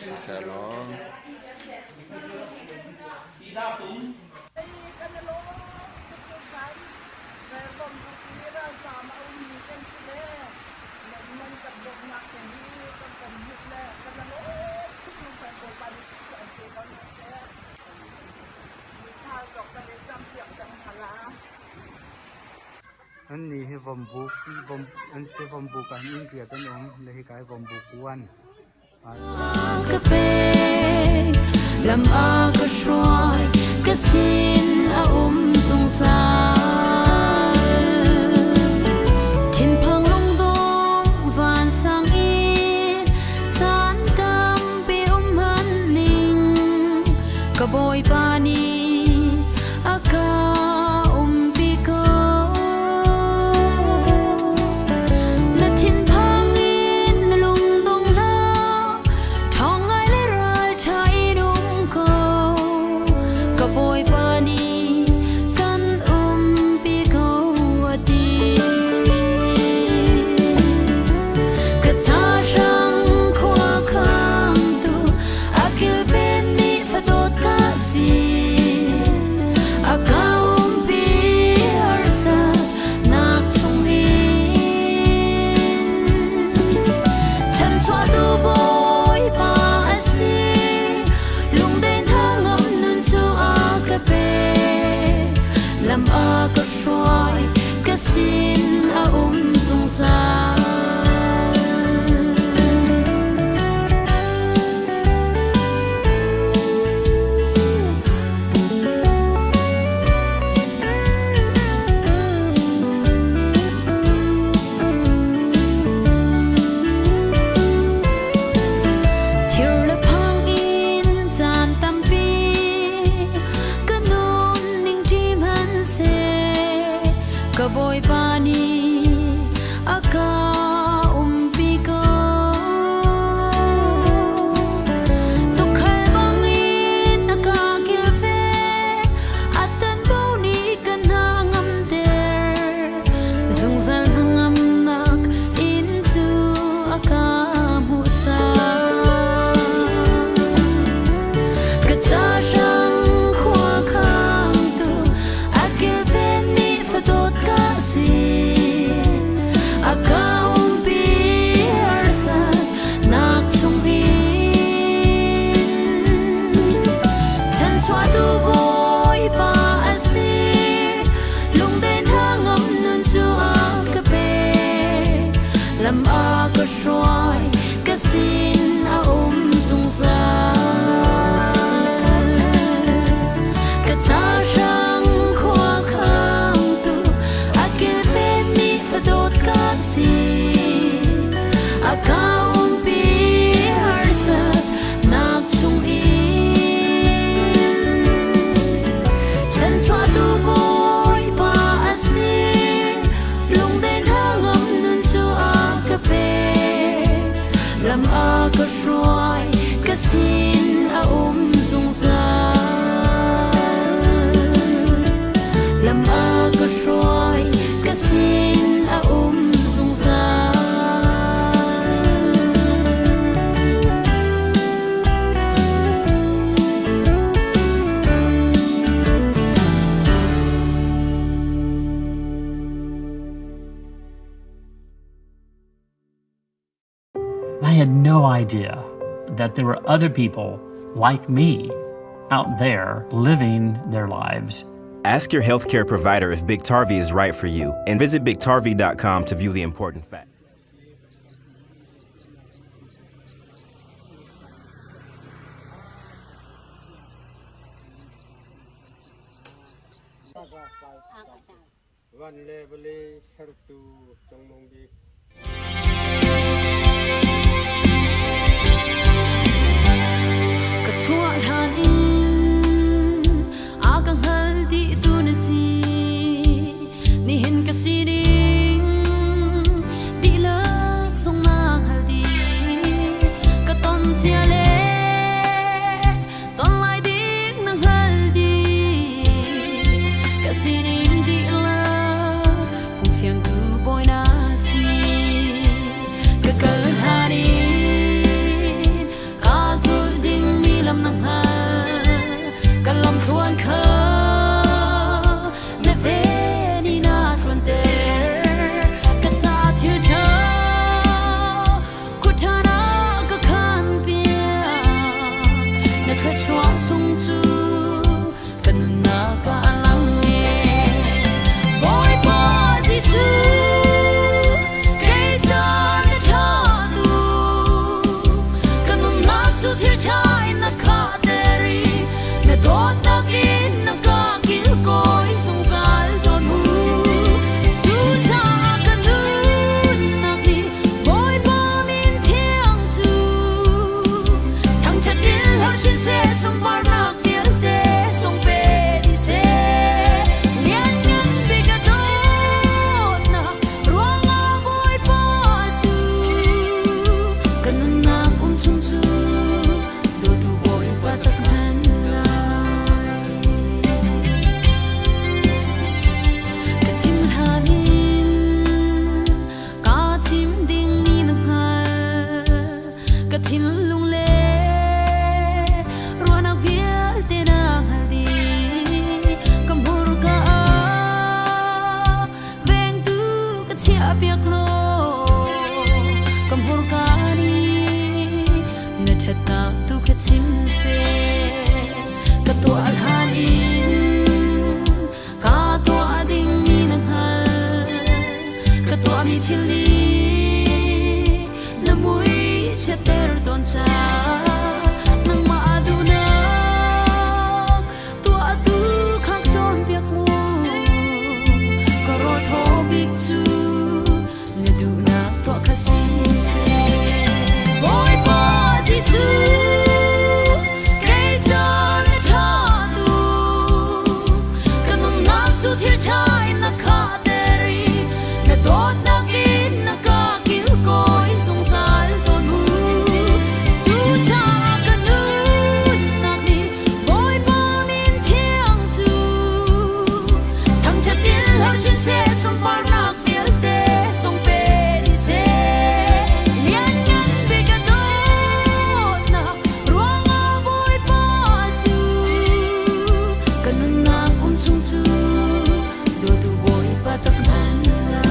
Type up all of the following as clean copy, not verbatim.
Sisehlaw An nih hi vawmbuk an si vawmbuk ah hin inn riat an um le hika hi vawmbuk uan. Ka pek lam a ka hruai ka sin a um zungzal thinphang lungdong vansang in caan tampi um han ning ka bawipa nih a ka umpi ko na thinphang in na lungdong hlah ṭhawng ngai le ralṭha in um ko ka bawipa nih kan umpi ko a ti ka ca hrang khua khangtu a kilven mi fadawt ka si a ka umpi harsat nak chungin chanchuahtu Bawipa a si lungden thangam nun cu a ka pek lam a ka hruai ka sin a um zungzal. Thir le phang in caan tampi ka nun ning ṭi hmanhseh ka Bawipa nih a ka umpi ko. Tuukhal bangin a ka kilven, a tanbo nih ka hna ngamter. Zungzal hnangamnak inn cu a ka hmuhsak. Ka ca hrang khua khangtu a kilven mi fadawt ka si. A ka umpi harsat nak chungin chanchuahtu Bawipa a si. Lungden hangam nun cu a ka pek. Lam a ka hruai, ka sin a um zungzal. Ka ca hrang khua khangtu a kilvenmi fadawt ka si. A ka umpi harsat nak chungin chanchuahtu Bawipa a si. Lungden hangam nun cu a ka pek. Lam a ka hruai, ka sin a um zungzal. Lam a ka hruai, ka sin a um zungzal. I had no idea that there were other people like me out there living their lives. Ask your healthcare provider if Biktarvy is right for you and visit biktarvy.com to view the important facts. Van le vawlei sertu Cungnung Bik. Ka chuah hlan in a ka hngal dih tu na si. Nihin ka sining dihlak zong naa hngal dih. Ka ton cia le ton lai ding na hngal dih. Ka sining dihlak hung fiangtu bawi na si. Ka kal hlan in ka zul. Thil nih na mui chiatter tawn ca nangmah duhnak tuah tu kha cawnpiak mu. Ka rawl thaw bik cu na duhnak tuah kha si seh. Bawipa Jesuh, kei ca na ṭha tu, ka nunnak cu thil ṭha in na khahter i na dawtnak in na ka kilkawi zungzal tawn mu. Cucaah ka nunnak nih Bawipa min thiang cu thangṭhat in hlo chin seh, sunparnak vialte sung pe dih seh. Lianngan bik ka dawtnak ruangah Bawipa cu ka nunnak um chung cu dawtu Bawipa cak hman lai.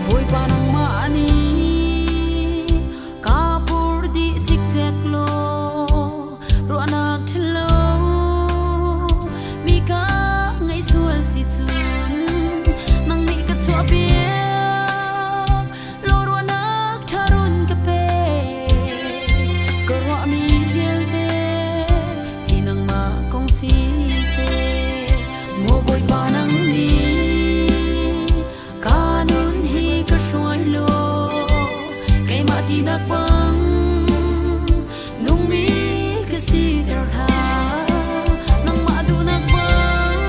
Bawipa nangmah nih ka pur dih cikcek law ruahnak ṭhalo mi ka ngaih sual si cun nang nih ka chuahpiak law ruahnak ṭha run ka pe. Ka ruahmi vialte hi nangmah kong si seh, maw Bawipa nang nih ka nun hi ka hruai law keimah tinak bang nungmi ka siter hlah. Nangmah duhnak bang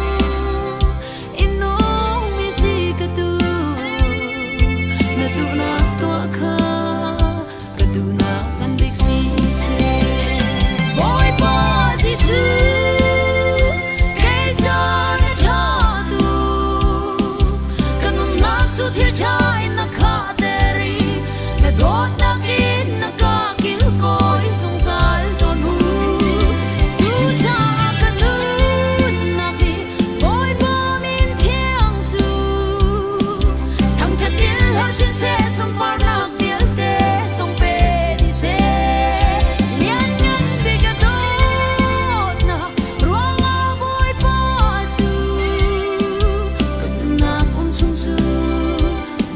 in nungmi si ka duh, na duhnak tuah kha ka duhnak ngan bik si seh. Bawipa Jesuh, kei ca na ṭha tu, ka nunnak cu thil ṭha in na khahter i na dawtnak in na ka kilkawi zungzal tawn mu. Cucaah ka nunnak nih Bawipa min thiang cu thangṭhat in hlo chin seh, sunparnak vialte sung pe dih seh. Lianngan bik a dawtnak ruangah Bawipa cu ka nunnak um chung cu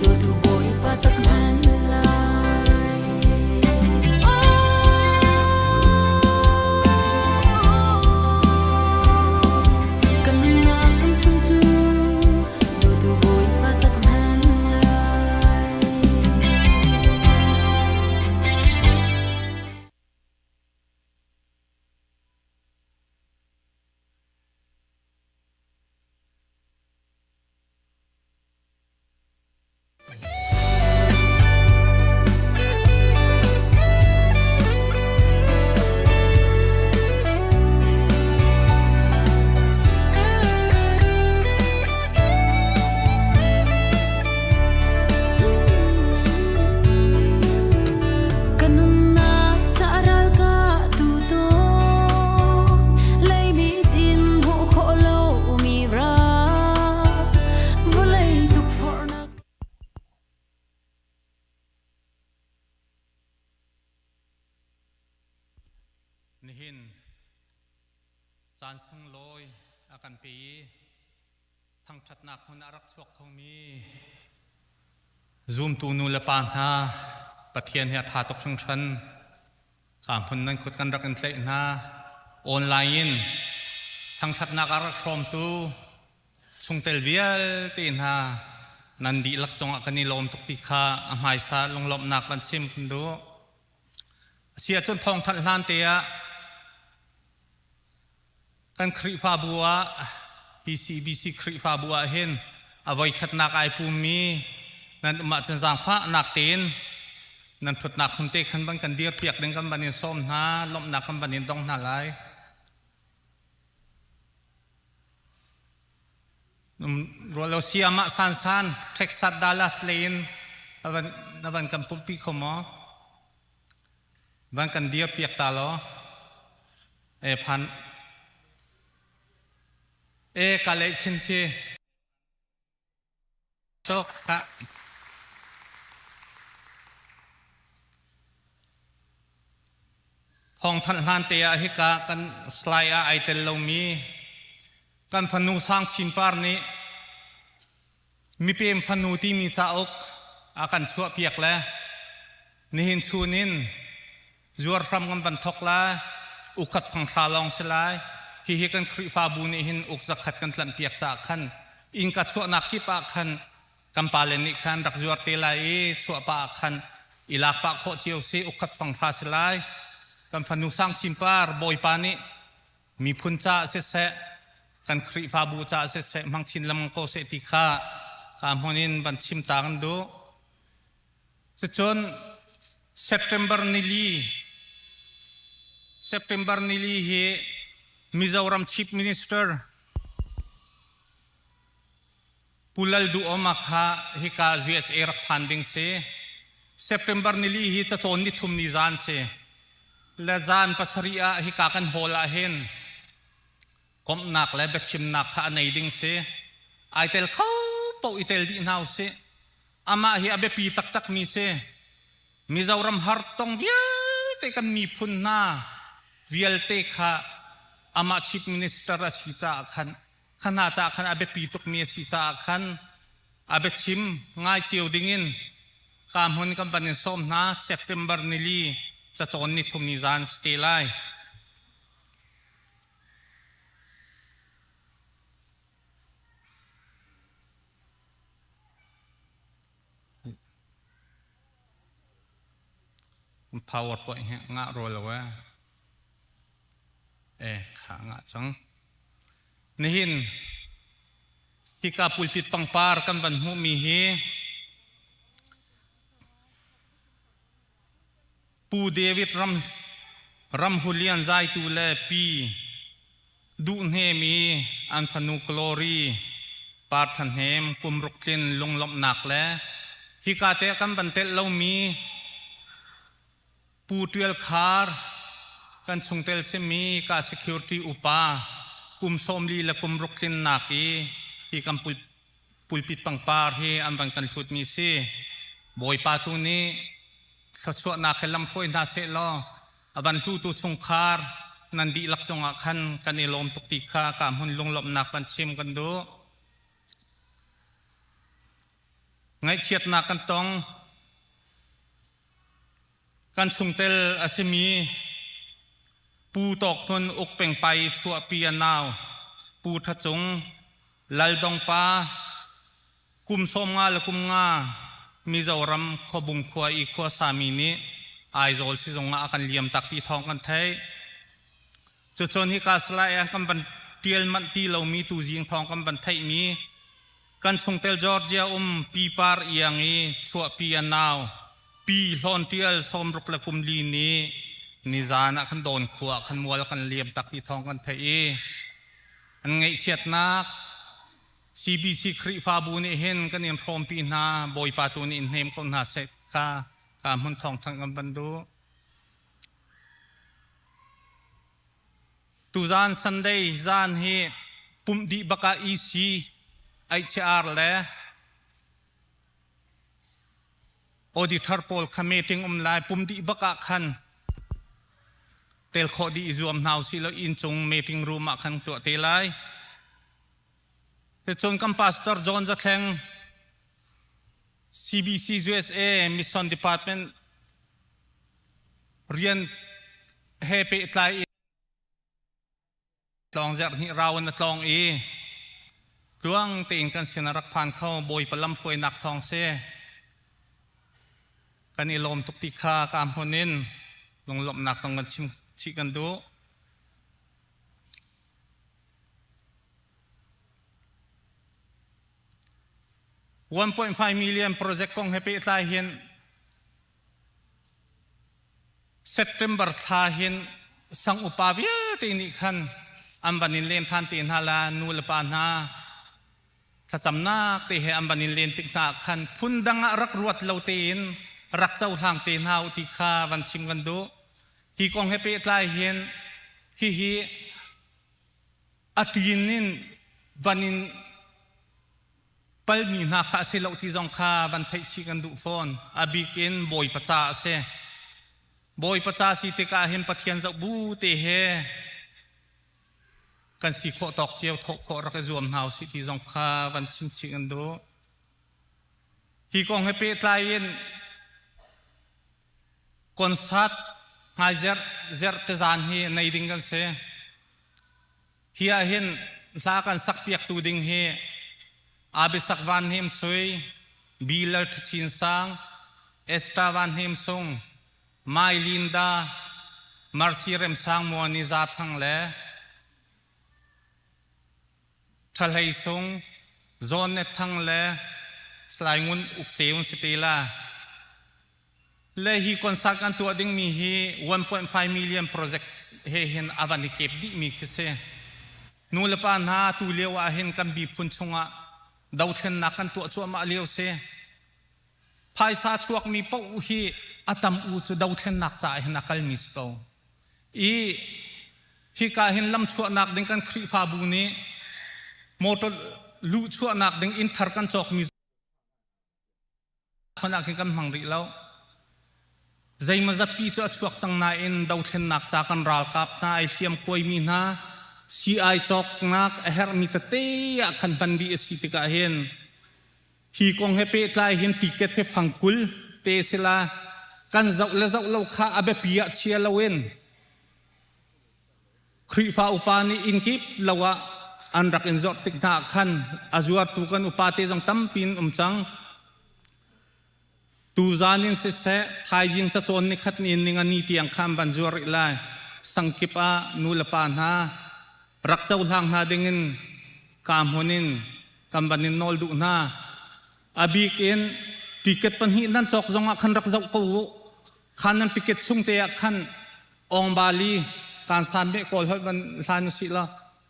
dawtu Bawipa cak hman lai. Ka nunnak um chung cu dawtu Bawipa cak hman lai. Ka nunnak ca ral ka tu tawn, leimit in hmuh khawh lomi ral, vawlei tukforhnak. Nihin caan sunglawi a kan pe i thangṭhatnak hmun a rak chuak khomi zumtu nu le pa hna Pathian hi a ṭha tuk hringhran. Ka hmun nan kut kan rak in tlaih hna. Online in thangṭhatnak a rak hrawmtu chungtel vialte hna nan dihlak cungah kan i lawm tuk ti kha a hmaisa lunglawmhnak kan chim kan duh. A si ahcun thawngthanh hlan te ah kan Khrihfabu ah PCBC Khrihfabu ah hin a voikhatnak ai pummi nan um ahcun zaangfahnak tein nan thutnak hmun te khan van kan dir piak ding kan van in sawm hna, lawmhnak kan van in dong hna lai. Rualo siam ah Sansan Texas Dallas lei in na van kan pumhpi kho maw? Van kan dir piak ta law. E phan e ka lei khin khi tok ka. Thawngthanh hlan te ah hika kan slide ah ai tel lomi kan fanu Sang Chin Par nih mipem fanu timi cauk a kan chuahpiak le nihin chun in zuar hram kan van thok lai ukhat fanghra lawng si lai hihi kan Khrihfabu nih hin uk zakhat kan tlanhpiak caah khan innka chuahnak kip ah khan kan pale nih khan rak zuar te lai i chuah pah ah khan i lak pah khawh cio si ukhat fanghra si lai kan fanu Sang Chin Par Bawipa nih miphun caah siseh kan Khrihfabu caah siseh hmang chin lengmang ko seh ti kha ka hmun in van chim ta kan duh. Cucun September nili September nili hi Mizoram Chief Minister Pu Lal Duhoma kha hika USA rak phan ding si. September nili hi cacawn ni thum ni zan si. Le zan pasarih ah hika kan hall ah hin komhnak le biachimnak kha a nei ding si. Ai tel kho paoh i tel dih hna usih. Amah hi a biapi taktakmi si. Mizoram hartong vialte kan miphun hna vialte kha amah chief minister a si caah khan kha hna caah khan a biapi tukmi a si caah khan a biachim ngai cio dingin ka hmun kan van in sawm hna September nili cacawn ni thum ni zan si te lai. PowerPoint hi ngah rua lo ee. E kha ngah cang. Nihin hika pulpit pangpar kan van hmuhmi hi Pu David Ram Ramhulian zaitu le Pi Duhhnem i an fanu Glory Par Tha Hnem kum ruk tlin lunglawmhnak le hika te kan van telh lomi Pu Ṭial Khar kan chungtel simi ka security upa kum 40 le kum ruk tlinnak i hi kan pulpit pangpar hi an van kan hlutmi si. Bawipa tu nih thluachuahnak he lamhruai hna seh law a van hlutu chungkhar nan dihlak cungah khan kan i lawm tuk ti kha ka hmun lunglawmhnak kan chim kan duh. Ngaihchiatnak kan tong. Kan chungtel a simi Pu Tawk Hnun Uk Peng Pai chuahpi a nau Pu Tha Cung Lal Dong Pa kum 50 le kum nga Mizoram Khuabung khua i khuasami nih Aizawl sizung ah a kan liam tak ti thawng kan theih. Cucun hika Salai ah kan van tial manh ti lomi tuzing thawng kan van theihmi Kan chungtel Georgia um Pi Par Iang i chuahpi a nau Pi Hlawn Tial 60 le kum li nih nizan ah khan Dawn khua ah khan mual kan liam tak ti thawng kan theih i an ngaihchiatnak CBC Khrihfabu nih hin kan in hrawmpi hna Bawipa tu nih in hnem ko hna seh kha ka hmun thawng thanh kan van duh. Tuzaan Sunday zaan hi pumh dih bak ah EC, HR le auditor pawl kha meeting um lai pum dih bak ah khan tel khawh dih i zuam hna usih law inncung meeting room ah khan tuah te lai. Cun kan pastor John Zathleng CBC USA Mission Department rian he pehtlai in tlawng zerh hnih rau in a tlawng i tluang tein kan sin a rak phan kho Bawipa lamhruainak thawng si kan i lawm tuk ti kha ka hmun in lunglawmhnak zong kan chim chih kan duh. 1.5 million project kong he pehtlai hin September thla hin sang upa vialte nih khan an van in len ṭhan te hna la nu le pa hna thlacamnak te he an van in len tik hna ah khan phundang ah rak ruat lo tein rak cohlang te hna u ti kha van chim kan duh. Hi kong he pehtlai hin hihi a ṭin in van in palmi hna kha a si lo ti zong kha van theih chih kan duh fawn. A bik in Bawipa ca a si. Bawipa ca si tikah hin Pathian zoh bu te he kan si khawh tawk cio thawh khawh rak i zuam hna usih ti zong kha van chim chih kan duh. Hi kong he pehtlai in concert hmaizerh zerh te zan hi nei ding kan si. Hi ah hin hla kan sak piaktu ding hi Abisak Van Hnem Sui, Bilal Ṭhachin Sang, Esther Van Hnem Sung, Mai Linda, Mercy Remsang Muani Za Thang le Ṭha Hlei Sung, Zawn Net Thang le Salai Ngun Uk Ceu an si te la. Le hi concert kan tuah dingmi hi 1.5 million project he hin a van i kep dihmi khi si. Nu le pa hna tu lio ah hin kan miphun chungah dothlennak kan tuah cuahmah lio si. Phaisa chuakmi paoh hi a tam u cu dothlennak caah hin a kalmi si ko. I hika hin lamchuahnak ding kan Khrihfabu nih motor luhchuahnak ding inn thar kan cawkmi hmanh ah khin kan hmang rih lo. Zeimawzatpi cu a chuak cang nain dothlennak ca kan ralkap hna ai hliamkuaimi hna sii-ai cawknak a herhmi tete ah khan hman dih a si tikah hin hi kong he pehtlai hin ticket hi fangkul te sila kan zoh le zoh lo kha a biapi ah chia loin Khrihfa upa nih inn kip lo ah an rak in zawrh tik hna ah khan a zuartu kan upa te zong tampi in um cang. Tuzan in siseh, thaizing cacawn nikhat ni in ninga ni tiang khan van zuar rih lai. Sangkip ah nu le pa hna rak cohlang hna dingin ka hmun in kan van in nawl duh hna. A bik in ticket pahnih nan cawk zong ah khan rak zoh ko u. Khan nan ticket chung te ah khan Awngbali kan san meh kawl holh van hlan usih law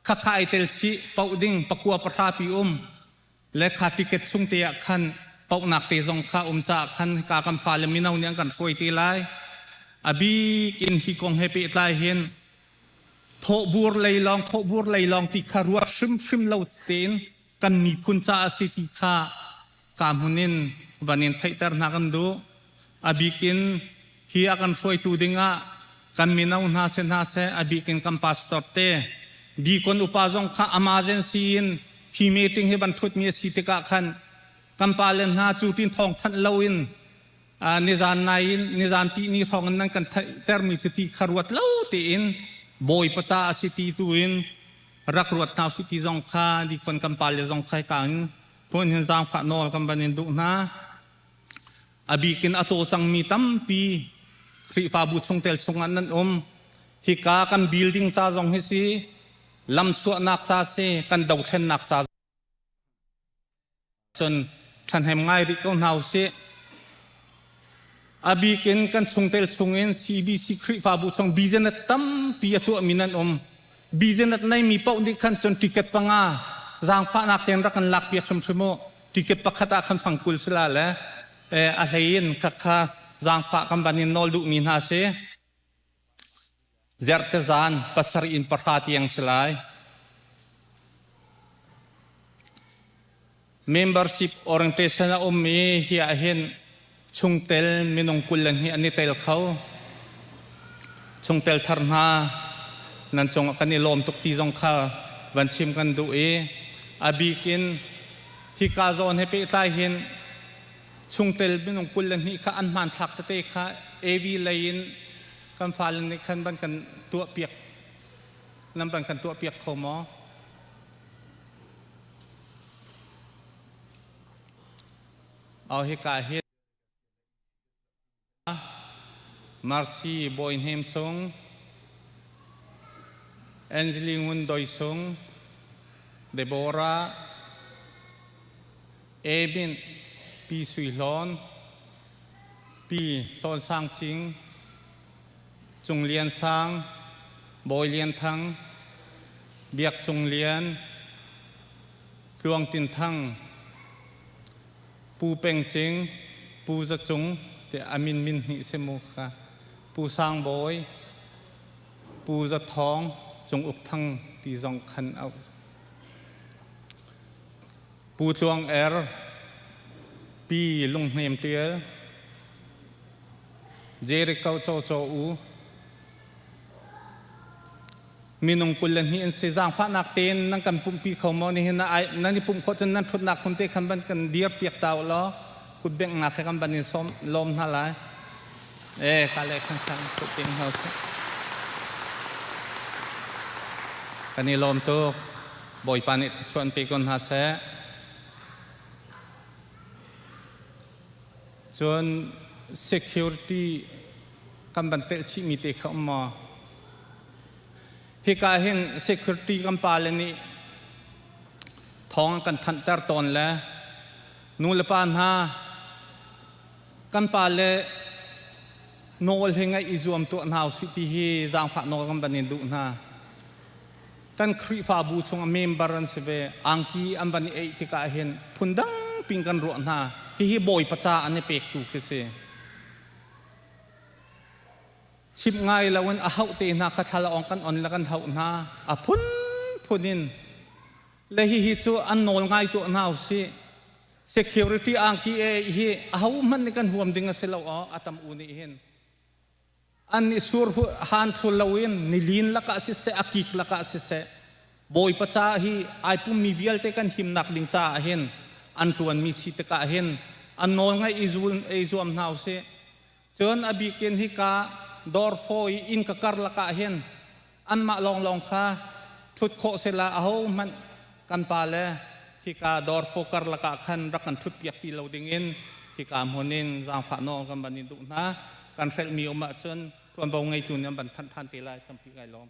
khakha ai tel chih poh ding pakua pahra pi um le kha ticket chung te ah khan pohnak te zong kha um caah khan ka kan fale mino nih an kan hruai te lai. A bik in hi kong he pehtlai hin thawhbur lei lawng thawhbur lei lawng ti kha ruat hrimhrim lo tein kan miphun caah a si ti kha ka hmun in van in theihter hna kan duh. A bik in hi a kan hruaitu dingah kan mino hna si hna seh, a bik in kan pastor te, deacon upa zong kha emergency in hi meeting hi van ṭhutmi a si tikah khan kan pale hna cu tin thawng thanh loin nizan nai in nizan tihni hrawng in nan kan theihtermi cu ti kha ruat lo tein Bawipa ca a si ti tu in rak ruat hna usih ti zong kha deacon kan pale zong kha hika in phun hin zaangfah nawl kan van in duh hna. A bik in a cawcangmi tampi Khrihfabu chungtel chungah nan um. Hika kan building ca zong hi si, lamchuahnak ca si, kan dothlennak ca cun ṭhahnem ngai rih ko hna usih. A bik in kan chungtel chungin CBC Khrihfabu chung business tampi a tuahmi nan um. Business neimi paoh nih khan cun ticket panga zaangfahnak tein rak kan lakpiak hrimhrim u. Ticket pakhat ah khan fang 20 si la le a hlei in khakha zaangfah kan van in nawl duhmi hna si. Zerte zan pasarih in pahra tiang si lai. Membership orientation a um i hi ah hin chungtel minung 22 an i tel kho. Chungtel thar hna nan cungah kan i lawm tuk ti zong kha van chim kan duh i a bik in hika zawn he pehtlai hin chungtel minung 22 kha an hmanthlak tete kha AV lei in kan fale nih khan van kan tuahpiak nan van kan tuahpiak kho maw? Aw hika hi Marcy Bawi Hnem Sung, Angeline Ngun Doi Sung, Deborah, Emin Pi Sui Hlawn, Pi Hlawn Sang Cing, Cung Lian Sang, Bawi Lian Thang, Biak Cung Lian, Tluang Tin Thang, Pu Peng Cing, Pu Za Cung tiah a min min hnih si mu kha. Pu Sang Bawi, Pu Za Thawng, Cung Uk Thang ti zong khan auh. Pu Tluang Er, Pi Lung Hnem Tial. Jericho Cho Cho U minung 22 an si. Zaangfahnak tein nan kan pumhpi kho maw? Nihin nan i pumh khawh cun nan ṭhutnak hmun te khan van kan dir piak ta u law kut benghnak he kan van in sawm lawm hna lai. E ka le khan khan kut beng hna usih. Kan i lawm tuk. Bawipa nih thluachuah an pe ko hna seh. Cun security kan van telh chihmi te kha um maw? Hika hin security kan pale nih thawng an kan thanhter tawn le nu le pa hna kan pale nawl hi ngaih i zuam tuah hna usih ti hi zaangfah nawl kan van in duh hna. Kan Khrihfabu chung a member an si ve. Angki an van i eih tikah hin phundang pin kan ruah hna. Hihi Bawipa ca an i pektu khi si. Chimh ngai loin a hauh te hna kha thlalaawng kan on le kan hauh hna. A phunphun in. Le hihi cu an nawl ngai tuah hna usih. Security angki e hi ahohmanh nih kan huam ding a si lo aw a tam u nih hin. An i sur han thul loin nilin lakah siseh a kik lakah siseh Bawipa ca hi ai pummi vialte kan himnak ding caah hin an ṭuanmi si tikah hin an nawl ngaih i zul i zuam hna usih. Cun a bikin hika dawrfaw i inn ka karlak ah hin anmah lawnglawng kha ṭhut khawh sila ahohmanh kan pale hika dawrfaw karlak ah khan rak kan ṭhutpiak ti lo dingin hika hmun in zaangfah nawl kan van in duh hna. Kan hrelhmi um ahcun ṭuanvo ngeitu nih an van thanh ṭhan te lai. Tampi kai lawm.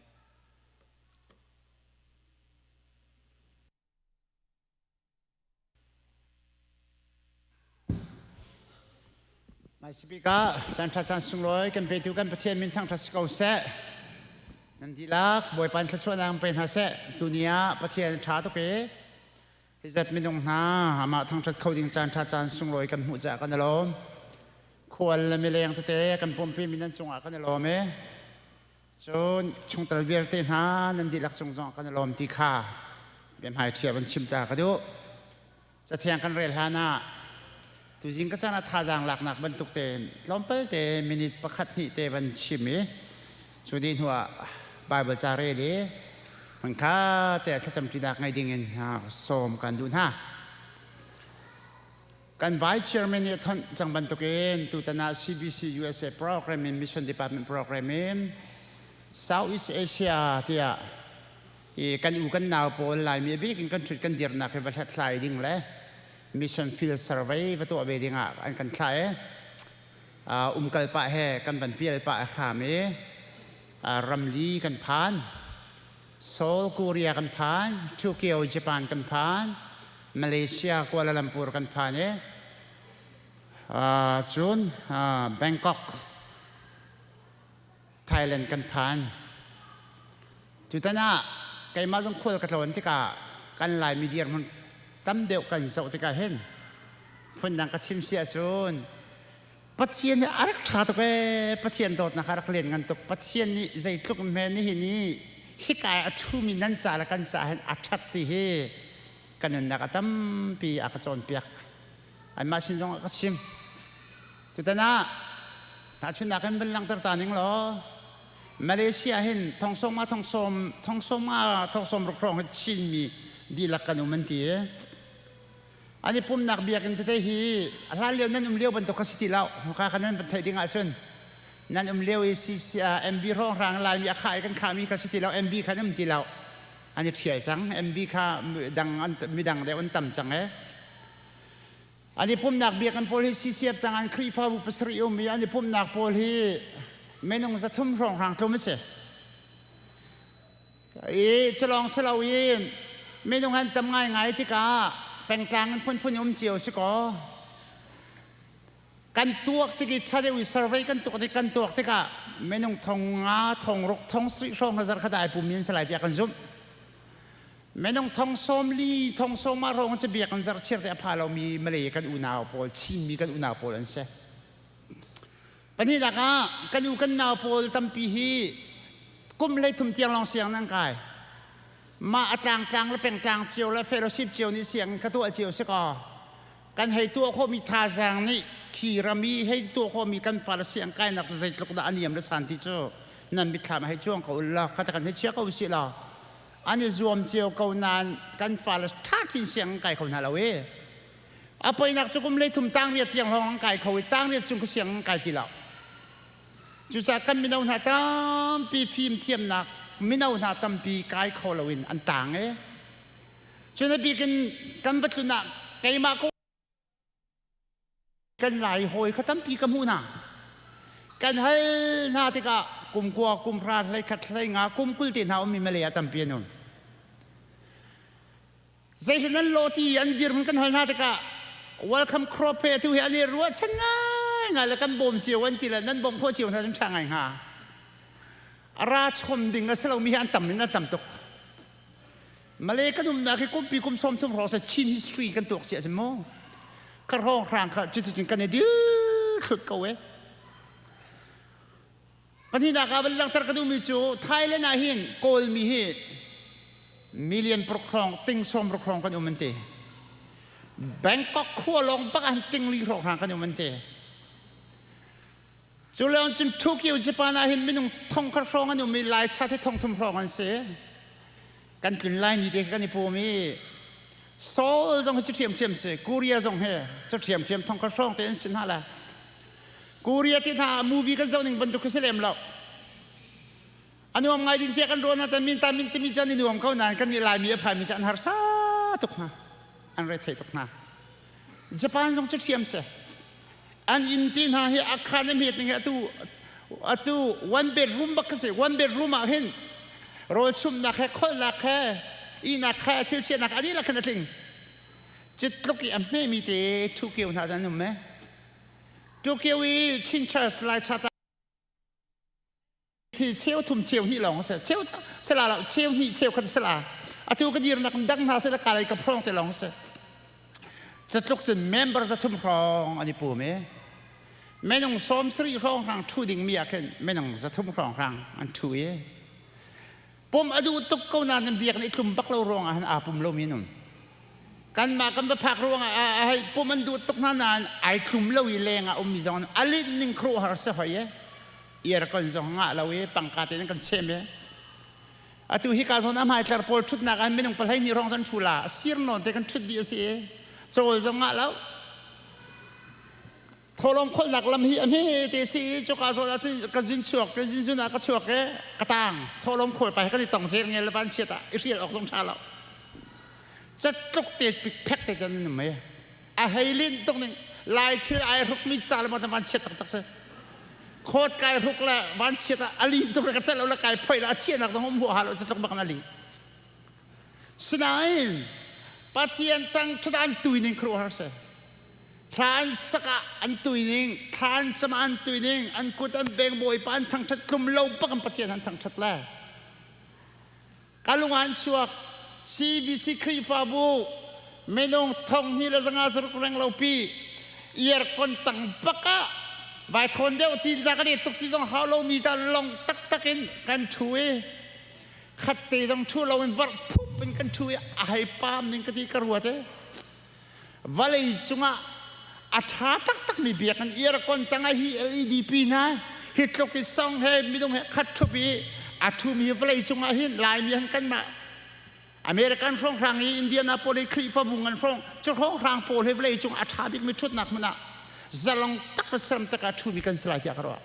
Mai Speaker, Central Chan sunglawi kan petu kan Pathian min thangṭhat si ko seh. Nan dihlak Bawipa in thluachuahnak pe hna seh. Tuni ah Pathian ṭha tuk i hi zat minung hna amah thangṭhat kho ding caan ṭha caan sunglawi kan hmuh caah kan i lawm. Khual le mileng tete kan pumpi mi nan cungah kan i lawm i cun chungtel vialte hna nan dihlak cung zong kan i lawm ti kha biahmai ṭhia van chim ta ka duh. Cathiang kan rel hlan ah tuzing ka caan ah thazaang laknak bantuk te tlawmpal te minute pakhat hnih te van chim i cu dih hnu ah Bible ca rel i hmunkha te ah thlacam ṭinak ngei ding in sawm kan duh hna. Kan Vice Chairman nih a thonh cang bantukin tutan ah CBC USA program in Mission Department program in Southeast Asia tiah i kan u kan nau pawl Laimi a bik in kan ṭhut kan dirnak hi va hlathlai ding le mission field survey va tuah ve ding ah an kan thlah i umkal pah he kan van pial pah hram i ramli kan phan. Seoul, Korea kan phan, Tokyo, Japan kan phan, Malaysia, Kuala Lumpur kan phan i cun Bangkok, Thailand kan phan. Tutan ah keimah zong khual ka tlawn tikah kan Laimi dirhmun tam deuh kan zoh tikah hin phundang ka chim si ahcun Pathian nih a rak ṭha tuk ee Pathian dawtnak a rak lian ngan tuk Pathian nih zeitluk hme nihin i hika i a ṭhumi nan ca le kan ca hin a ṭhat ti hi ka nunnak a tampi a ka cawnpiak anmah sin zong ah ka chim tutan ah tahchunhnak in van langhter ta ning law Malaysia hin thongsawm nga thongsawm thongsawm nga thongsawm ruk hrawng hi Chinmi dihlak kan um an ti i An i pumnak biakinn tete hi a hlan lio nan um lio bantuk kha si ti lo. Hmuka kha nan van theih ding ahcun nan um lio i MB hrawnghrang Laimi a khah i kan khahmi kha si ti lo. MB kha an um ti lo. An i ṭhial cang. MB kha dang midang deuh an tam cang e. An i pumnak biakinn pawl hi CCF tang an Khrihfabu pasarih um i an i pumnak pawl hi minung 300 hrawnghrang tlum a si. I culawng si lo i minung an tam ngaingai tikah pengtlang in phunphun um cio si kaw kan tuak tik i ṭha deuh i survey kan tuak tik kan tuak tikah minung thong nga thong ruk thong sarih hrawng hazar khat ai pum in salai tiah kan zumh. Minung thong sawm li thong sawm ma hrawng cu biak an zar chiar te a pha lomi Malay kan unau pawl Chinmi kan unau pawl an si. Pahnihnak ah kan u kan nau pawl tampi hi kum 13 tiang lawng siang nan kai. Mah a tlangtlang le pengtlang cio le fellowship cio nih sianginn kha tuah cio si kaw kan hei tuah khawhmi thazaang nih Khi ram i hei tuah khawhmi kan fale siang kainak cu zeitluk dah a niam le san ti cu nan mitthlam ah hei cuang ko ulaw kha kan hei chia ko usih law an i zuam cio ko nain kan fale ṭha chin siang an kai kho hna lo i a poinak cu kum 33 tang riat tiang hrawng an kai kho i tang riat cung ka siang an kai ti lo. Cucaah kan mino hna tampi fimthiamnak mino hna tampi kai kho loin an tang i cun a bik in kan va tlun ah keimah ko kan lai hawi kha tampi ka hmuh hna. Kan hal hna tikah kum kua, kum hra, hlei khat, hlei nga, kum 20 te hna ummi Malay ah tampi an um. Zeihlin an law ti an dirhmun kan hal hna tikah welcome crop he atu hi an i ruahchan ngaingai le kan bawm cio an ti le nan bawmh khawh cio hna cun ṭha ngai hnga. A ra chom ding a si lomi hi an tam in an tam tuk. Malay kan umnak hi kumpi kum 30 hrawng sa Chin history kan tuak si ahcun mu. Ka hrawng hrang kha cuticun kan i dil thlut ko e. Pahnihnak ah van langhter ka duhmi cu Thailand ah hin Kawlmi hi million paruk hrawng, ting sawm ruk hrawng kan um an ti. Bangkok khua lawng bak ah hin ting li hrawng hrang kan um an ti. Cu lawng cun Tokyo, Japan ah hin minung thong khat hrawng an um i Lai chat hi thong thum hrawng an si. Kan tlun lai ni te kan i pum i Seoul zong hi cu ṭhiamṭhiam si, Korea zong hi cu ṭhiamṭhiam thong khat hrawng te an si hna la. Korea ti hna movie kan zoh ning bantuk khi si lem lo. A nuam ngai ding tiah kan ruah na min ta min timi chan i nuam ko nain kan nih Laimi a phaimi cu an harsa tuk hna. An rethei tuk hna. Japan zong cu ṭhiam si. An inn ti hna hi a khan a hmet ning hi atu atu one bedroom bak khi si. One bedroom ah hin rawl chumnak he kholhnak he ihnak he thil chiahnak a dihlak khin a tling. Citluk i a hmemi te Tokyo hna an um e. Tokyo i Chin Church Lai Chata hi cheu thum cheu hnih lawng a si. Cheu sala lo cheu hnih cheu khat sala. Atu ka dirnak dang hna sila ka lei ka phrong te lawng a si. Catluk cun member za thum hrawng an i pum i minung 70 hrawng hrang ṭhu ding mi ah khin minung 300 hrawng hrang an ṭhu i pum a duh tuk ko nain biakinn i tlum bak lo ruangah hin aa pum lomi an um. Kanmah kan va phak ruangah a hei pum an duh tuk hna nain ai tlum lo i leng ah ummi zong a linh ning khuaruahhar si hoi e. Aircon zong ngah lo i pangka tein kan chem i atu hika zawn a hmaitlar pawl ṭhutnak ah minung 12 hrawng kan ṭhu la sir nawn te kan ṭhut dih a si i cawl zong ngah lo. Thawlawm kholhnak lam hi a hme te si i cuka zawn ah cun ka zin chuak ka zin zun ah ka chuak i ka tang thawlawm khawl pa he kan i tong zel ngel le van chiat ah i hrial awk zong ṭha lo. Catluk te pikphek te cun an um i a hei lin tuk ning lai thil ai hruk mi ca le maw van chiat taktak si. Khawt kai hruk le van chiat ah a lin tuk le ka celh lo le kai phoi le a chiahnak zong um huaha lo catluk bak in a lin. Sinain Pathian tang ṭhat an tui ning khuaruahhar si. Hla an sak ah an tui ning, thla an cam ah an tui ning, an kut an beng Bawipa an thangṭhat tlum lo bak in Pathian an thangṭhat le. Ka lung an chuak CBC Khrihfabu minung 2500 reng lo pi aircon tang bak ah vai thawn deuh ti ta kan i tuk ti zong hau lo mi ta long taktak in kan ṭhu i khat te zong ṭhu lo in varh phup in kan ṭhu i a hei pam ning ka ti ka ruat e. Vawlei cungah a ṭha taktakmi biakinn aircon tangah hi LED hna hi tluk i song he minung he khat ṭhup i a ṭhumi vawlei cungah hin Laimi han kanmah American hrawnghrang i Indianapolis Khrihfabu ngan hrawng cu hrawnghrang pawl he vawlei cung a ṭha bikmi ṭhutnak hmun ah zalong tak le saram tak ah ṭhumi kan si lai tiah ka ruah.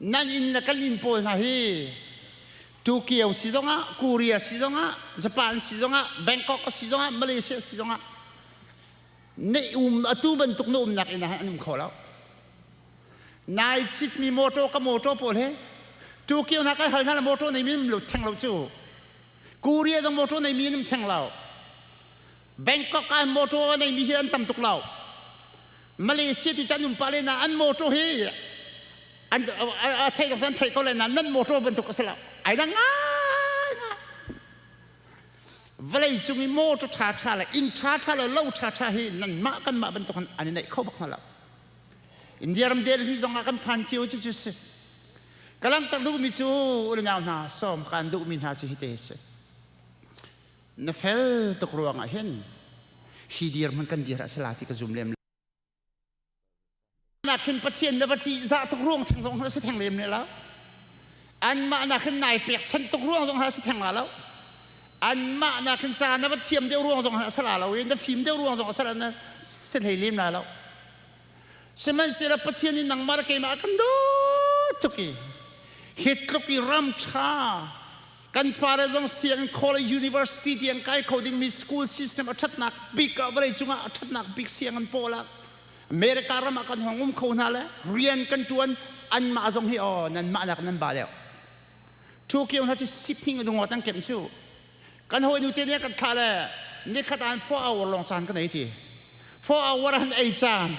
Nan inn le kan inn pawl hna hi Tokyo si zongah, Korea si zongah, Japan si zongah, Bangkok si zongah, Malaysia si zongah na um atu bantuk na umnak inn ah an um kho lo. Nai citmi motor ka motor pawl he Tokyo hna kai hal hna la motor nei mi lo theng lo cu. Korea zong motor nei mi an um theng lo. Bangkok ah motor nei mi hi an tam tuk lo. Malaysia ti chan um pa le na an motor hi an a thei ko an thei ko le na nan motor bantuk a si lo ai dang ngai ngai vawlei cung i motor ṭha ṭha le inn ṭha ṭha le lo ṭha ṭha hi nan mah kan mah bantuk an i neih kho bak hna lo India ram Delhi zong ah kan phan cio cu cu si ka langhter duhmi cu unau hna sawm kaan duhmi hna cu hi te si na fel tuk ruangah hin hi dirhmun kan dir ah sila ti ka zum lem. nakin Pathian na va ṭihzah tuk ruang theng zong a si theng lem ne lo. Anmah nakin nai pekchanh tuk ruang zong a si theng la lo. Anmah nakin ca na va thiam deuh ruang zong a si la lo i na fim deuh ruang zong a si la na si hlei lem la lo. Sihmanhsehlaw Pathian nih nangmah le keimah a kan dawt tuk i hi tluk i ram ṭha kan fale zong sianginn college university tiang kai kho dingmi school system a ṭhatnak bik ah vawlei cungah a ṭhatnak bik sianginn pawl ah America ram ah kan hong um kho hna le rian kan ṭuan anmah zong hi aw nanmah nak nan ba deuh. Tokyo hna cu sipning a dungot an kemh cu kan hawinu te nih kan thlah le nikhat ah 4 hour lawng caan kan ei ti 4 hour han ei caan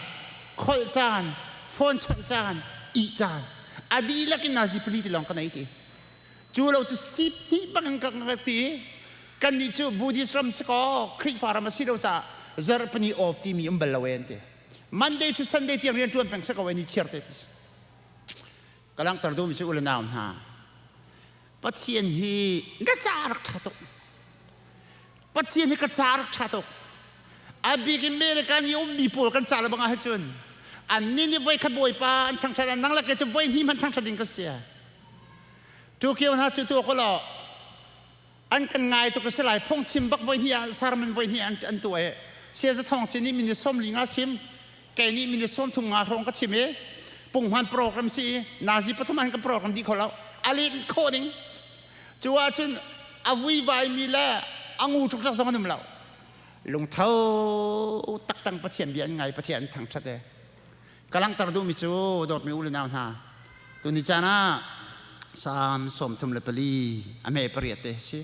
kholh caan phone chawnh caan ih caan a dihlak in nazi pali ti lawng kan ei ti cu lo cu sip hnih bak in kan ti kan nih cu Buddhist ram si kaw Khrihfa ram a si lo caah zarhpini off timi um bal lo en ti Monday to Sunday tiang rian ṭuan peng si ko ni chiar te ti ka langhter duhmi cu u le nau hna Pathian hi na ca rak ṭha tuk. Pathian hi ka ca rak ṭha tuk. A bik in America i ummi pawl kan ca le bang ah cun annih nih voi khat Bawipa an thangṭhat ah nang le kei cu voi hnih hmanh thangṭhat ding ka si. Tokyo hna cu tuah ko law an kan ngai tuk a si lai phungchim bak voi hnih ah sermon voi hnih an tuah i Saya Thawng Cin nih minute 45 sim kei nih minute 33 hrawng ka chim i punghman program si i nazi pathum an kan program dih kho lo a len khawh ding cu ahcun a vuivai mi le a ngu tuk zong an um lo lungtho taktang Pathian bia an ngai Pathian an thangṭhat e ka langhter duhmi cu dawtmi u le nau hna tuni caan ah Psalm 34 a hme pariat te si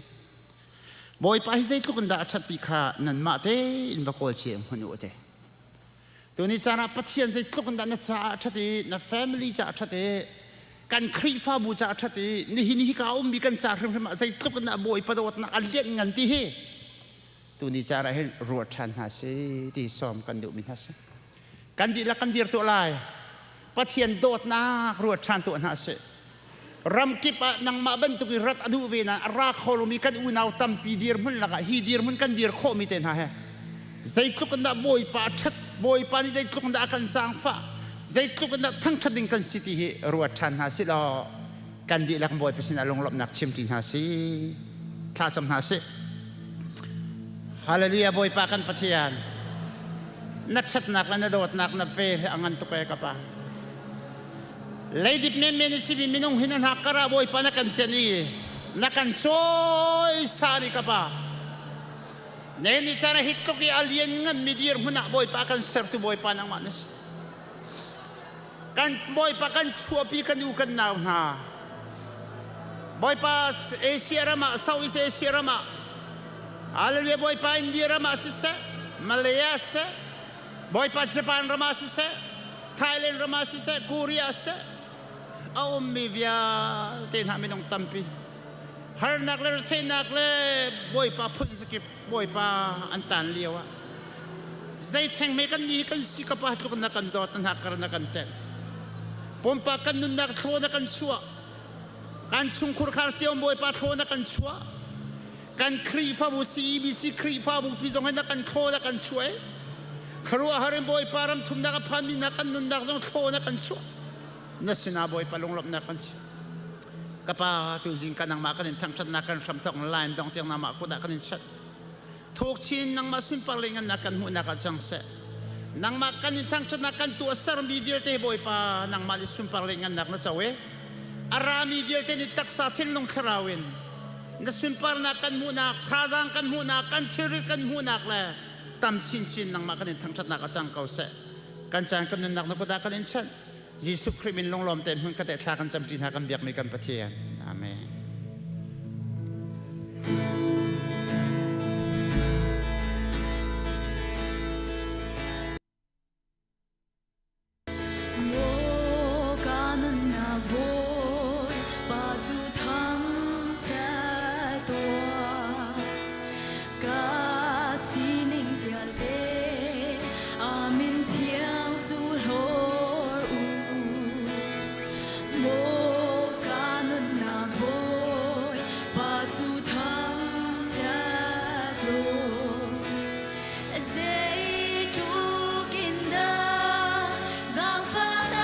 Bawipa hi zeitluk in dah a ṭhat ti kha nanmah tein va kawl cio hmanh u te Tuni caan ah Pathian zeitluk in dah na caah a ṭhat i na family caah a ṭhat i kan Khrihfabu caah a ṭhat i nihin hi ka ummi kan ca hrimhrim ah zeitluk in dah Bawipa dawtnak a lianh ngan ti hi tuni caan ah hin ruat ṭhan hna si ti sawm kan duhmi hna si. Kan dihlak kan dir tuah lai. Pathian dawtnak ruat ṭhan tuah hna sih. Ramkip ah nangmah bantuk i rat a duh ve nain a ra kho lomi kan unau tampi dirhmun lakah hi dirhmun kan dir khawhmi te hna he zeitluk in dah Bawipa a ṭhat Bawipa nih zeitluk in dah a kan zaangfah zeitluk in dah thangṭhat ding kan si ti hi ruat ṭhan hna sih law kan dihlak Bawipa sinah lunglawmhnak chim ṭi hna sih thla cam hna sih Hallelujah Bawipa kan Pathian na ṭhatnak le na dawtnak na vel hi a ngan tuk ee ka pa Leidip menmen a simi minung hi na hnak kar ah Bawipa na kan tenh i na kan cawisan i ka pa. Ne ni caan ah hi tluk i a lian nganmi dirhmun ah Bawipa kan sertu Bawipa nangmah na si. Kan Bawipa kan chuahpi kan u kan nau hna. Bawipa Asia ram ah Southeast Asia ram ah Hallelujah Bawipa India ram ah siseh Malaya siseh Bawipa Japan ram ah siseh, Thailand ram ah siseh, Korea ah siseh, a ummi vialte hna minung tampi harnak le retheihnak le Bawipa phun zakip Bawipa an tan lio ah zeitheng me kan ni kan si ka pa tluk na kan dawt na kar na kan tenh pumpak kan nunnak thlaw na kan chuah kan chungkhur khar cio Bawipa thlaw na kan chuah kan Khrihfabu CEBC Khrihfabu pi zong hi na kan thlaw na kan chuai khuaruahhar in Bawipa ram thumnak a phanmi na kan nunnak zong thlaw na kan chuah na sinah Bawipa lunglawmhnak kan si ka pa tuzing ka nangmah kan in thangṭhatnak kan hram thawk line dong tiang nangmah kut ah kan in chat thuk chin nangmah sunpar le ngannak kan hmuhnak ah cang seh nangmah kan in thangṭhatnak kan tuah sermi vialte Bawipa nangmah nih sunpar le ngannak na co e a rami vialte nih taksa thinlung thlarau in na sunparnak kan hmuhnak thazaang kan hmuhnak kan thilrit kan hmuhnak le tam chinchin nangmah kan in thangṭhatnak a cang ko seh kan caan kan nunnak na kut ah kan in chanh Jesuh Khrih min lunglawm tein hmun khat thla kan camṭi hna kan biakmi kan Pathian amen Zeitluk in dah zaangfahnak.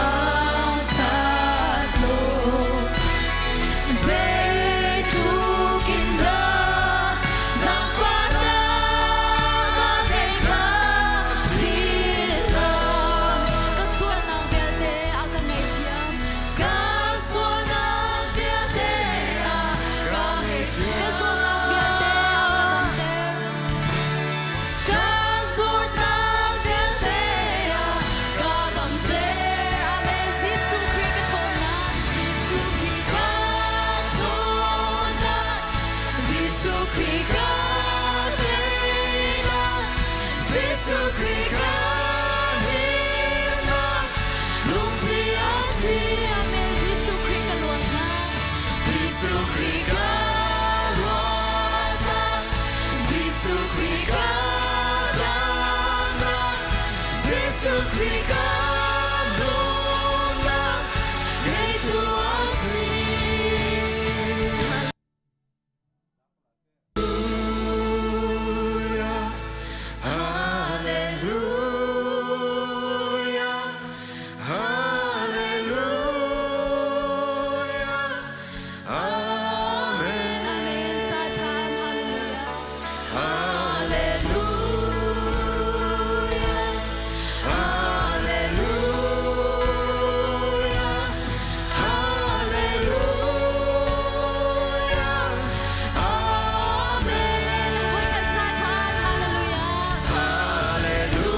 thangṭhat law zeitluk in dah zaangfahnak a ngeih kha philh hlah. Ka sualnak vialte a ka ngaihthiam. Ka sualnak vialte a ka ngaihthiam. Ka sualnak vialte a ka damter. Ka sualnak vialte a ka damter. Amen. Jesuh Khrih ka ṭhawnnak. Jesuh Khrih ka ṭhawnnak. Jesuh Khrih ka teinak. Jesuh Khrih ka himnak. Lungpi a si. Amen. Jesuh Khrih ka luatnak. Jesuh Khrih ka luatnak. Jesuh Khrih ka damnak. Jesuh Khrih ka nunnak. Ngeitu a si. Hallelujah, Hallelujah, Amen. Amen. Satan. Hallelujah. Hallelujah, Hallelujah, Hallelujah, Amen. Voikhat Satan. Hallelujah. Hallelujah,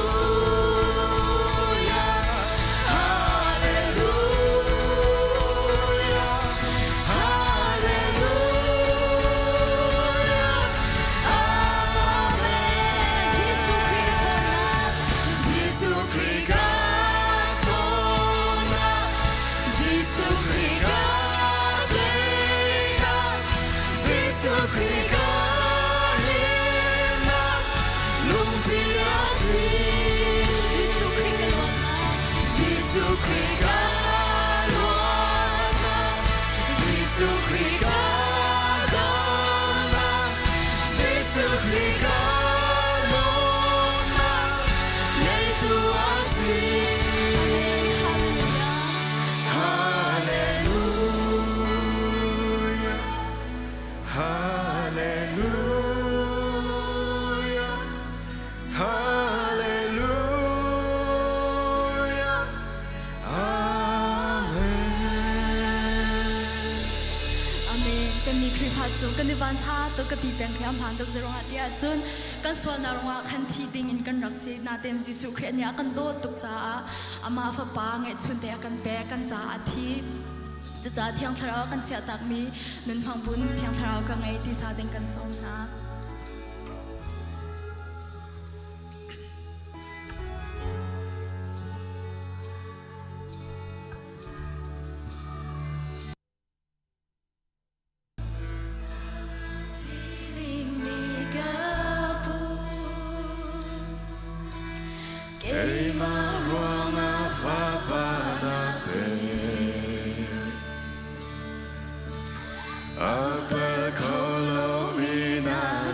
Hallelujah, Hallelujah, Amen. Jesuh Khrih ka ṭhawnnak. Jesuh Khrih ka ṭhawnnak, Jesuh Khrih ka teinak, Jesuh Khrih ka himnak, lungpi a si. Jesuh Khrih ka luatnak. Jesuh Khrih ka luatnak, Jesuh Khrih ka damnak, Jesuh Khrih ka nunnak, ngeitu a si. Hallelujah. Hallelujah, Hallelujah, Hallelujah, Amen. Amen. Kan nih Khrihfa cu kan i van ṭha tuk ka ti peng khi a hmaan tuk zeruangah tiah cun kan sualnak ruangah khan thi ding in kan rak si. Nain Jesuh Khrih nih a kan dawt tuk caah amah fapa ngeihchun te a kan pek kan caah a thi. Cucaah Thiang Thlarau kan chiahtakmi nun hmang bun Thiang Thlarau ka ngei ti sa ding kan sawm hna. Keimah ruangah fapa na pek. A pe kho lomi na.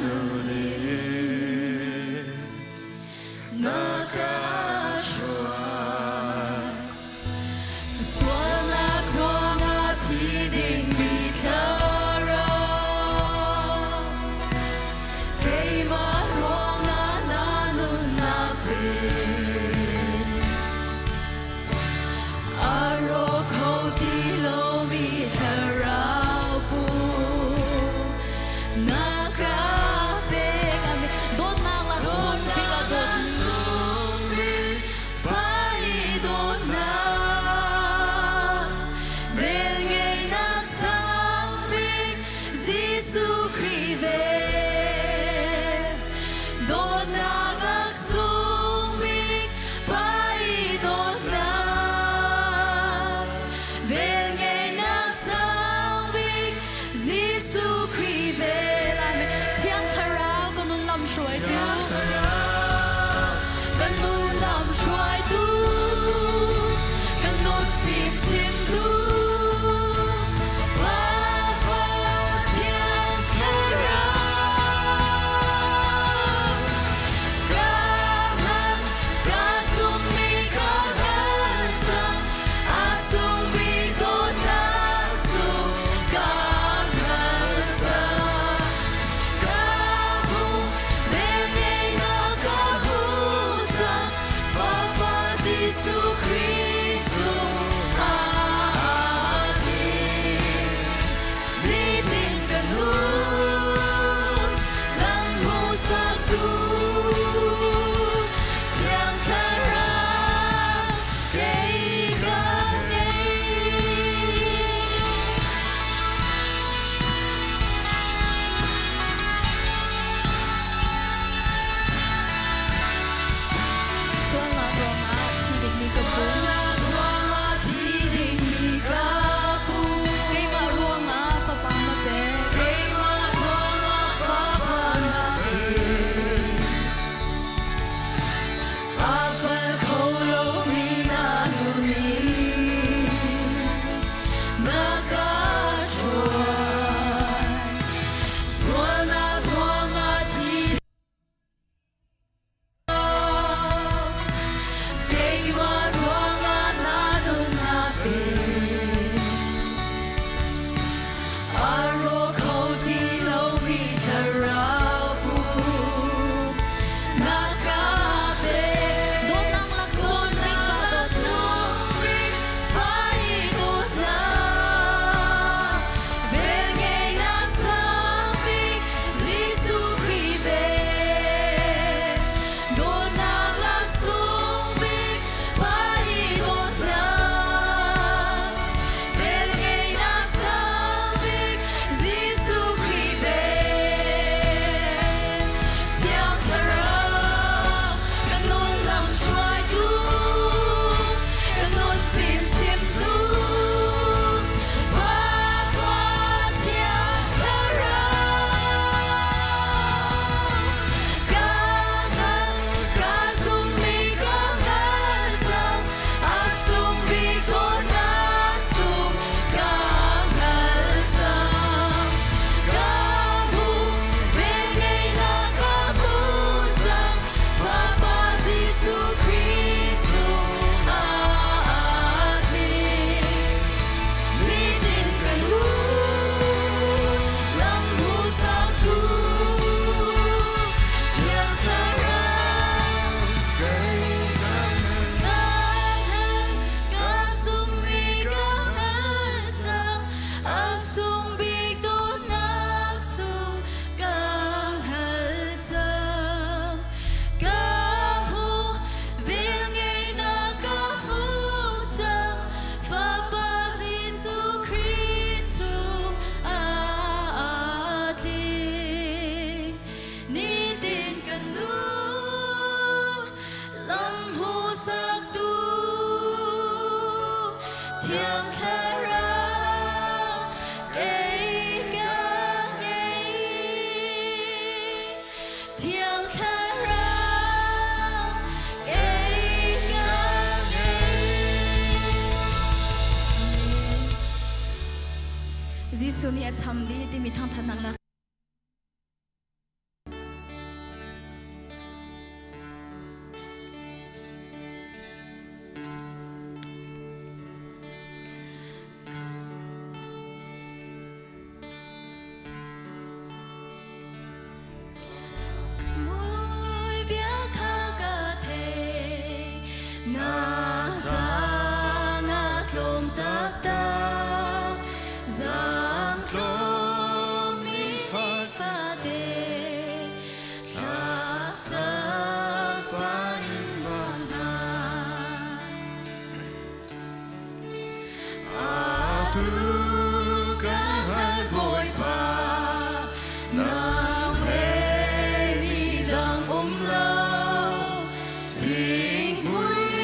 Thiang Thlarau kei ka ngei. Thiang Thlarau kei ka ngei. Jesuh nih a cham dih timi thangṭhatnak lak Mui bia kha ka thei na zang a tlawm taktak zang tlawm mi fate thlacam pa in van hna. Atu kan hal Bawipa, nang he midang um lo, thingpui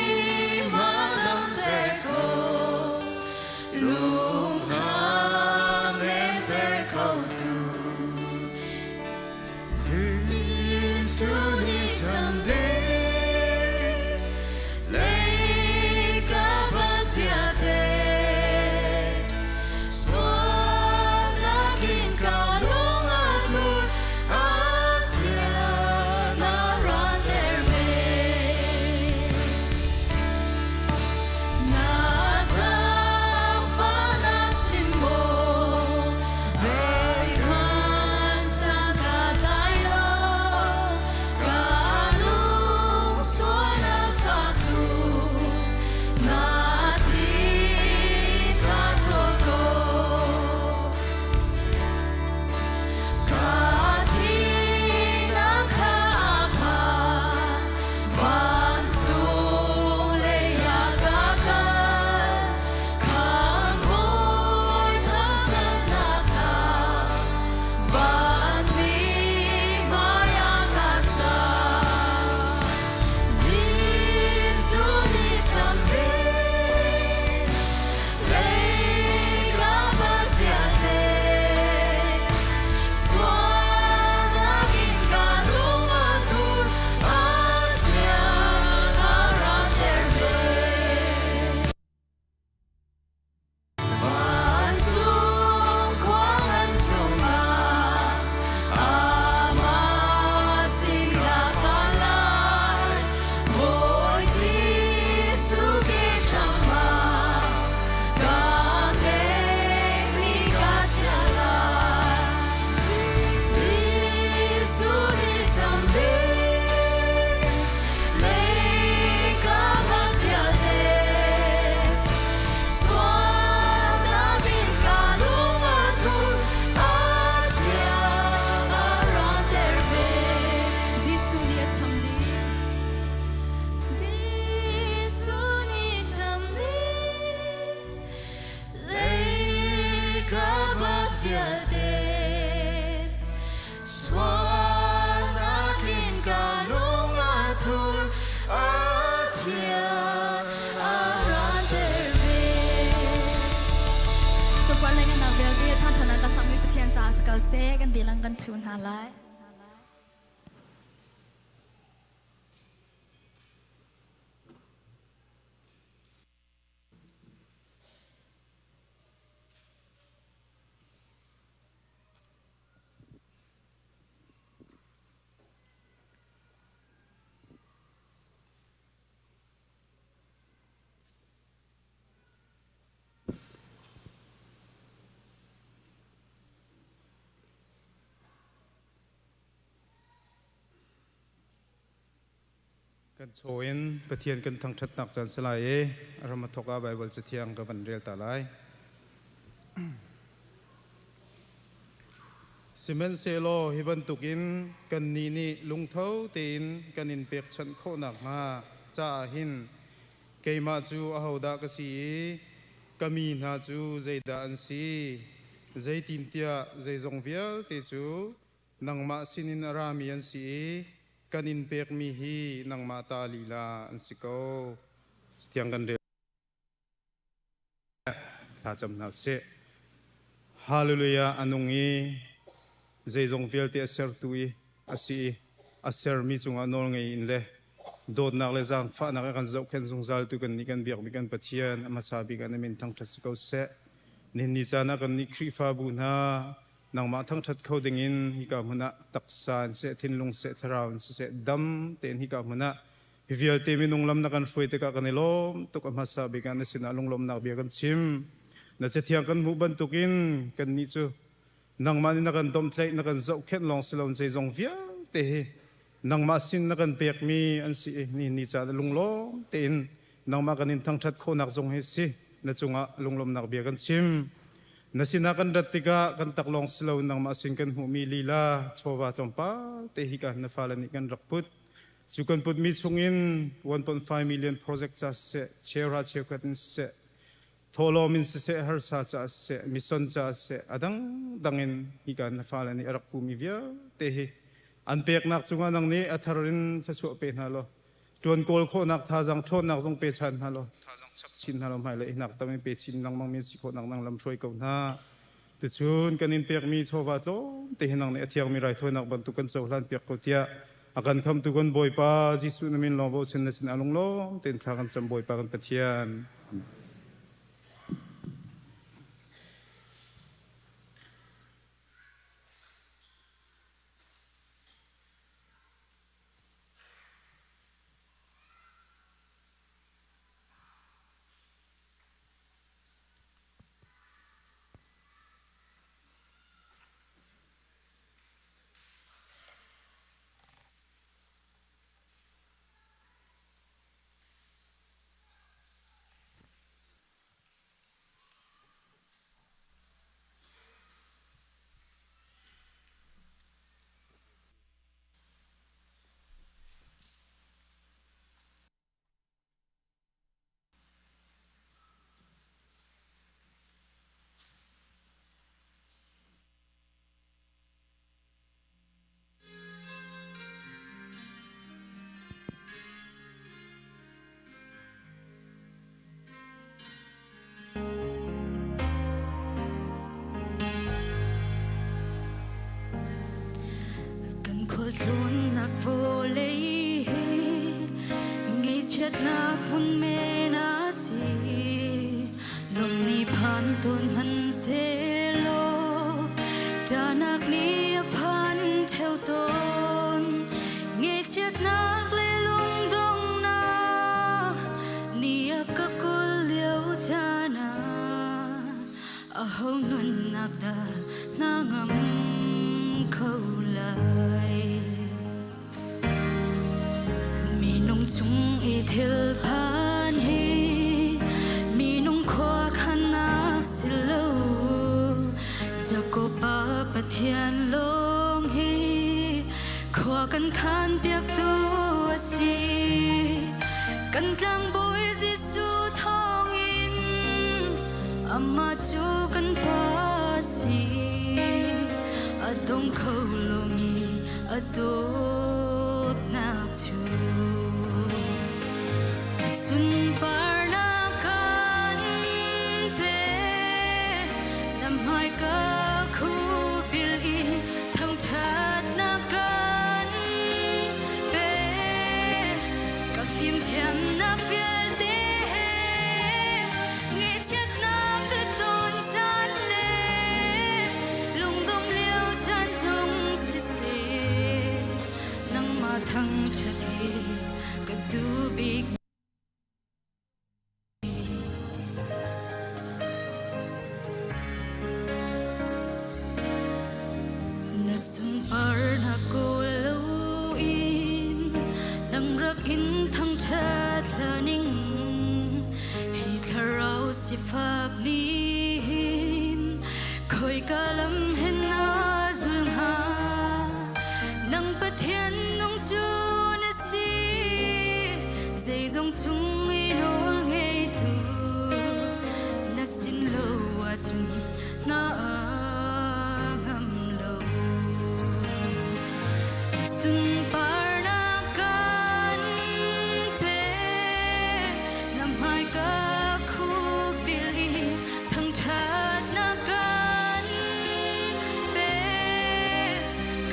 ma damter ko, lungham nemter kho tu. Jesuh nih cham ding, lei ka bat vialte, sualnak in ka lung a tur, a chia na ranter ve. Na zaangfahnak chim maw, zeihmanh san ka tlai lo, ka lung sualnak fak tuk, na thi ka ṭhawl ko. Ka thihnak kha a phan, vancung lei ah ka kal, khamhbawi thangṭhatnak kha vanmi hmaiah ka sa. Jesuh nih champi, lei ka bat vialte, sualnak in ka lung a thur, a thiang a ranter ve. Vancung khua ngan chungah amah sinah ka lai. Bawi Jesuh ke hramah ka ngeihmi ka chia lai. Jesuh nih chambik lei ka van vialte sualnak in ka lung a thur a chia a ranter ve. Jesuh nih a cham dih. Jesuh nih cham dih. Lei ka bat vialte sualnak in ka lung a thur a thiang a ranter ve. Support le ngan vialte thangṭhatnak ka sakmi Pathian caah si ko seh kan dilang kan ṭhu hna lai. Kan chaw in Pathian kan thangṭhatnak caan si lai i a ram a thawk ah Baibal Cathiang ka van rel ta lai. Sihmanhsehlaw hi bantukin kannih nih lungtho tein kan in pekchanh khawh nakhnga caah hin keimah cu ahodah ka si i ka mi hna cu zeidah an si? Zeitintiah zeizong vialte cu nangmah sinin a rami an si i kan in pekmi hi nangmah ta lila an si ko. Cathiang kan rel. Thla cam hna usih. Hallelujah a nung i zeizong vialte a sertu i a si i a sermi cungah nawl ngei in le dawtnak le zaangfahnak a kan zohkhenh zungzaltu kannih kan biakmi kan Pathian a hmasa bik ah na min thangṭhat si ko seh. Nihin ni caan ah kannih Khrihfabu hna nangmah thangṭhat kho dingin hika hmun ah taksa in seh, thinlung seh, thlarau in siseh dam tein hika hmun ah hi vialte minung lam na kan hruai tikah kan i lawm tuk. A hmasa bik ah na sinah lunglawmhnak bia kan chim. Na cathiang kan hmuh bantukin kannih cu nangmah nih na kan domhtlaih, na kan zohkhenh lawng si loin zeizong vialte hi nangmah sin na kan pekmi an si i nihin ni caan ah lunglawm tein nangmah kan in thangṭhat khawhnak zong hi si. Na cungah lunglawmhnak bia kan chim. Na sinah kan rat tikah kan taklawng si loin nangmah sin kan hmuhmi lila chawva tlawmpal te hi ka na fale nih kan rak put. Cu kan putmi chungin 1.5 million project ca siseh, cheuhra cheukhat in siseh, thawhlawm in siseh, harsa ca siseh, mission ca siseh, a dangdang in hika na fale nih a rak pumi vialte hi an peknak cungah nang nih a thar in thluachuah pe hna law ṭuan kawl khawhnak thazaang ṭhawnnak zong pe ṭhan hna law thazaang chap chin hna law hmailei hinak tam in pe chin lengmang mi si khawhnak nang lam hruai ko hna. Tuchun kan in pekmi chawva tlawmte hi nang nih a thiangmi raithawinak bantuk kan cohlan piak ko tiah a kan khamtu kan Bawipa Jesuh na min lawng bochan na sinah lunglawm tein thla kan cam Bawipa kan Pathian. Kan khualtlawnnak vawlei hi ngaihchiatnak hmun men a si. Lawm nih phan tawn hmanhsehlaw ṭahnak nih a phan ṭheo tawn. Ngaihchiatnak le lungdonghnak ni a ka kul lio caan ah aho nunnak dah na ngam kho lai? Minung chung i thil phan hi minung khua khannak si lo. Jakob pa Pathian lawng hi khua kan khan piaktu a si. Kan tlangbawi Jesuh thawngin amah cu kan pa a si. A dong kho lomi a dawtnak cu sunparnak kan pe. Na hmaika khupil i thangṭhatnak kan pe. Ka fimthiamnak vialte he ngaihchiatnak ka ton caan le lungdong lio caan zong siseh nangmah thangṭhat hi ka duh bik. Na sunparnak kawl loin nang rak in thangṭhat hlaning hi thlarau sifak nih hin khoika lam hen na zul hnga? Nang Pathian nung cu na si, zeizong chung i nawl ngeitu na sin lo ahcun na ngam lo. Sunparnak kan pe, na hmaika khupil i thangṭhat.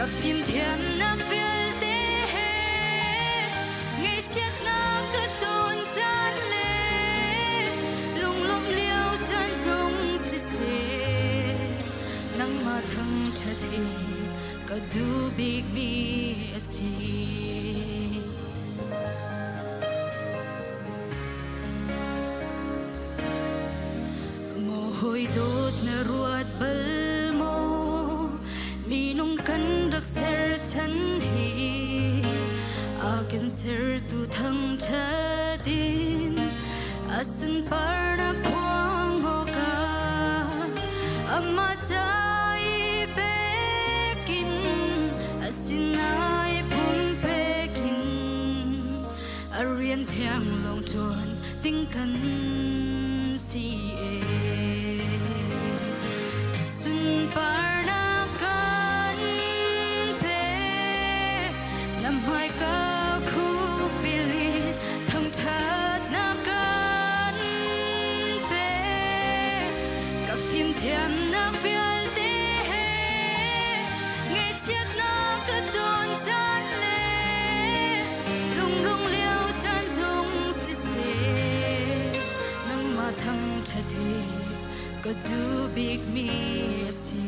Ka fimthiamnak vialte he ngaihchiatnak ka ton caan le lunglawmh lio caan zong siseh nangmah thangṭhat hi ka duh bikmi a si. Maw hawi dawt na ruat bal maw minung kan rak ser chan hi a kan sertu thangṭhat in a sunparnak phuang awkah amah ca i pekin a sinai pumpek in a rian thiang lawng ṭuan ding kan si e. Sunparnak kan pe, na hmaika khupil i thangṭhatnak kan pe. Ka fimthiamnak vialte he ngaihchiatnak ka ton caan le lunglung lio caan zong siseh nangmah thangṭhat hi ka duh bikmi a si.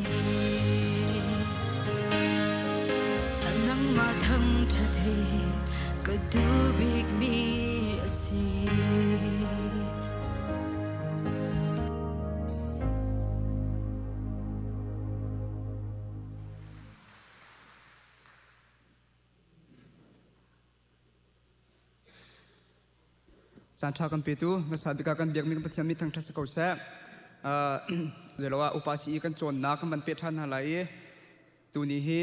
Nangmah thangṭhat hi ka duh bikmi a si. Caan ṭha kan petu hmasa bik ah kan biakmi kan Pathian mi thangṭhat si ko seh. Zeiloah upa si i kan cawnnak kan van peh ṭhan hna lai i tuni hi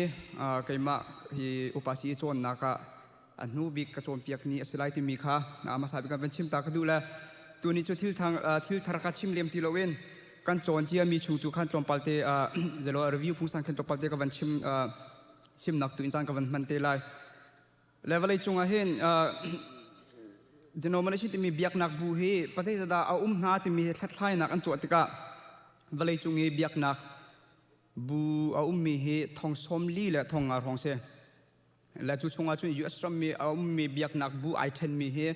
keimah hi upa si i cawnnak ah a hnu bik ka cawnpiak ni a si lai timi kha hmasa bik ah van chim ta ka duh le tuni cu thil thil thar ka chim lem ti loin kan cawn ciami chung tu khan tlawmpal te zeiloah review phungsan khan tlawmpal te ka van chim chimnak tu in caan ka van hman te lai. Le vawlei cungah hin denomination timi biaknak bu hi pazei dah a um hna timi hlathlainak an tuah tikah vawlei cung i biaknak bu a ummi hi thong sawm li le thong nga hrawng si. Le cu chungah cun US rammi a ummi biaknak bu ai ṭhenmi hi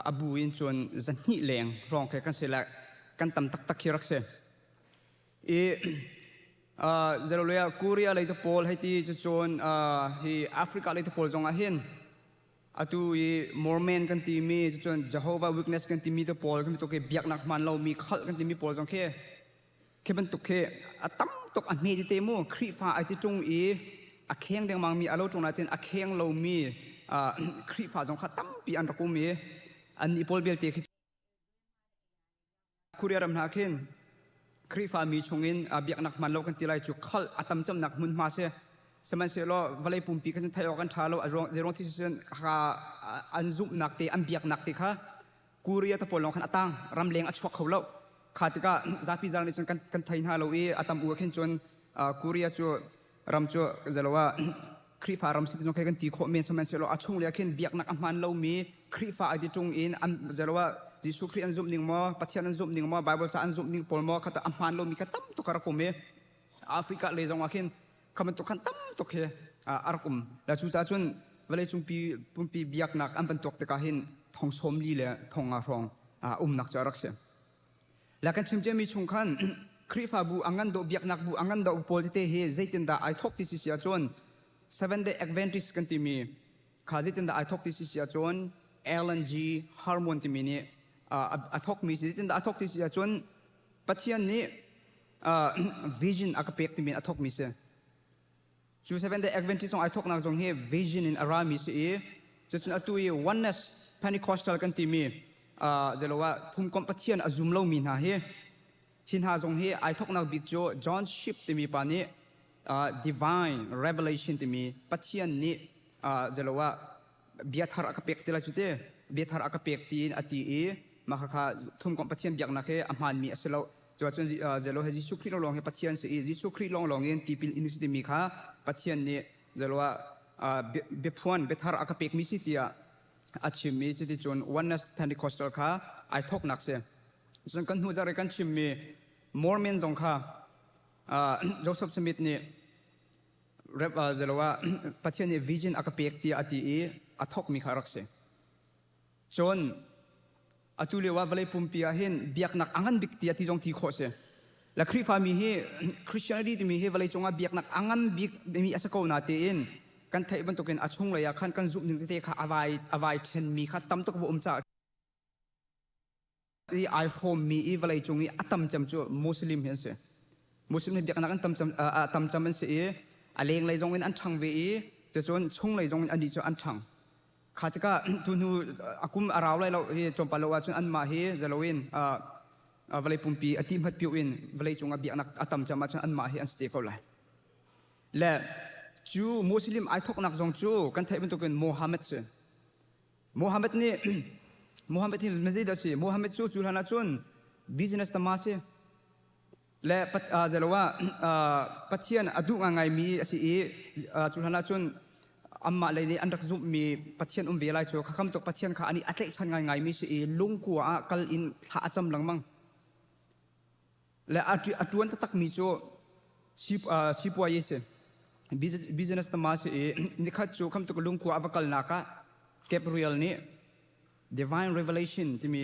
a bu in cun zahnih leng hrawng khi kan si le kan tam taktak khi rak si. I Zeloleah Korea lei te pawl hei ti cucun hi Africa lei te pawl zongah hin atu i Mormon kan timi cucun Jehovah Witness kan timi te pawl kan tuk i biaknak hmaan lomi khalh kan timi pawl zong khi khi bantuk khi a tam tuk a hme tete mu Khrihfa ai ti ṭung i a kheng dengmang mi a lo ṭung nain a kheng lomi Khrihfa zong kha tampi an rak um i annih pawl belte khi Korea ram hna khin Khrihfami chungin biaknak hman lo kan ti lai cu khalh a tam cemnak hmunhma si. Sihmanhsehlaw vawlei pumpi khan theih awk an ṭha lo. Zeirong ti cun an zumhnak te an biaknak te kha Korea te pawl lawng khan a tang ramleng a chuak kho lo. Kha tikah zapi zaang nih cun kan thei hna lo i a tam u ah khin cun Korea cu ram cu zelo ah Khrihfa ram si ti kan ti khawh men sihmanhsehlaw a chung le khin biaknak a hmaan lomi Khrihfa ai ti ṭung in an zelo ah Jesuh Khrih an zumh ning maw Pathian an zumh ning maw Bible ca an zumh ning pawl maw khata a hmaan lomi kha tam tuk a rak um i Africa lei zong ah khin kha bantuk khan tam tuk hi a rak um la cu caah cun vawleicung pi pumpi biaknak an van tuak tikah hin thong sawm li le thong nga hrawng umnak cu a rak si. Le kan chim ciami chung khan Khrihfabu a ngan dawh biaknak bu a ngan dawh pawl tete hi zeitindah ai thawk ti si si ahcun Seventh Day Adventist kan timi kha zeitindah ai thawk ti si si ahcun Ellen G. Harmon timi nih a thawkmi si zeitindah a thawk ti si ahcun Pathian nih vision a ka pek timi in a thawkmi si. Cu Seventh Day Adventist zong ai thawknak zong hi vision in a rami si i cucun atu i Oneness Pentecostal kan timi zeilo ah thumkomh Pathian a zum lomi hna hi hi hna zong hi ai thawknak bik cu John Ship timi pa nih divine revelation timi Pathian nih zeilo ah bia thar a ka pek ti lai cu te bia thar a ka pek tiin a ti i mah khakha thumkomh Pathian biaknak hi a hmaanmi a si lo Cuacun zelo he Jesuh Khrih lawnglawng hi Pathian si i Jesuh Khrih lawnglawng in tipil in si timi kha Pathian nih zelo ah biaphuan biathar a ka pekmi si tiah a chim i cuticun Oneness Pentecostal kha ai thawknak si. Cun kan hnu zarh i kan chimmi Mormon zong kha Joseph Smith nih Rep zeloah Pathian nih vision a ka pek tiah a ti i a thawkmi kha a rak si. Cun atu lio ah vawlei pumpi ah hin biaknak a ngan bik tiah ti zong ti khawh si. Le Khrihfami hi Christianity timi hi vawlei cungah biaknak a ngan bik mi a si ko na tiin kan theih bantukin a chunglei ah khan kan zumh ning tete kha a vai a vai ṭhenmi kha tam tuk va um caah i ai hrawmmi i vawlei cung i a tam cem cu Muslim hi an si. Muslim hi biaknak an tam cem, a tam cem an si i a lenglei zong in an ṭhang ve i cucun chunglei zong in anih cu an ṭhang. Kha tikah tuhnu a kum a rau lai lo hi tlawmpal lo ahcun anmah hi zalo in vawlei pumpi a ti hmat piu in vawlei cung ah biaknak a tam cem ahcun anmah hi an si te ko lai. Le cu Muslim ai thawknak zong cu kan theih bantukin Muhammad si. Muhammad nih Muhammad hi masjid a si. Muhammad cu cu hlan ahcun business tama si. Le zelo ah Pathian a duh ngaingaimi a si i cu hlan ahcun amah lei nih an rak zumhmi Pathian um ve lai cu khakham tuk Pathian kha ani a tlaihchan ngaingaimi si i lungkua ah kal in thla a cam lengmang. Le a ṭuan taktakmi cu sipuayi si. Business tama si i nikhat cu kham tuk lungkua a va kalnak ah Gabriel nih Divine Revelation timi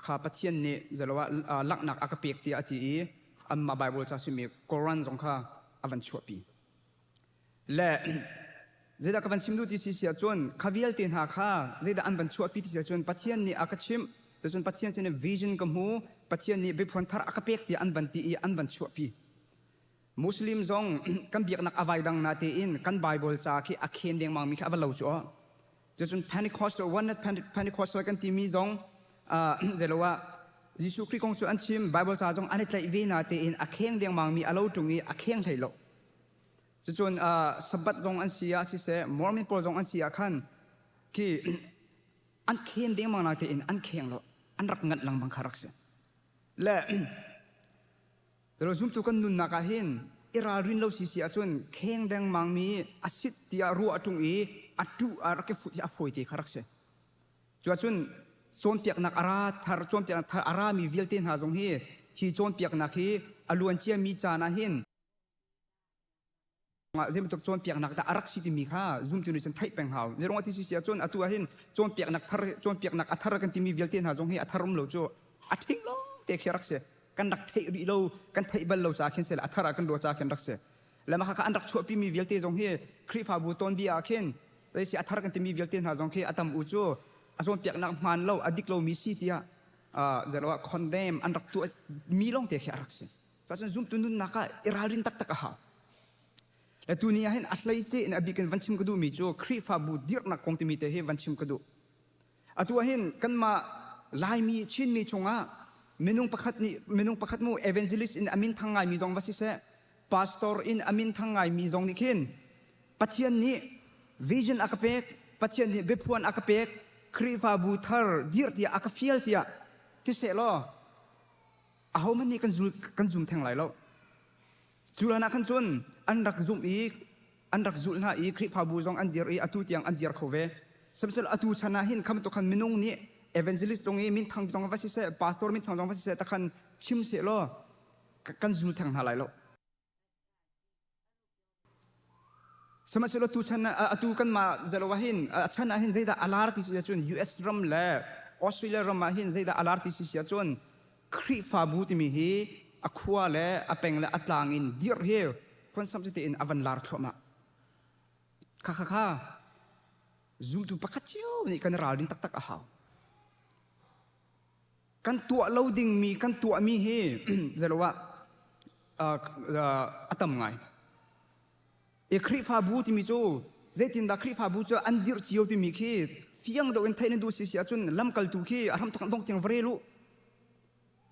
kha Pathian nih zalo ah langhnak a ka pek tiah a ti i anmah Bible ca simi Koran zong kha a van chuahpi. Le zeidah ka van chim duh ti si ahcun kha vialte hna kha zeidah an van chuahpi ti si ahcun Pathian nih a ka chimh cucun Pathian sin vision ka hmu Pathian nih biaphuan thar a ka pek tiah an van ti i an van chuahpi. Muslim zong kan biaknak a vai dang na tein kan Bible ca khi a khen dengmang mi kha a va lo cu aw. Cucun Pentecostal One Pentecostal kan timi zong zeilo ah Jesuh Khrih kong cu an chim Bible ca zong an i tlaih ve na tein a kheng dengmang mi a lo ṭung i a kheng hlei lo. Cucun Sabbath zong an si ah siseh, Mormon pawl zong an si ah khan khi an khen dengmang na tein an kheng lo, an rak nganh lengmang kha rak si. Le zumtu kan nunnak ah hin i ralrin lo si si ahcun kheng dengmang mi a sit tiah ruah a ṭung i a ṭuh a rak i fut hi a fawi te kha rak si. Cuahcun cawnpiaknak a ra thar cawnpiaknak thar a rami vialte hna zong hi hi cawnpiaknak hi a luancia mi caan ah hin zei bantuk cawnpiaknak dah a rak si timi kha zumtu nih cun theih peng hau. Zeiruang ah ti si ahcun atu ah hin cawnpiaknak thar cawnpiaknak a thar kan timi vialte hna zong hi a thar um lo cu a ṭhing lawng te khi rak si. Kan rak theih rih lo, kan theih bal lo ca khin sel a thar ah kan ruah ca khin rak si. Le mah kha an rak chuahpi mi vialte zong hi Khrihfabu tawnbia ah khin si a thar kan timi vialte hna zong khi a tam u cu a cawnpiaknak hmaan lo, a dik lomi si tiah zero ah condemn an rak tuah mi lawng te khi a rak si. Cun zumtu nunnak ah i ralrin taktak a hau. Le tuni ah hin a hleice in a bik in van chim ka duhmi cu Khrihfabu dirhnak kong timi te hi van chim ka duh. Atu ah hin kanmah Laimi Chinmi chungah minung pakhat nih minung pakhat mu evangelist in a min thang ngaimi zong va siseh pastor in a min thang ngaimi zong nih khin Pathian nih vision a ka pek Pathian nih biaphuan a ka pek Khrihfabu thar dirh tiah a ka fial tiah ti seh law ahohmanh nih kan zul kan zum theng lai lo cu hlan ah khan cun an rak zumh i an rak zulh hna i Khrihfabu zong an dir i atu tiang an dir kho ve sihmanhsehlaw atu chan ah hin kha bantuk khan minung nih evangelist zong i minthang zong va siseh pastor minthang zong va siseh takhan chim seh law kan zul theng hna lai lo Sihmanhsehlaw tuchan ah atu kanmah zelo ah hin a chan ah hin zeidah a lar ti si ahcun US ram le Australia ram ah hin zeidah a lar ti si si ahcun Khrihfabu timi hi a khua le a peng le a tlang in dirh hi khuansam tein a van lar thluahmah. Kha kha kha zumtu pakhat cio nih kan ralrin taktak a hau. Kan tuah lo dingmi kan tuahmi hi zelo ah a tam ngai. I Khrihfabu timi cu zeitindah Khrihfabu cu an dirh cio timi khi fiang deuh in theih na duh si si ahcun lamkaltu khi a hramthok dong tiang va rel u.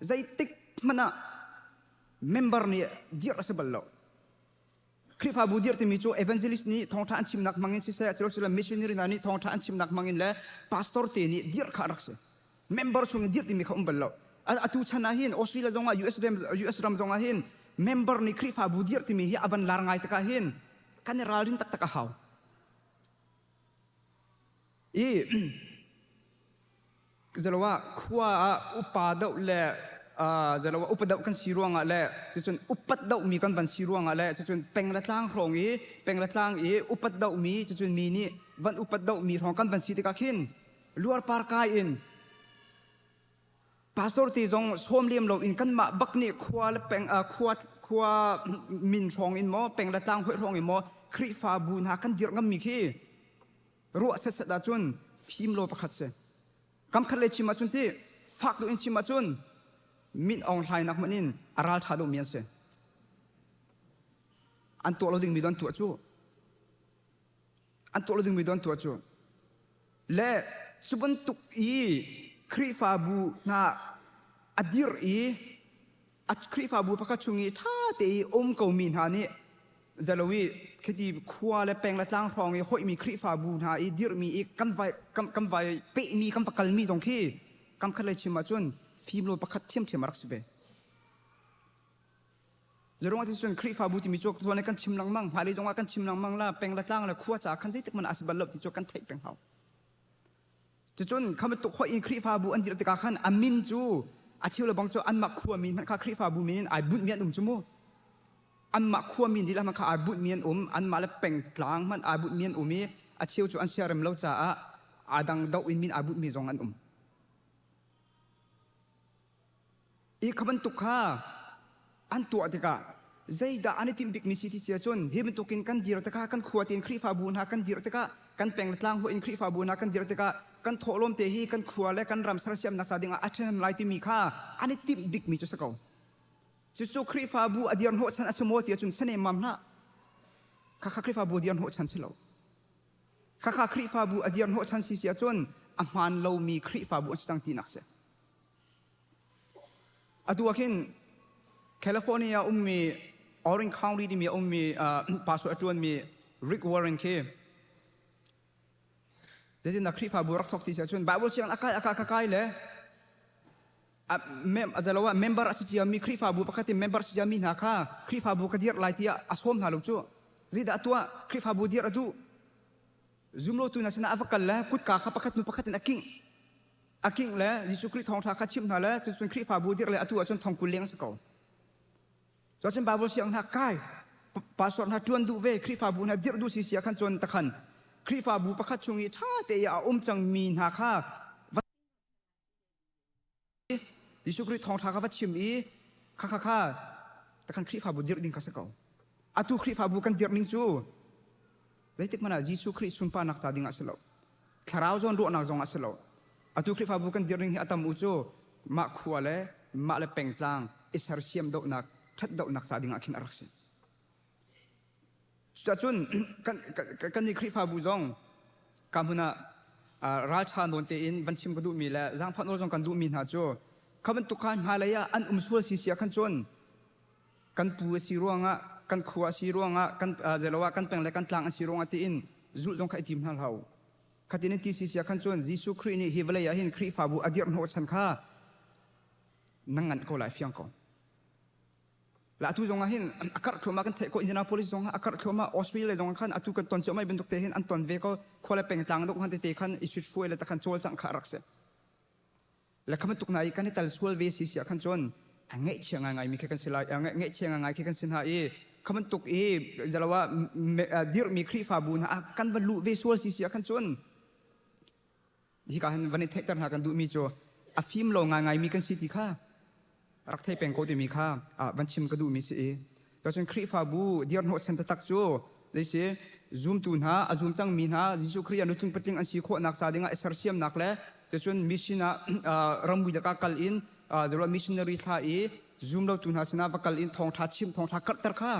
Zeitik hmanh ah member nih dirh a si bal lo. Khrihfabu dirh timi cu evangelist nih thawngṭha an chimnak hmangin siseh, culo missionary hna nih thawngṭha an chimnak hmangin le pastor te nih dirh kha a rak si. Member chung in dirh timi kha um bal lo. Atu chan ah hin Australia zong ah US ram, US ram zong ah hin member nih Khrihfabu dirh timi hi a van lar ngai tikah hin kan i ralrin taktak a hau. I zalo ah khua ah upa deuh le Zalo upa deuh kan si ruangah le cucun upat deuhmi kan van si ruangah le cucun peng le tlang hrawng i peng le tlang i upat deuhmi cucun mi nih van upat deuhmi hrawng kan van si tikah khin luarpar kai in pastor te zong sawm lem lo in kanmah bak nih khua le peng khua khua min hrawng in maw peng le tlang hoih hrawng in maw Khrihfabu hna kan dirh ngammi khi ruah setset ahcun fim lo pakhat si. Kam khat lei chim ahcun ti fak deuh in chim ahcun Min Aung Hlaing nak hmanh in a ralṭha deuhmi an si. An tuah lo dingmi do an tuah cu. An tuah lo dingmi do an tuah cu. Le cu bantuk i Khrihfabu hna a dirh i a Khrihfabu pakhat chung i ṭha te i um komi hna nih zalo i khiti khua le peng le tlang hrawng i hoihmi Khrihfabu hna i dirhmi i kan vai kan, kan vai pehmi kan va kalmi zong khi kam khat lei chim ahcun fimlo pakhat ṭhiamṭhiam a rak si ve. Zeruang ah cun Khrihfabu timi cu tuan kan chim lengmang, hmailei zongah kan chim lengmang la, peng le tlang le khua ca khan zeitik hmanh ah a si bal lo ti cu kan theih peng hau. Cucun kha bantuk hoih in Khrihfabu an dirh tikah khan a min cu a cheu le bang cu anmah khuami hmanh kha Khrihfabu min in ai bunhmi an um cu mu. Anmah khuami lila hmanh kha ai bunhmi an um, anmah le pengtlang hmanh ai bunhmi an um i a cheu cu an siarem lo caah aa dang doh in min ai bunhmi zong an um. I kha bantuk kha an tuah tikah zeidah an i timh bikmi si ti si ahcun hi bantukin kan dir tikah kan khua tein Khrihfabu hna kan dir tikah kan peng le tlang huah in Khrihfabu hna kan dir tikah kan thawhlawm te hi kan khua le kan ram sersiamnak ca dingah a ṭhahnem lai timi kha an i timh bikmi cu si ko. Cucu Khrihfabu a dir hnawhchan a si maw ti ahcun si nemmam hlah. Khakha Khrihfabu a dir hnawhchan si lo. Khakha Khrihfabu a dir hnawhchan si si ahcun a hmaan lomi Khrihfabu an si cang tinak si. Atu ah khin California ummi Orange County timi a ummi pastor a ṭuanmi Rick Warren khi zeitindah Khrihfabu rak thawk ti si ahcun Bible sianginn a kai a kai a kai le a zalo ah member a si ciami Khrihfabu pakhat in member a si ciami hna kha Khrihfabu ka dirh lai tiah a sawm hna lo cu. Zeidah a tuah? Khrihfabu dirh a duh. Zumlotu hna sinah a va kal le kutka kha pakhat hnu pakhat in a kingh. A kingh le Jesuh Khrih thawngṭha kha chimh hna le cucun Khrihfabu dirh le atu ahcun thongkul leng a si ko. Cuacun Bible siang hna kai pastor hna ṭuan duh ve Khrihfabu hna dirh duh si sia khan cun takhan Khrihfabu pakhat chung i ṭha te i a um cangmi hna kha va Jesuh Khrih thawngṭha kha va chim i kha kha kha takhan Khrihfabu dirh ding kha si ko. Atu Khrihfabu kan dirh ning cu zeitik hmanh ah Jesuh Khrih sunparnak ca ding ah si lo. Thlarau zawn ruahnak zong ah si lo. Atu Khrihfabu kan dirh ning hi a tam u cu mah khua le mah le pengtlang i sersiam dohnak, ṭhat dohnak ca ding ah khin a rak si. Cuticun kan, kan nih Khrihfabu zong ka hmun ah ralṭha nawn tein van chim ka duhmi le zaangfah nawl zong kan duhmi hna cu kha bantuk kha hmailei ah an um sual si si ah khan cun kan pu a si ruangah kan khua a si ruangah kan zeilo ah kan peng le kan tlang a si ruangah tiin zulh zong kha i tim hna hlah u. Khatin in ti si sia khan cun Jesuh Khrih nih hi vawlei ah hin Khrihfabu a dirh hnawh chan kha na nganh ko lai fiang ko. La atu zong ah hin a karh thluahmah kan theih ko Indianapolis zong ah a karh thluahmah Australia zong ah khan atu kan ton cuahmah bantuk te hin an ton ve ko khua le pengtlang deuh khan tete khan i hruai le takhan cawlcangh kha a rak si. Le kha bantuk hna i kan i tal sual ve si siah khan cun a ngaihchia ngaingai mi khi kan si lai ngaihchia ngaingai khi kan si hna i kha bantuk i zalo ah dirhmi Khrihfabu hna ah kan va luh ve sual si siah khan cun hika hin van i theihter hna kan duhmi cu a fim lo ngaingai mi kan si ti kha rak thei peng ko timi kha van chim ka duhmi si i cun Khrihfabu dirhnawh chan taktak cu zeisi zumtu hna a zum cangmi hna Jesuh Khrih ah nutling patling an si khawhnak ca dingah i sersiamnak le cun mission ah ramui lakah kal in missionary thla i zumlotu hna sinah va kal in thawngṭha chim thawngṭha karhter kha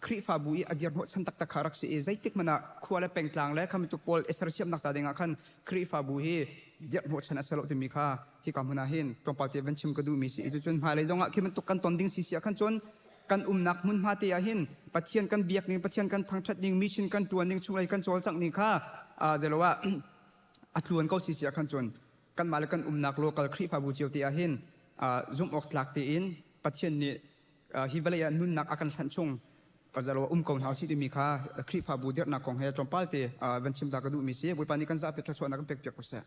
Khrihfabu i a dirhnawh chan taktak kha rak si i zeitik hmanh ah khua le pengtlang le kha bantuk pawl i sersiamnak ca dingah khan Khrihfabu hi dirhnawh chan a si lo timi kha hika hmun ah hin tlawmpal te van chim ka duhmi si i cucun hmailei zongah khi bantuk kan ton ding si si ah khan cun kan umnak hmunhma te ah hin Pathian kan biak ning Pathian kan thangṭhat ning mission kan ṭuan ning chunglei kan cawlcangh ning kha zeilo ah a tluan ko si si ah khan cun kanmah le kan umnak local Khrihfabu cio te ah hin zumh awk tlak tein Pathian nih hi vawlei ah nunnak a kan hlanh chung zalo um ko hna usih timi kha Khrihfabu dirhnak kong he tlawmpal te van chim ta ka duhmi si. Bawipa nih kan zapi thluachuahnak kan pek piak ko seh.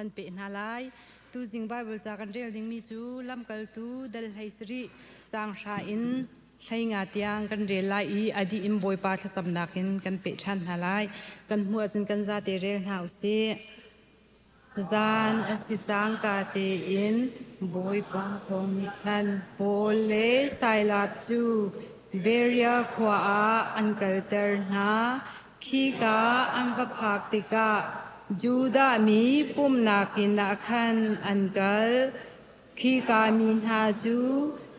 van peh hna lai. Tuzing Bible ca kan rel dingmi cu lamkaltu dal hlei sarih caang hra in hlei nga tiang kan rel lai i a dih in Bawipa thlacamnak in kan peh ṭhan hna lai. Kan hmuh ahcun kan zate rel hna usih. Zan a si cangka tein Bawipa kong nih khan Paul le Silas cu Berea khua ah an kalter hna. Khika an va phak tikah Judah mi pumhnak inn ah khan an kal. Khika mi hna cu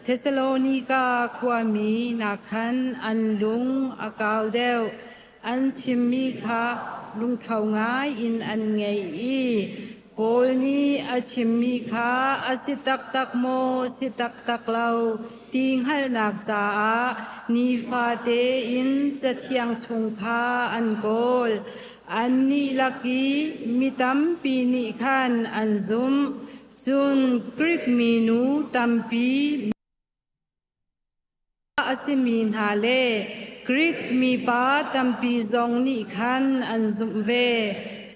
Thesalonika khuami nakkhan an lung a kau deuh. An chimmi kha lungtho ngai in an ngaih i Paul nih a chimmi kha a si taktak maw, si taktak lo ti hngalhnak caah nifate in Cathiang chung kha an kawl. Annih lak i mi tampi nih khan an zumh. Cun Grik minu tampi a simi hna le Grik mipa tampi zong nih khan an zumh ve.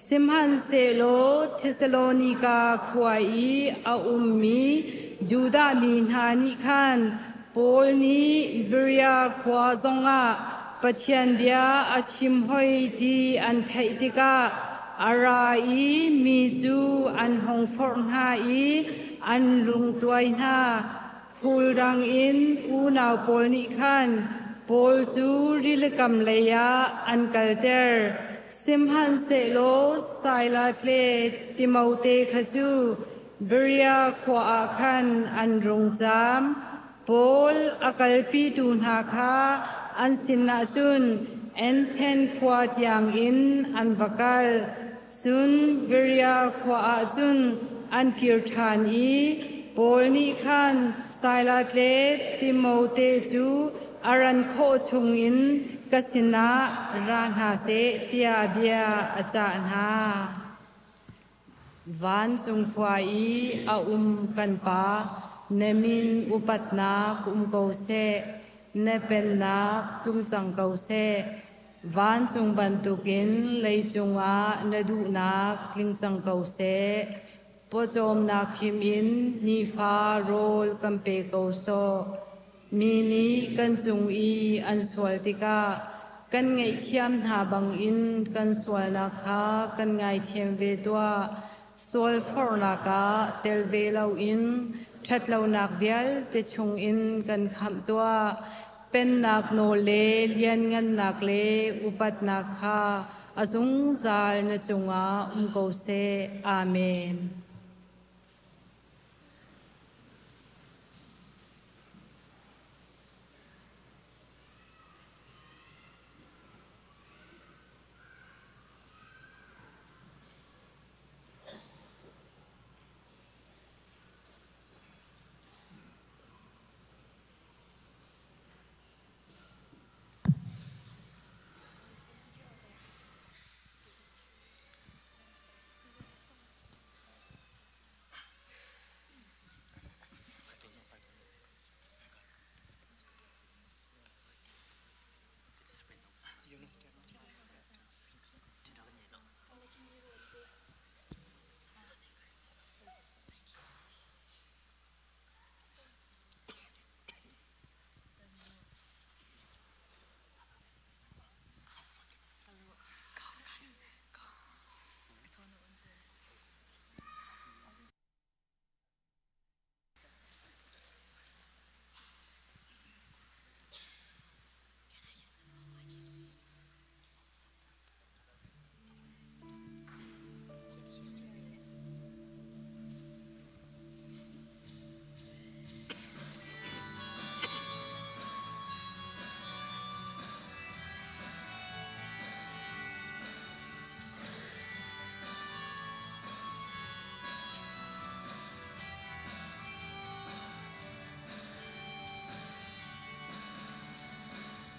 Sihmanhsehlaw Thesalonika khua i a ummi Judah mi hna nih khan Paul nih Berea khua zongah Pathian bia a chim hoi ti an theih tikah a ra i mi cu an hung forh hna i an lungtuai hna. Khulrang in unau pawl nih khan Paul cu rilikam lei ah an kalter. Sihmanhsehlaw Silas le Timote kha cu Berea khua ah khan an rung caam. Paul a kalpitu hna kha an sinah cun Anthen khua tiangin an va kal. Cun Berea khua ah cun an kir ṭhan i Paul nih khan Silas le Timote cu a ran khawh chungin ka sinah ra hna seh tiah bia a cah hna. Vancung khua i a um kan Pa, na min upatnak um ko seh, na pennak tlung cang ko seh. Vancung bantukin leicung ah na duhnak tling cang ko seh. Pawcawmnak him in nifa rawl kan pe ko sawh. Mi nih kan cung i an sual tikah kan ngaihthiam hna bangin kan sualnak kha kan ngaithiam ve tuah. Sualforhnak ah tel ve loin ṭhatlonak vialte chungin kan khamh tuah. Pennak nawl le lianngannak le upatnak kha a zungzal na cungah um ko seh. Amen.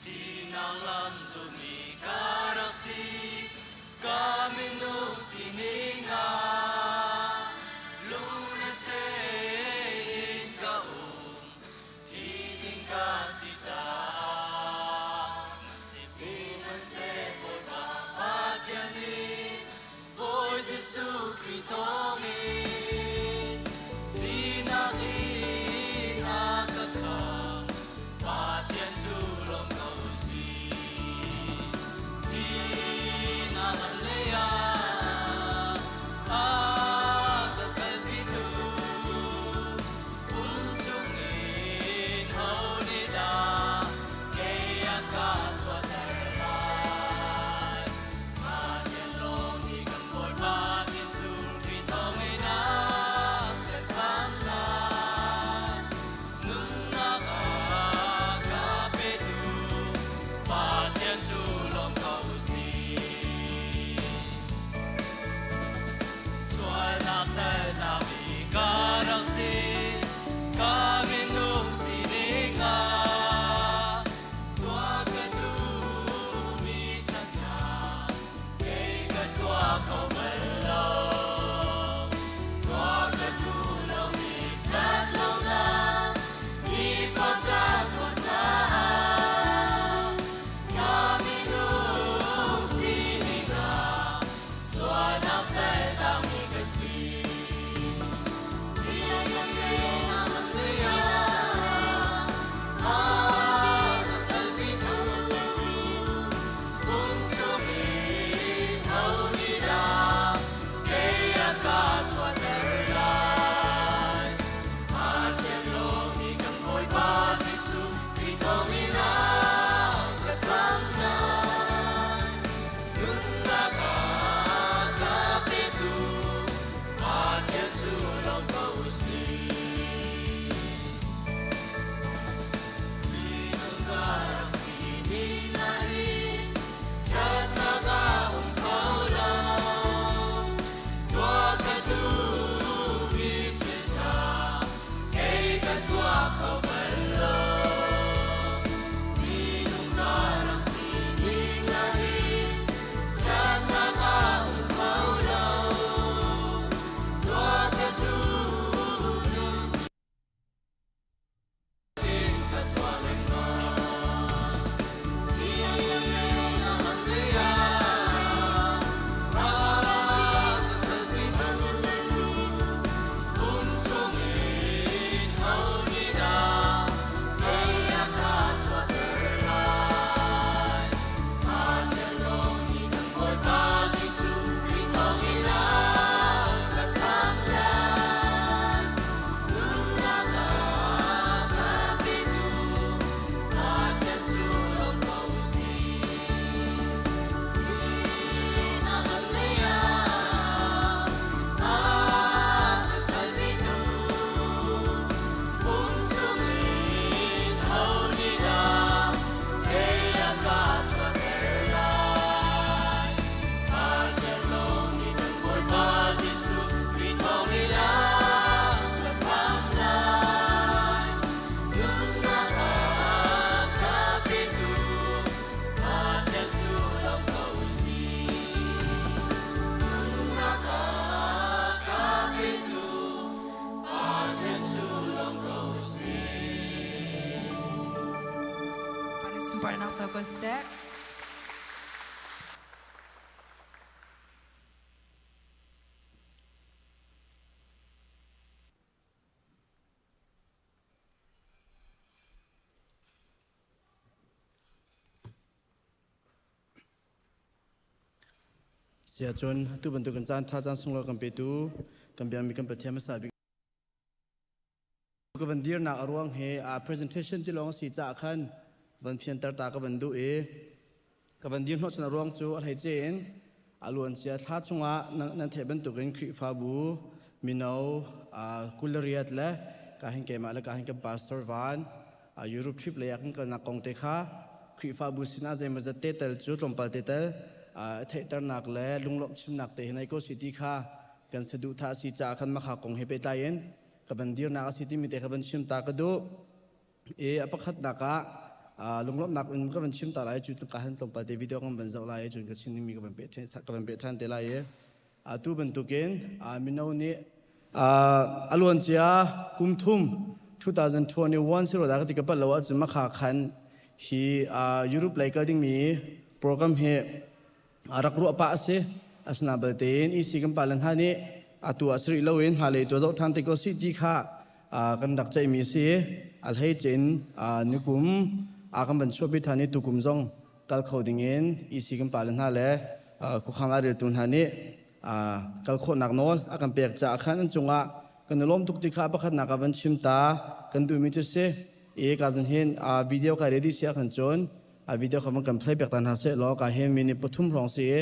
Thihnak lam zulmi ka rak si, ka minung sining ah lungrethei in ka um, thi ding ka si caah. Sihmanhseh Bawipa Pathian nih Bawi Jesuh Khrih thawngin. co ko seh. Siahcun atu bantukin caan ṭha caan sunglawi kan petu kan biakmi kan Pathian hmasa bik ka van dirnak a ruang he a presentation ti lawng a si caah khan van fianter ta ka van duh i ka van dir hnawhchan a ruang cu a hleice in a luancia thla chungah nan theih bantukin Khrihfabu mino kulariat le ka hin keimah le ka hin kan pastor van Europe trip lei ah kan kalnak kong te kha Khrihfabu sinah zeimawzat te tel cu tlawmpal te tel theihternak le lunglawmh chimnak te hin ai ko si ti kha kan saduhthah a si caah khan makha kong he pehtlai in ka van dirnak a si timi te kha van chim ta ka duh. I a pakhatnak ah lunglawmhnak in ka van chim ta lai cu ka han tlawmpal te video kan van zoh lai i cun ka chim dingmi ka van peh ka van peh ṭhan te lai i atu bantukin mino nih a luancia kum thum 2021 si ro dah ka ti ka palh lo ahcun makha khan hi Europe lei kal dingmi program hi rak ruah pah a si. Asinain balte in EC kan pale hna nih atu ah si rih loin hmailei tu zoh ṭhan te ko sih ti kha kan rak ceihmi a si. A hleice in nikum a kan van chuahpi ṭhan i tukum zong kal kho dingin EC kan pale hna le khuakhang laireltu hna nih kal khawhnak nawl a kan pek caah khan an cungah kan i lawm tuk ti kha pakhatnak ah van chim ta kan duhmi cu si. I ka zun hin video kai ready si ahkhan cun a video kha van kan play piak ta hna seh law ka hin minute pathum hrawng si i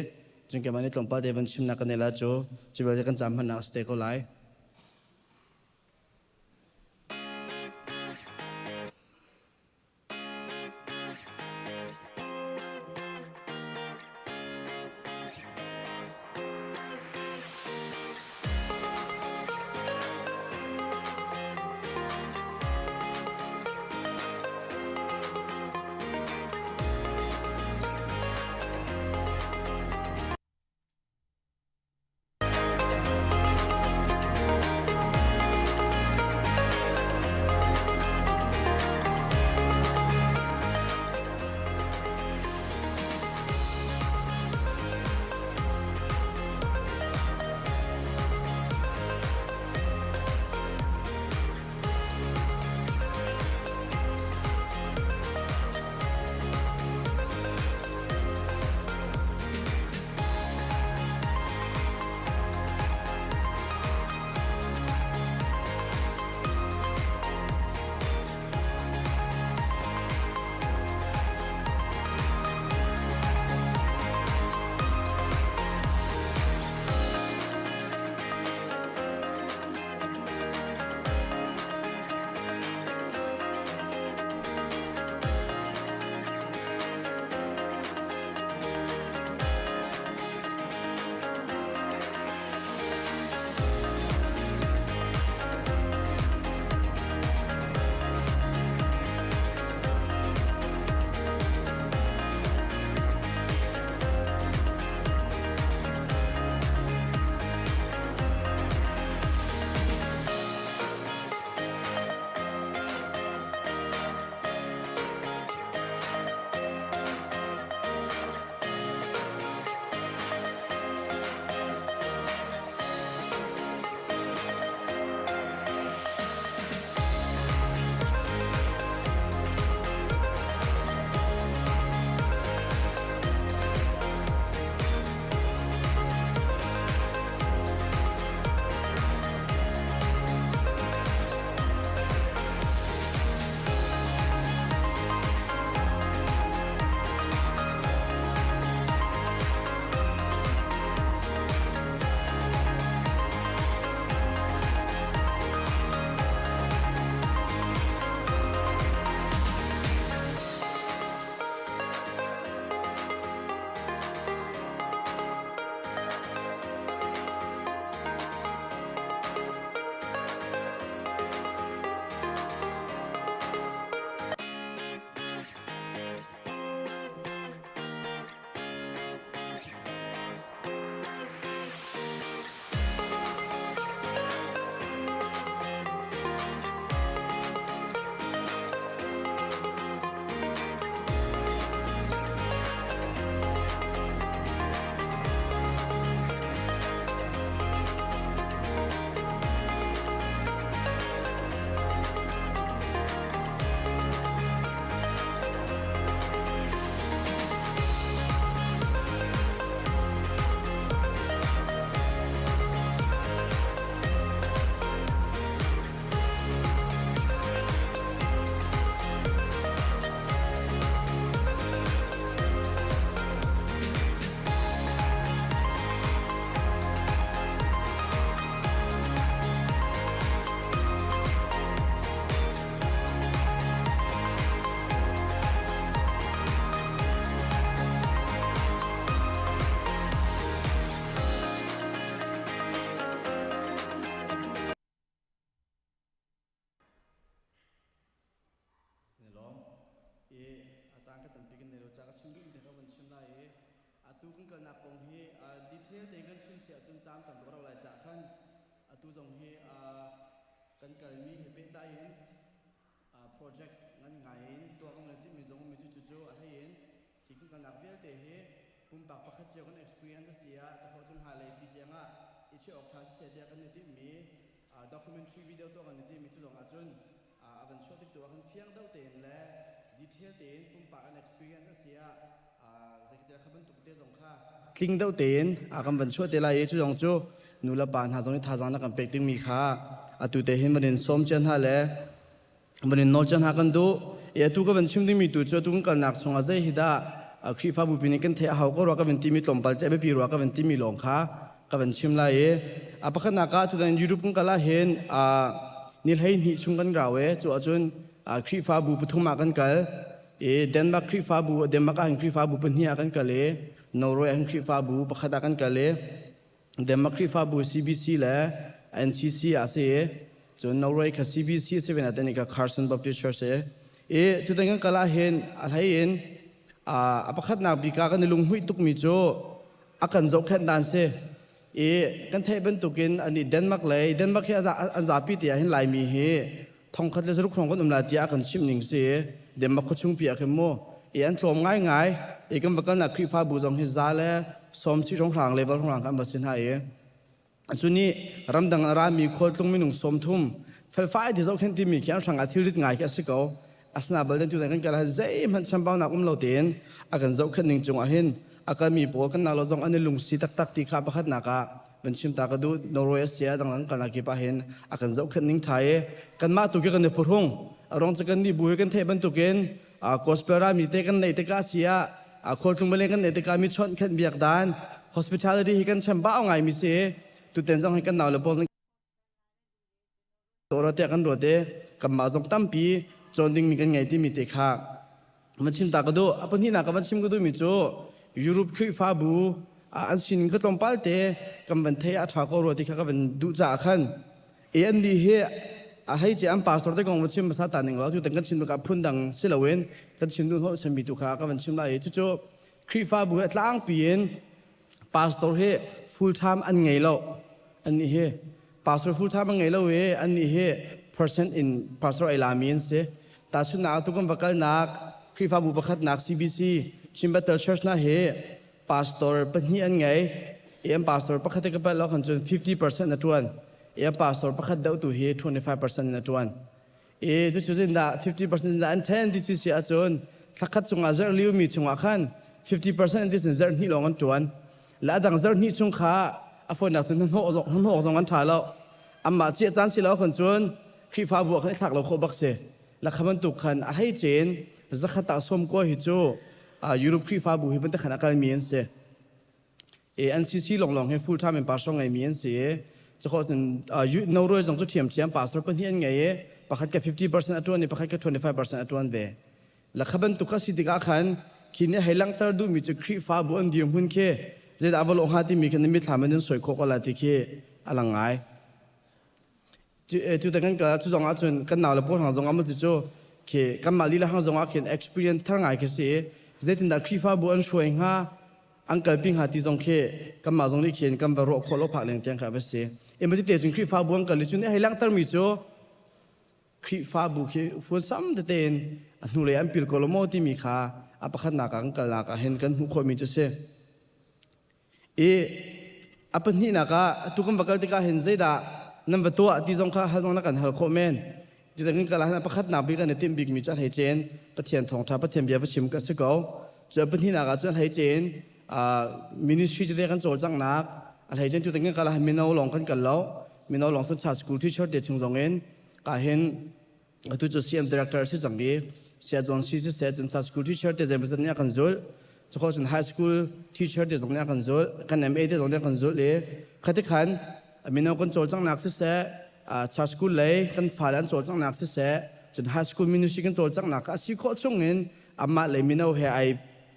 cun keimah nih tlawmpal te van chimnak kan nei la cu cu vialte kan caan hmannak a si te ko lai. kan kalnak kong hi detail tein kan chim si ahcun caan tam tuk a rau lai caah khan atu zong hi kan kalmi he pehtlai in project ngan ngai in tuah kan ngai timi zong mi cu cu a hlei in hi kan kalnak vialte hi pumpak pakhat cio kan experience a si ah cakhawh cung hmailei pi tiang ah i chiah awk ṭha siseh tiah kan i timhmi documentary video tuah kan i timhmi cu zong ahcun a van chuah tik tu ah khan fiang deuh tein le detail tein pumpak an experience a si ah zeikhatilah kha bantuk te zong kha tling deuh tein a kan van chuah te lai i cu zong cu nu le pa hna zong nih thazaang na kan pek dingmi kha atu te hin van in sawm cia hna le van in nawl cia hna kan duh i atu ka van chim dingmi tu cu atu kan kalnak chungah zei hi dah Khrihfabu pi nih kan theih a hau ko rua ka van timi tlawmpal te a biapi rua ka van timi lawng kha ka van chim lai i a pakhatnak ah tutan Europe kan kal ah hin ni 12 chung kan rau e cu ahcun Khrihfabu pathum ah kan kal i Denmark Khrihfabu Denmark ah hin Khrihfabu pahnih ah kan kal i Norway ah hin Khrihfabu pakhat ah kan kal i Denmark Khrihfabu CBC le NCC ah si i cun Norway kha CBC si ve na te ka Carson Baptist Church si i tutan kan kal ah hin a hlei in a pakhatnak bik ah kan i lunghmuih tukmi cu a kan zohkhenh dan si i kan theih bantukin ani Denmark lei Denmark hi an zapi te ah hin Laimi hi thongkhat le zaruk hrawng kan um lai tiah a kan chimh ning si Denmark khuachung pi ah khin mu i an tlawm ngaingai i kan va kalnak Khrihfabu zong hi za le sawm si hrawnghrang level hrawnghrang kan va si hna i Cu nih ramdang a rami khualtlung minung 30 felfai ti zohkhenh timi khi an hrangah thilrit ngai khi a si ko. Asina bal tu kan kal han zeihmanh chambaunak um lo tein a kan zohkhenh ning cungah hin a kalmi pawl kan nak lo zong an i lungsi taktak ti kha pakhatnak ah van chim ta ka duh. Norway a sia dangdang kalnak kip ah hin a kan zohkhenh ning ṭha i kanmah tu khi kan i phuhrung. A ruang cu kan nih bu hi kan theih bantukin gospel rami te kan neih tikah si ah khualtlung bale kan neih tikah mi chawnh khenh biak dan hospitality hi kan chem bau ngai mi si tuten zong hi kan nau le pawl zong tawra tiah kan ruat i kanmah zong tampi cawn ding mi kan ngei timi te kha van chim ta ka duh. A pahnihnak ka van chim ka duh mi cu Europe Khrihfabu an sining ka tlawmpal te kan van thei a ṭha ko rua ti kha ka van duh caah khan E an nih hi a hei ce an pastor te kong va chim hmasa ta ning law cu kan chim ka phun dang si loin kan chim duh hnawh chanmi tu kha ka van chim lai i cucu Khrihfabu he tlangpi in pastor hi full time an ngei lo an nih hi pastor full time an ngei lo i an nih hi percent in pastor ai lami an si tahchunhnak tu kan va kalnak Khrihfabu pakhatnak CBC Chin Bethel Church na hi pastor pahnih an ngei i an pastor pakhat ka palh lo khan cun 50% a ṭuan i an pastor pakhat deuh tu hi 25% in a ṭuan i cucu zindah 50% zindah an ṭhen ti si si ahcun thlakhat chungah zarh liu mi chungah khan 50% in ti cun zarh hnih lawng an ṭuan le a dang zarh hnih chung kha a fawinak cun hnahnawh zong hnahnawk zong an ṭha lo amah ciah caan si lo khan cun Khrihfabu ah khan i thlak lo khawh bak si lakha bantuk khan a hei cen zakhat ah sawm kua hi cu Europe Khrihfabu hi bantuk khan a kalmi an si. E NCC longlong hi full time in pastor ngeimi an si i cakho cun Norway zong cu ṭhiamṭhiam pastor pahnih an ngei i pakhat ka 50% a ṭuan i pakhat ka 25% a ṭuan ve. Lakha bantuk a si tikah khan khi nih hei langhter duhmi cu Khrihfabu an dirhmun khi zeidah va lawh hnga timi khi na mitthlam in nan soi khawh ko lai ti khi a lang ngai. Cu kan kal cu zong ahcun kan nau le pawl hang zong ah cu khi kanmah lila hang zong ah khin experience thar ngai khi si zeitindah Khrihfabu an hruai hnga an kalpi hnga ti zong khi kanmah zong nih khin kan va ruah khawh lo phak leng tiang kha va si ema te cun Khrihfabu an kal i cun hei langhtermi cu Khrihfabu khi fuan sam tete in a hnulei an pil ko lo maw timi kha a pakhatnak ah kan kalnak ah hin kan hmuh khawhmi cu si I a pahnihnak ah atu kan va kal tikah hin zeidah nan va tuah ti zong kha hal zong na kan hal khawh men. Cutin kan kal ah hin a pakhatnak bik kan i timh bikmi cu a hlei cen Pathian thawngṭha Pathian bia va chim ka si ko. Cu a pahnihnak ah cun a hlei cen ministry tete kan cawlcanghnak a hlei cen tutan kan kal ah hin mino lawng kan kal lo. Mino lawng sun school teacher te chung zong in ka hin Atu cu CM director a si cang i Saya John C siseh cun school teacher te zeimawzat nih a kan zulh. Cukho cun high school teacher te zong nih a kan zulh. Kan MA te zong nih a kan zulh i khati khan mino kan cawlcanghnak siseh church school lei kan fale an cawlcanghnak siseh cun high school ministry kan cawlcanghnak a si khawh chung in amah lei mino he ai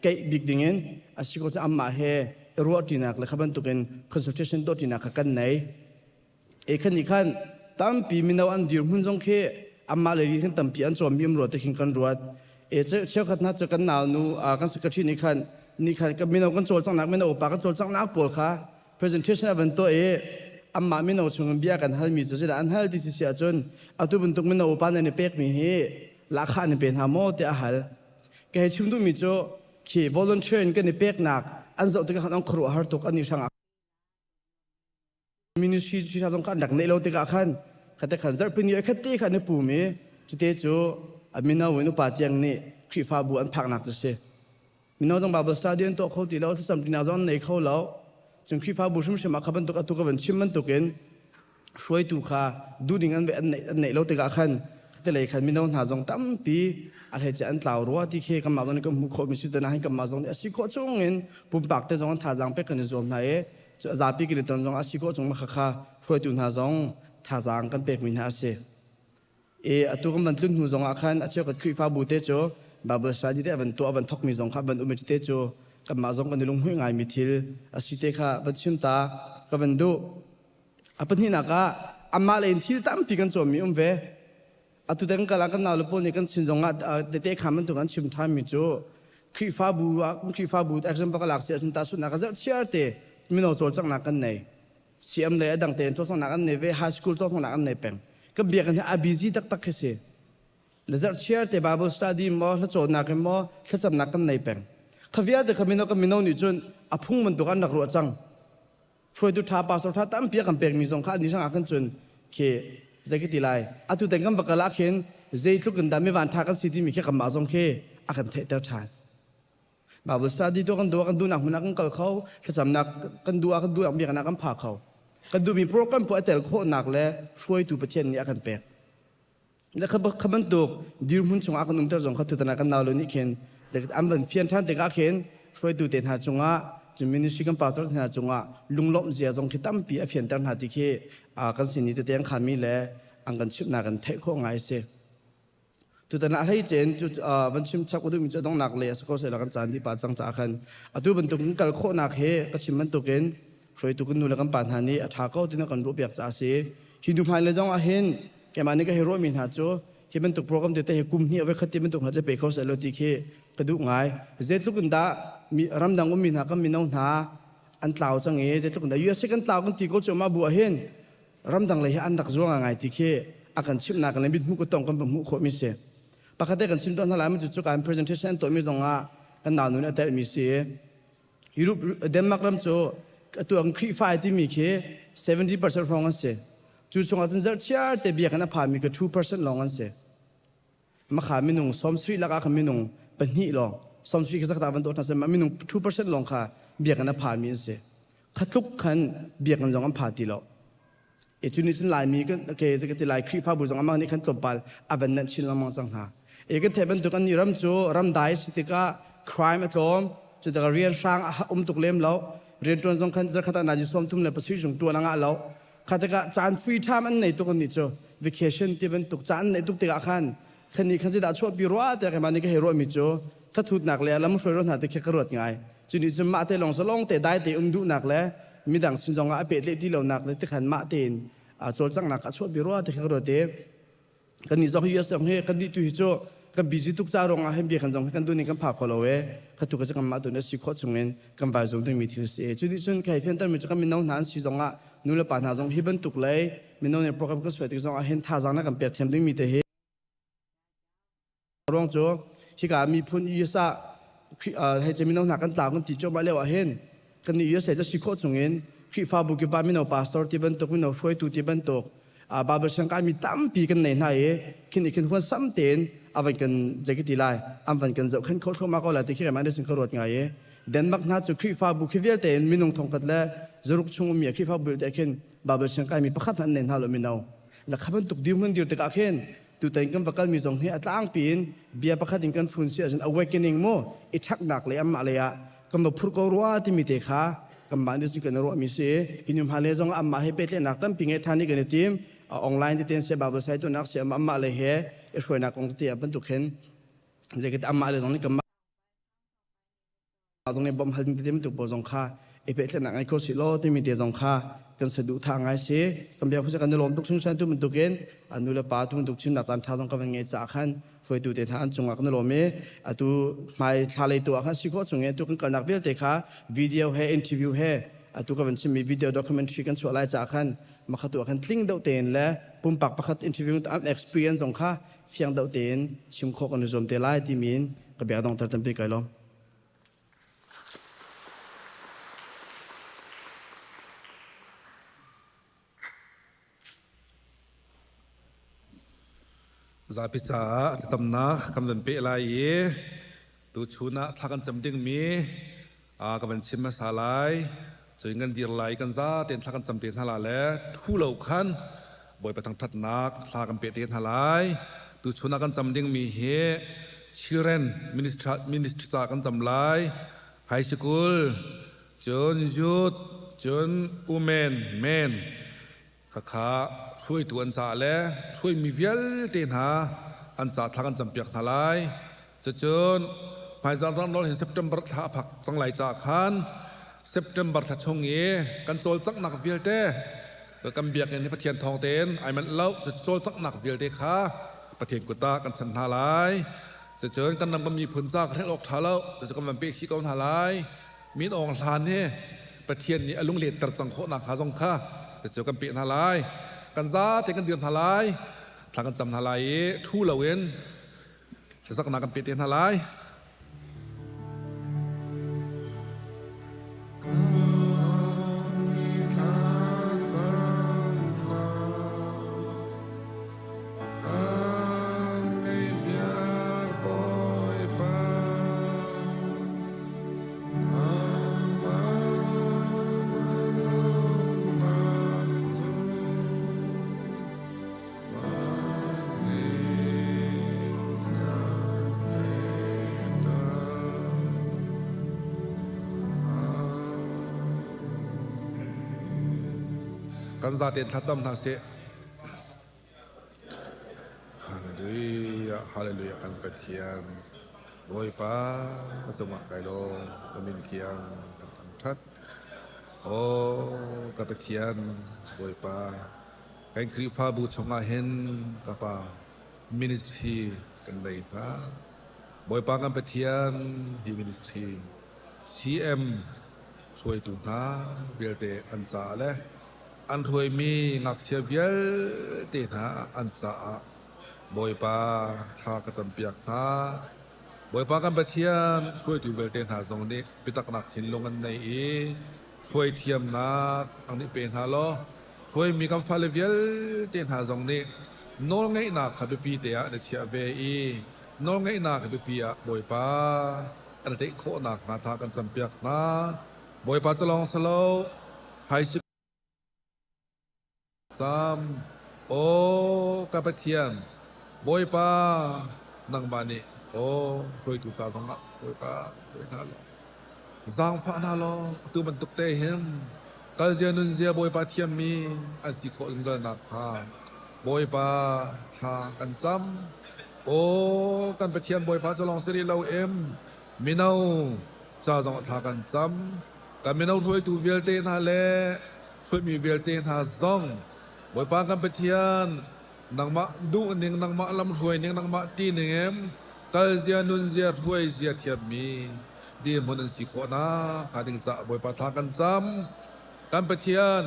keih bik ding in a si khawh amah he i ruahṭinak le kha bantukin consultation tuahṭinak kha kan nei. E khan nih khan tampi mino an dirhmun zong khi anmah lei nih khan tampi an cawmmi um rua ti khin kan ruat. E cheukhat hna cu kan naunu kan secretary nih khan Ni khan kan mino kan cawlcanghnak mino upa kan cawlcanghnak pawl kha presentation a van tuah i anmah mino chung in bia kan halmi cu zeidah an hal ti si ahcun atu bantuk mino upa nan i pekmi hi lahkhah nan pe hna maw tiah a hal. Ka hei chim duhmi cu khi volunteer in kan i peknak an zoh tikah khan an khuaruahhar tuk an i hrang Ministry sisa zong kha an rak neih lo tikah khan khate khan zarhpini ai khat te kha an i pum i cute cu a mino in upa tiang nih Khrihfabu an phaknak cu si. Mino zong Bible study an tuah kho ti lo, thlacam tinak zong an nei kho lo. Cun Khrihfabu hrimhrim ah kha bantuk atu ka van chim bantukin hruaitu kha duhning an an neih an neih lo tikah khan telei khan mino hna zong tampi a hleice an tlau rua ti khi kanmah zong nih kan hmuh khawhmi si te hin kanmah zong nih a si khawh chung in pumpak te zong an thazaang pek kan i zuam hna i cu a zapi kan i ton zong a si khawh chung khakha hruaitu hna zong thazaang kan pekmi hna a si. I atu kan van tlun hnu zong ah khan a cheukhat Khrihfabu te cu Bible study te van tuah van thokmi zong kha van um te cu kanmah zong kan i lunghmuih ngaimi thil a si te kha van chim ta ka van duh. A pahnihnak ah amah le in thil tampi kan cawnmi um ve. Atu te kan kal ah kan naule pawl nih kan sin zong ah tete kha bantuk an chim ṭhanmi cu Khrihfabu ah Khrihfabu example ka lak si ahcun tahchunhnak ka zerhchiar te mino cawlcanghnak kan nei. CM le a dang tein cawlcanghnak an nei ve, high school cawlcanghnak an nei peng. Kan biakinn hi a busy taktak khi si. Le zerhchiar te Bible study maw, hlacawnnak in maw, thlacamnak kan nei peng. Kha vialte kha mino kan mino nih cun a phung bantuk an rak ruah cang. Hruaitu ṭha pastor ṭha tampi a kan pekmi zong kha ni hrangah khan cun khi zei ka ti lai atu teng kan va kal ah khin zeitluk in dah mi van ṭha kan si timi khi kanmah zong khi a kan theihter ṭhan. Bible study tu kan duh kan duhnak hmun ah kan kal kho thlacamnak kan duh ah kan duh biaknak kan pha kho kan duhmi program pu a tel khawhnak le hruaitu Pathian nih a kan pek. Le kha bantuk dirhmun chungah kan umter zong kha tutan ah kan nau nih khin an van fian ṭhan tikah khin hruaitu te hna cungah cun ministry kan pastor hna cungah lunglawmh zia zong khi tampi a fianter hna ti khi kan sin i tete an khami le an kan chimhnak kan theih khawh ngai a si. Tutan ah hlei cen cu van chim chap ka duhmi cu donghnak le a si ko seh kan caan dih pa cang caah khan atu bantuk kan kal khawhnak he ka chim bantukin hruaitu kan nu le kan pa hna nih a ṭha ko tina kan ruahpiak caah a si. Hi hnu hmai le zong ah hin keimah nih ka hei ruahmi hna cu hi bantuk program tete hi kum hnih a voikhat ti bantuk hna cu pe kho seh law ti khi ka duh ngai. Zeitluk in dah mi ramdang ummi hna kan mino hna an tlau cang i zeitluk in dah USA kan tlau kan ti ko cu mah bu ah hin ramdang lei hi an rak zuang ngai ti khi a kan chimhnak le mithmuh ka tong kan va hmuh khawhmi si. Pakhat te kan chim tawn hna lai cu cu kan presentation an tuahmi zong ah kan nau nu nih a telhmi si. Europe Denmark ram cu atu an Khrihfa ai timi khi 70% hrawng an si. Cu chungah cun zarhchiar te biakinn a phami kha 2% lawng an si. Makha minung sawmsarih lakah kha minung pahnih lawng sawmsarih kha zakta van tuah hna seh minung 2% lawng kha biakinn a phami an si. Kha tluk khan biakinn zong an pha ti lo. E cu nih cun Laimi kan ke ka ti lai Khrihfabu zong amah nih khan tlawmpal a van nanh chin lengmang cang hna. E kan theih bantuk an nih ram cu ram dai si tikah crime a tlawm cu tikah rian hrang a um tuk lem lo rianṭuan zong khan zarkhat ah nazi 37 zung ṭuan a ngah lo kha tikah caan free time an nei tuk an nih cu vacation ti bantuk caan an neih tuk tikah khan khan nih khan zeidah chuahpi rua tiah keimah nih ka hei ruahmi cu thathutnak le lam hruai hna ti khi ka ruat ngai cu nih cun mah te lawng zalong te dai te um duhnak le midang sin zong ah a pehtlaih ti lonak le tikhan mah tein cawlcanghnak a chuahpi rua ti khi ka ruat i kan nih zong hi US zong hi kan nih tu hi cu kan busy tuk ca ruangah hin bia kan zong hi kan duh ning kan pha kho lo e kha tu ka cu kanmah tu nih si khawh chungin kan vai zum dingmi thil si cu nih cun kai fianter mi cu kan mino hna an si zong ah nu le pa hna zong hi bantuk lei mino nih program kan suai tik zong ah hin thazaang na kan pek thiam dingmi te hi ruang cu hika miphun US ah hei ce mino hna kan tlau kan ti cuahmah lio ah hin kan nih USA cu si khawh chungin Khrihfabu kip ah mino pastor ti bantuk mino hruaitu ti bantuk Bible siang kaimi tampi kan nei hna i khin i khin huan sam tein a van kan zei ka ti lai an van kan zohkhenh kho thluahmah ko lai ti khi keimah nih cun ka ruat ngai i Denmark hna cu Khrihfabu khi vialte in minung thongkhat le zaruk chung ummi Khrihfabu vialte khin Bible siang kaimi pakhat hmanh an nei hna lo mino la kha bantuk dirhmun dir tikah khin tutan kan va kalmi zong hi a tlangpi in bia pakhat in kan fun si ahcun awakening mu i ṭhaknak lei anmah lei ah kan va phur ko rua timi te kha kanmah nih cun kan i ruahmi si hi nu hma le zong anmah he pehtlaihnak tampi ngei ṭhan i kan i tim online teten se Bible sai tunak si anmah lei he i hruainak kong tete ah bantuk hin zeiket anmah le zong nih kanmah zong nih bawmh hal ding tete bantuk pawl zong kha. I pehtlaihnak ngei kho sih law timi te zong kha kan saduhthah ngai si. Kan biak kan i lawm tuk hringhran tu bantukin an nu le pa tu bantuk chimnak caan ṭha zong ka van ngei caah khan hruaitu te hna an cungah kan i lawm i atu hmai thla lei tu ah khan si khawh chung i atu kan kalnak vialte kha video he interview he atu ka van chimmi video documentary kan chuah lai caah khan makhatu ah khan tling deuh tein le pumpak pakhat interview an experience zong kha fiang deuh tein chim khawh kan i zuam te lai timi in ka bia dongter tampi kai lawm. Zapi caah thlacamnak kan van peh lai i tuchun ah thla kan cam dingmi ka van chim hmasa lai. Cun kan dir lai kan za tein thla kan cam te hna la le thu lo khan Bawipa thangṭhatnak thla kan peh te hna lai. Tuchun ah kan cam dingmi hi Children Ministry ca kan cam lai. High School, cun Youth, cun Women, Men khakha hruaitu an caah le hruaimi vialte hna an ca thla kan campiak hna lai. Cucun hmaizarh ram hin September thla a phak cang lai caah khan September thla chung i kan cawlcanghnak vialte kan biakinn hi Pathian thawng tein ai manh lo. Cucu cawlcanghnak vialte kha Pathian kut ah kan chan hna lai. Cucun kan ram kan miphun ca ka hrelh awk ṭha lo. Cucu kan van peh chih ko hna lai. Min Aung Hlan hi Pathian nih a lungletter cang khawh nakhnga zong kha cucu kan peh hna lai. Kan zate kan dir hna lai. Thla kan cam hna lai i ṭhu loin Thlacamnak kan pe te hna lai. Kan zaten thlacam hna sih. Hallelujah, hallelujah kan Pathian. Bawipa cungah kai lawm, na min thiang kan thangṭhat. Oh, ka Pathian, Bawipa, Kan Khrihfabu chungah hin ka Pa ministry kan nei hna. Bawipa kan Pathian hi ministry CM hruaitu hna vialte an caah le an hruaimi ngakchia vialte hna an caah Bawipa thla ka campiak hna. Bawipa kan Pathian hruaitu vialte hna zong nih biataknak thinlung an nei i hruaithiamnak ang nih pe hna law Hruaimi kan fale vialte hna zong nih nawlngeihnak kha biapi te ah na chiah ve i nawlngeihnak hi biapi ah Bawipa an i theih khawh nakhnga thla kan campiak hna. Bawipa cu lawng si lo, phaisik cam. Aw ka Pathian, Bawipa nangmah nih aw hruaitu ca zongah Bawipa hruai hna law Zaangfah hna law atu bantuk te hin kalzia nunzia Bawipa thiammi an si khawh zungzal nakhnga Bawipa thla kan cam. Aw kan Pathian Bawipa cu lawng si rih lo em mino ca zong thla kan cam. Kan mino hruaitu vialte hna le hruaimi vialte hna zong Bawipa kan Pathian nangmah duhning nangmah lamhruaining nangmah tining in kalzia nunzia hruaizia thiammi dirhmun an si khawh nakhnga ding caah Bawipa thla kan cam. Kan Pathian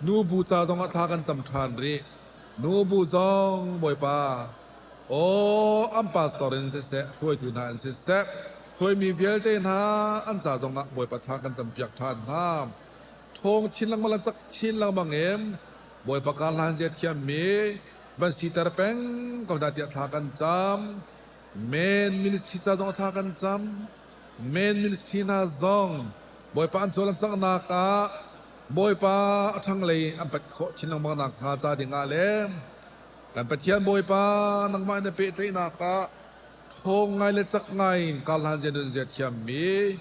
nubu ca zongah thla kan cam ṭhan rih. Nubu zong Bawipa aw an pastor in siseh hruaitu hna in siseh hruaimi vialte hna an ca zongah Bawipa thla kan campiak ṭhan hna. Ṭhawng chin lengmang le cak chin lengmang in Bawipa kar hlan zia thiammi van siter peng ko hna tiah thla kan cam. Men ministry ca zong thla kan cam. Men ministry hna zong Bawipa an cawlcangnak ah Bawipa a ṭhanglei an pat khawh chin lengmang nakhnga ca dingah le kan Pathian Bawipa nangmah in na pehtlaihnak ah ṭhawng ngai le cak ngai in kar hlan zia nun zia thiammi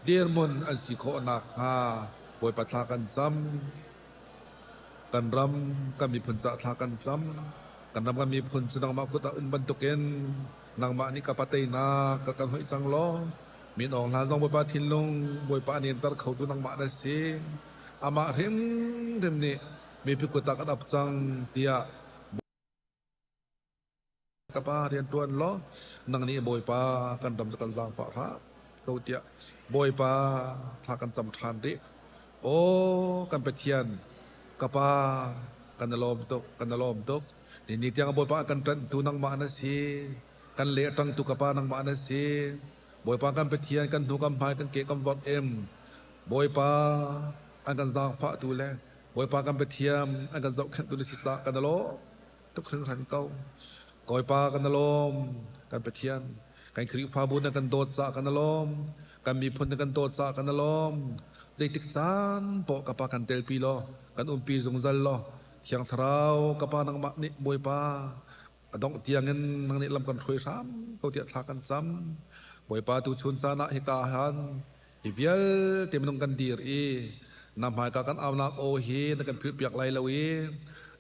dirhmun an si khawh nakhnga Bawipa thla kan cam. Kan ram, kan miphun caah thla kan cam. Kan ram kan miphun cu nangmah kut ah um bantukin nangmah nih ka pa teinak ka kan hoih cang law. Min Aung Hla zong Bawipa thinlung Bawipa an inter khotu nangmah na si. Amah hrimhrim nih mipi kut ah kan ap cang tiah ka pa rian ṭuan law nang nih Bawipa kan ram cu kan zaangfah hram ko tiah Bawipa thla kan cam ṭhan rih. Aw kan Pathian ka pa kan i lawm tuk kan i lawm tuk. Ni ni tiang Bawipa kan ṭanhtu nangmah na si. Kan le a ṭangtu ka pa nangmah na si. Bawipa kan Pathian kan hnu kan hmai kan ke kan vorh em. Bawipa an kan zaangfahtu le Bawipa kan Pathian an kan zohkhenhtu na si caah kan i lawm tuk hringhran ko. Bawipa kan i lawm kan Pathian kan Khrihfabu na kan dawt caah kan i lawm kan miphun na kan dawt caah kan i lawm zeitik caan poah ka pa kan telpi law kan umpi zungzal law Thiang Thlarau ka pa nangmah nih Bawipa a dongh tiangin nang nih lam kan hruai hram ko tiah thla kan cam Bawipa tu chun caan ah hika han Hi vialte minung kan dir i na hmaika kan aunak aw hi na kan philhpiak lai lo i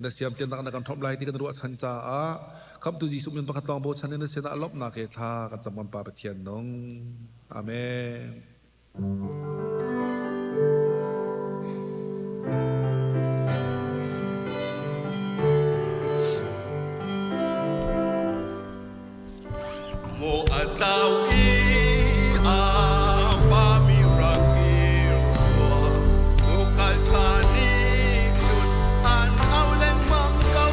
na siamtliannak na kan hrawmh lai ti kan ruahchan caah Khamhtu Jesuh min pakhat lawng bochan in na sinah lawmhnak he thla kan cam kan Pa Pathian nung. Amen. Maw a tlau i a pami rak i rua tukal ṭha nih cun an au lengmang ko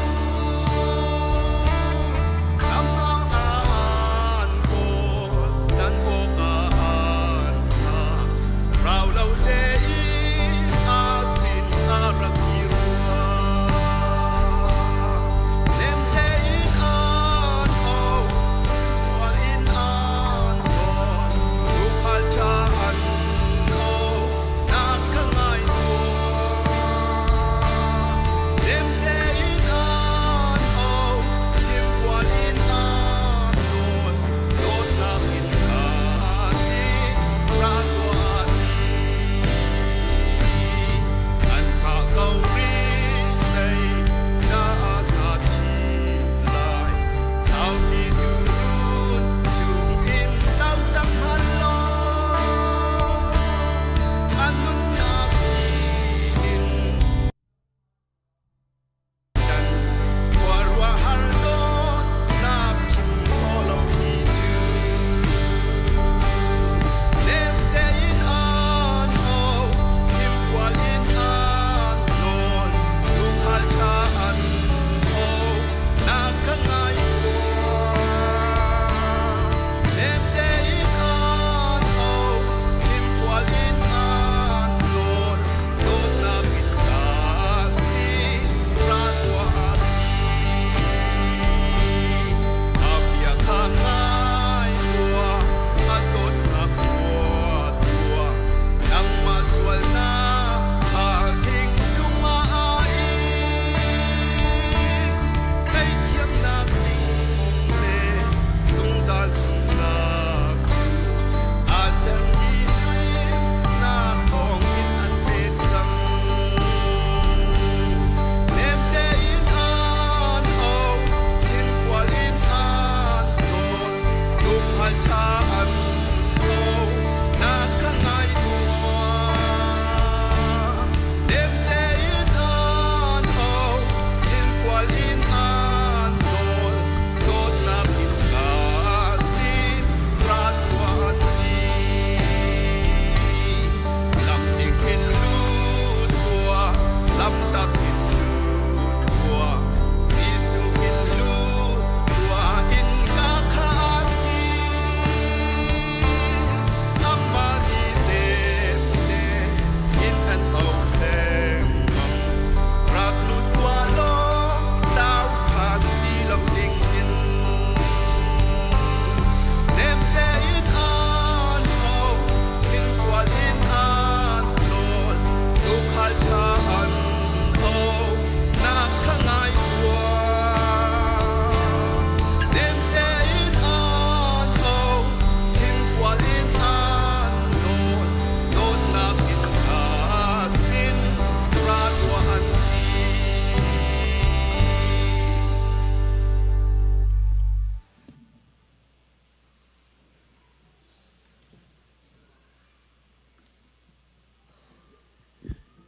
Lamnak an kawl tan awkah an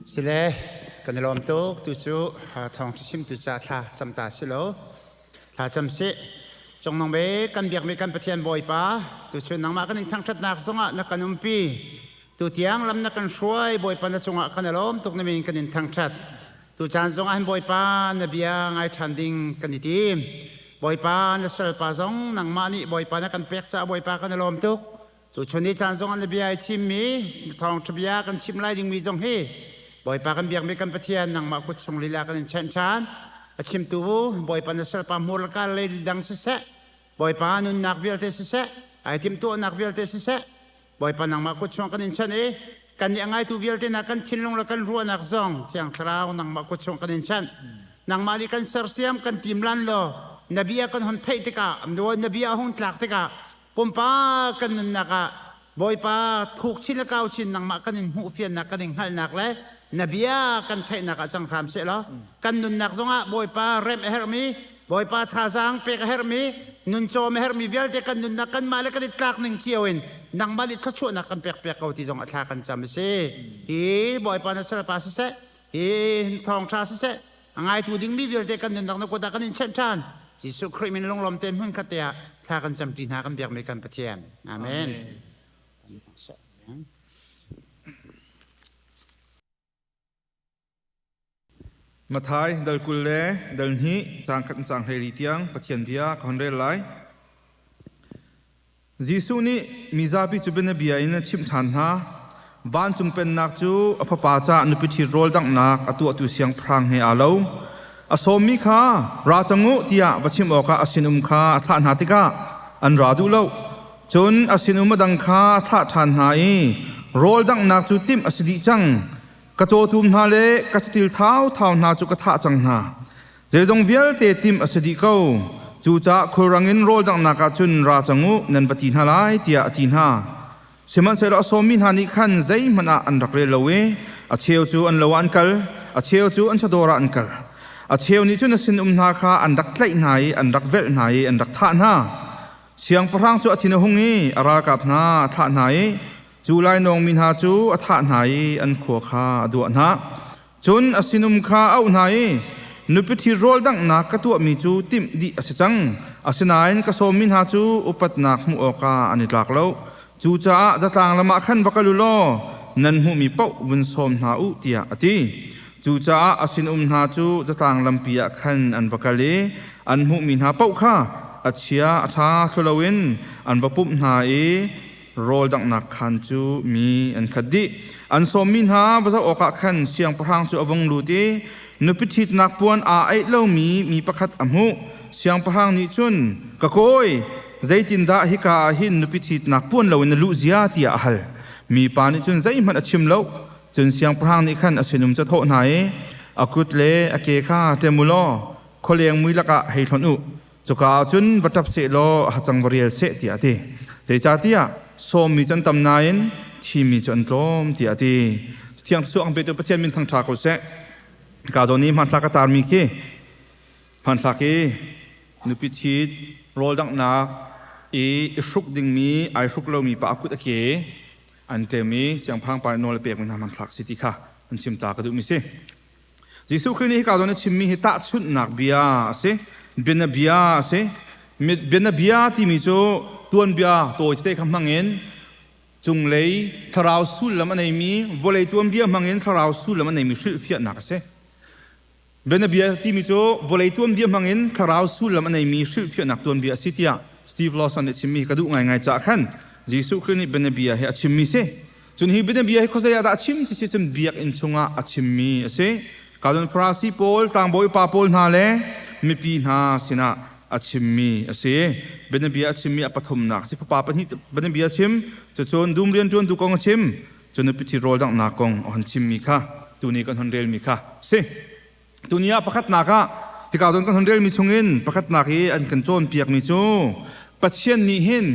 Sile kan i lawm tuk tu cu thawngṭha chimtu ca thla cam ta si lo thla cam si Cungnung bik kan biakmi kan Pathian Bawipa tu cu nangmah kan in thangṭhatnak zongah na kan umpi tu tiang lam na kan hruai Bawipa na cungah kan i lawm tuk na min kan in thangṭhat tu caan zongah hin Bawipa na bia ngai ṭhan ding kan i tim Bawipa na salpa zong nangmah nih Bawipa na kan pek caah Bawipa kan i lawm tuk Tuchun ni caan zong ah na bia i thimmi, na thawngṭha bia kan chim lai dingmi zong hi Bawipa kan biakmi kan Pathian nangmah kut chung lila kan in chanh ṭhan. A chimtu Bawipa na salpa hmur le kal lei dang siseh, Bawipa nunnak vialte siseh, ai timhtuahnak vialte siseh, Bawipa nangmah kut chung kan in chanh i kan nih a ngaitu vialte na kan thinlung le kan ruahnak zong Thiang Thlarau nangmah kut chung kan in chanh. Nangmah nih kan sersiam kan timlan law na bia kan hon theih tikah na bia a hung tlak tikah Pumpak kan nunnak ah Bawipa thuk chin le kau chin nangmah kan in hmuhfiannak kan in hngalhnak le na bia kan theihnak ah cang hram seh law kan nunnak zongah Bawipa remh a herhmi Bawipa thazaang pek a herhmi nuncawm a herhmi vialte kan nunnak kanmah le kan i tlak ning cio in nangmah nih thluachuahnak kan pek piak ko ti zong a thla kan cam a si. Hi Bawipa na salpa siseh hi thawngṭha siseh A ngaitu dingmi vialte kan nunnak na kut ah kan in chenh ṭhan. Jesuh Khrih min lunglawm tein hmun khat te ah thla kan camṭi hna kan biakmi kan Pathian. Amen. Mathai dal 20 le dal 2 caang khat in caang 14 tiang Pathian bia ka hon rel lai. Jesuh nih mizapi cu bianabia in a chimh ṭhan hna. Vancung Pennak cu a fapa caah nupi ṭhit rawl danghnak a tuahtu siangpahrang he aa lo. A sawmmi kha ra cang u tiah va chimh awkah a sinum kha a thlah hna tikah an ra duh lo. Cun a sinum a dang kha a thlah ṭhan hna i rawl danghnak cu timh a si dih cang. Ka cawtum hna le ka saṭil thauthau hna cu ka thah cang hna. Zeizong vialte timh a si dih ko. Cucaah khulrang in rawl danghnak ah cun ra cang u, nan va ti hna lai, tiah a ti hna. Sihmanhsehlaw a sawmmi hna nih khan zeihmanh ah an rak rel lo i a cheu cu an lo ah an kal, a cheu cu an chawdawr ah an kal. A cheu nih cun a sinum hna kha an rak tlaih hna i an rak velh hna i an rak thah hna. Siangpahrang cu a thin a hung i a ralkap hna a thlah hna i cu lainawngmi hna cu a thah hna i an khua kha a duah hna. Cun a sinum kha a auh hna i, Nupi ṭhi rawl danghnak ka tuahmi cu timh dih a si cang, asinain ka sawmmi hna cu upatnak hmuh awkah an i tlak lo. Cucaah zatlang lam ah khan va kal u law nan hmuhmi paoh vun sawm hna u, tiah a ti. Cucaah a sinum hna cu zatlang lampi ah khan an va kal i an hmuhmi hna paoh kha a chia a ṭha thlu loin an va pumh hna i rawl danghnak khaan cu mi an khat dih. An sawmmi hna va zoh awkah khan siangpahrang cu a vung lut i nupi ṭhitnak puan aa aih lomi mi pakhat a hmuh. Siangpahrang nih cun, Ka kawi, zeitindah hika ah hin nupi ṭhitnak puan loin na luh zia? tiah a hal. Mipa nih cun zeihmanh a chim lo. Cun siangpahrang nih khan a sinum cu a thawh hna i, A kut le a ke kha ṭem u law khualeng mui lakah hei hlonh u. Cuka ah cun va ṭap seh law a hacang va rial seh tiah a ti. Zeicahtiah sawmmi cu an tam nain thimmi cu an tlawm tiah a ti. Thiang Thlarau ang petu Pathian min thangṭha ko seh. Ka zawn i hmanthlak ka tarmi khi hmanthlak i nupi ṭhit rawl danghnak i i hruk dingmi ai hruk lomi pa a kut a ke an ṭem i siangpahrang pa nih nawl a pekmi hna hmanthlak si ti kha an chim ta ka duhmi si. Jesuh Khrih nih hika zawn a chimmi hi tahchunhnak bia a si. Bianabia a si. Bianabia timi cu tuanbia tawi tete kha hmangin cunglei thlarau sullam a neimi vawlei tuanbia hmangin thlarau sullam a neimi hrilhfiahnak a si. Bianabia timi cu vawlei tuanbia hmangin thlarau sullam a neimi hrilhfiahnak tuanbia a si tiah Steve Lawson nih a chimmi ka duh ngaingai caah khan Jesuh Khrih nih bianabia hi a chimmi si. Cun hi bianabia hi khuazei ah dah a chim ti si cun biakinn chungah a chimmi a si. Ka cun Farasi pawl, tlangbawi upa pawl hna le mipi hna sinah a chimmi a si. Bianabia a chimmi a pathumnak a si. Fapa pahnih bianabia a chim. Cucun dum rianṭuantu kong a chim. Cun nupi ṭhi rawl danghnak kong a hon chimmi kha tuni kan hon relmi kha a si. Tuni ah pakhatnak ah hika zawn kan hon relmi chungin pakhatnak i an kan cawnpiakmi cu Pathian nih hin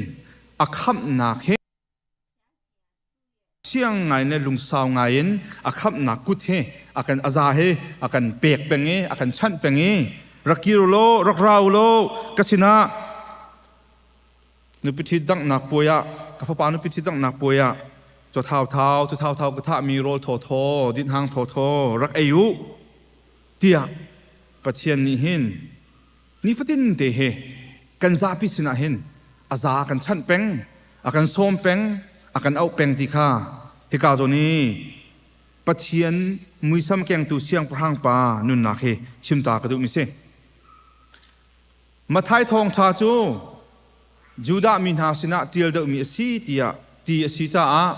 a khamhnak hi Siang ngai le lungsau ngai in a khamhnak kut hi a kan a za hi a kan pek peng i a kan chanh peng i rak kir law rak ra u law ka sinah nupi ṭhit danghnak puai ah ka fapa nupi ṭhit danghnak puai ah. Caw thauthau, cu thauthau ka thahmi rawl thawthaw, dinhhang thawthaw rak ei u tiah Pathian nih hin nifatin te he kan zapi sinah hin a za kan chanh peng, a kan sawm peng, a kan auh peng ti kha hika zawn i Pathian muisam kengtu siangpahrang pa nunnak hi chimta ka duhmi si. Matthai thawngṭha cu Judah mi hna sinah ṭial deuhmi a si tiah ti a si caah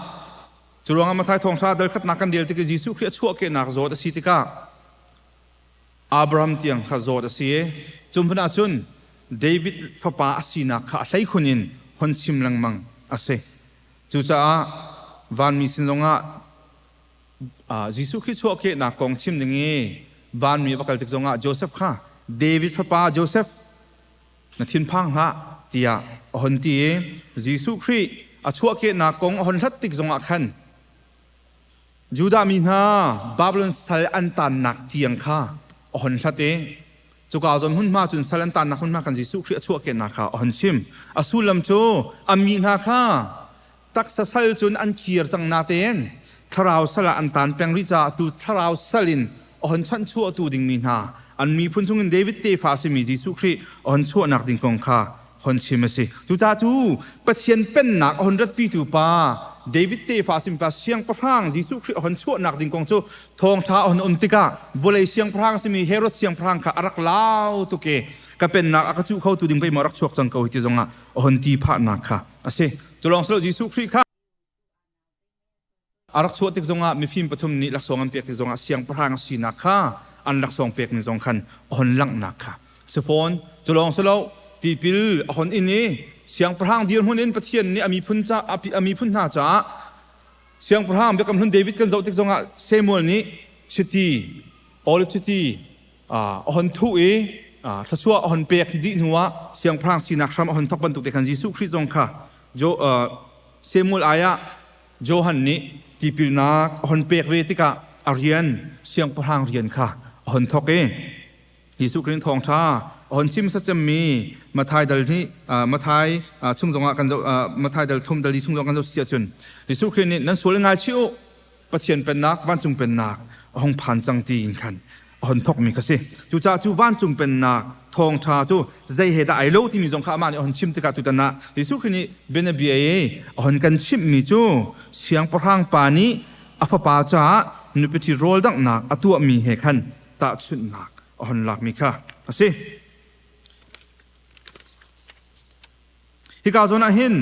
cu ruangah Matthai thawngṭha dal khatnak kan rel tik i Jesuh Khrih a chuahkehnak zawt a si tikah Abraham tiang kha zawt a si i cu hmun ah cun David fapa a sinak kha a hleikhun in hon chim lengmang a si. Cucaah vanmi sin zongah Jesuh Khrih chuahkehnak kong chim ding i vanmi a va kal tik zongah Joseph kha David fapa Joseph na thinphang hlah tiah a hon ti i Jesuh Khrih a chuahkehnak kong a hon hlat tik zongah khan Judah mi hna Babylon sal an taannak tiang kha a hon hlat i cuka zawn hmunhma cun sal an taannak hmunhma khan Jesuh Khrih a chuahkehnak kha a hon chim. A sullam cu a mi hna kha taksa sal cun an kir cang natein thlarau sal ah an taan peng rih caah tu thlarau sal in a hon chanhchuahtu dingmi hna an miphun chungin David tefa a simi Jesuh Khrih a hon chuahnak ding kong kha hon chim a si. Cucaah cu Pathian pennak a hon ratpitu pa David tefa a simi pa siangpahrang Jesuh Khrih a hon chuahnak ding kong cu thawngṭha a hon um tikah vawlei siangpahrang a simi Herod siangpahrang kha a rak lau tuk i ka pennak a ka cuh khotu ding pei maw rak chuak cang ko hi ti zongah a hon ti phahnak kha a si. Cu lawng si lo Jesuh Khrih kha a rak chuah tik zongah mifim pathum nih laksawng an pek tik zongah siangpahrang sinak kha an laksawng pekmi zong khan a hon langhnak kha si fawn. Cu lawng si lo tipil a hon in i siangpahrang dirhmun in Pathian nih a miphun ca a miphun hna caah siangpahrang Biakam Hlun David kan zoh tik zongah Samuel nih chiti olive chiti a hon thuh i thluachuah a hon pek dih hnuah siangpahrang sinak hram a hon thawk bantuk te khan Jesuh Khrih zong kha Samuel ai ah Johan nih tipilnak a hon pek ve tikah a rian siangpahrang rian kha a hon thawk i Jesuh Khrih thawngṭha a hon chim sacemmi Matthai dal nih Matthai chung zongah kan zoh Matthai dal thum dal li chung zong kan zoh si ahcun Jesuh Khrih nih nan sual ngaichih u Pathian pennak vancung pennak a hung phan cang ti in khan a hon thawkmi kha si. Cucaah cu vancung pennak thawngṭha cu zei he dah ai lo timi zong kha amah nih a hon chim tikah tutan ah Jesuh Khrih nih bianabia i a hon kan chimhmi cu siangpahrang pa nih a fapa caah nupi ṭhi rawl danghnak a tuahmi he khan tahchunhnak a hon lakmi kha a si. Hika zawn ah hin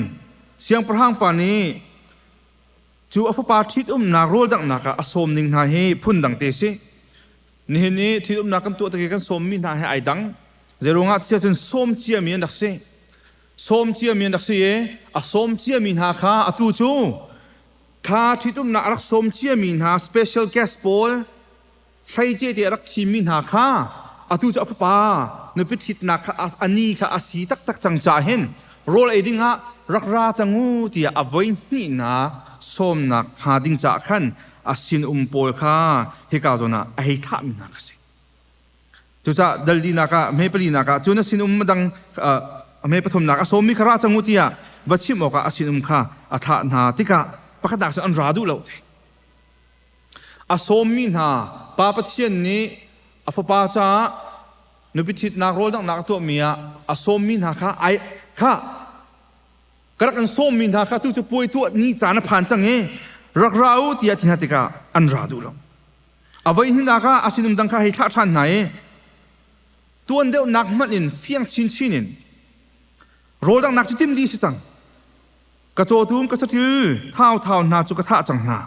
siangpahrang pa nih Cu a fapa ṭhitumnak rawldanghnak ah a sawm ning hna hi phundang te si. Nihin i ṭhitumnak kan tuah tik i kan sawmmi hna hi ai dang. Zeiruangah ti ahcun sawm ciami an rak si. Sawm ciami an rak si i a sawm ciami hna kha atu cu kha ṭhitumnak a rak sawm ciami hna special guest pawl hleice te a rak thimmi hna kha atu cu a fapa nupi ṭhitnak kha a ni kha a si taktak cang caah hin rawl ei dingah rak ra cang u tiah a voi hnihnak sawmnak hnga ding caah khan a sinum pawl kha hika zawn ah a hei thlahmi hna kha si. Cucaah dal linak ah hme palinak ah cun a sinum dang hme pathumnak a sawmmi kha ra cang u tiah va chimh awkah a sinum kha a thlah hna tikah pakhatnak cu an ra duh lo te. A sawmmi hna Pa Pathian nih a Fapa caah nupi ṭhitnak rawldanghnak a tuahmi ah a sawmmi hna kha ai kha ka rak in sawmmi hna kha tu cu puai tuah ni caan a phan cang i rak ra u tiah ti hna tikah an ra duh lo. A voi hnihnak ah a sinum dang kha hei thlah ṭhan hna i tuan deuhnak hmanh in fiang chinchin in rawldanghnak cu tim dih si cang. Ka cawtum ka saṭil thauthau hna cu ka thah cang hna.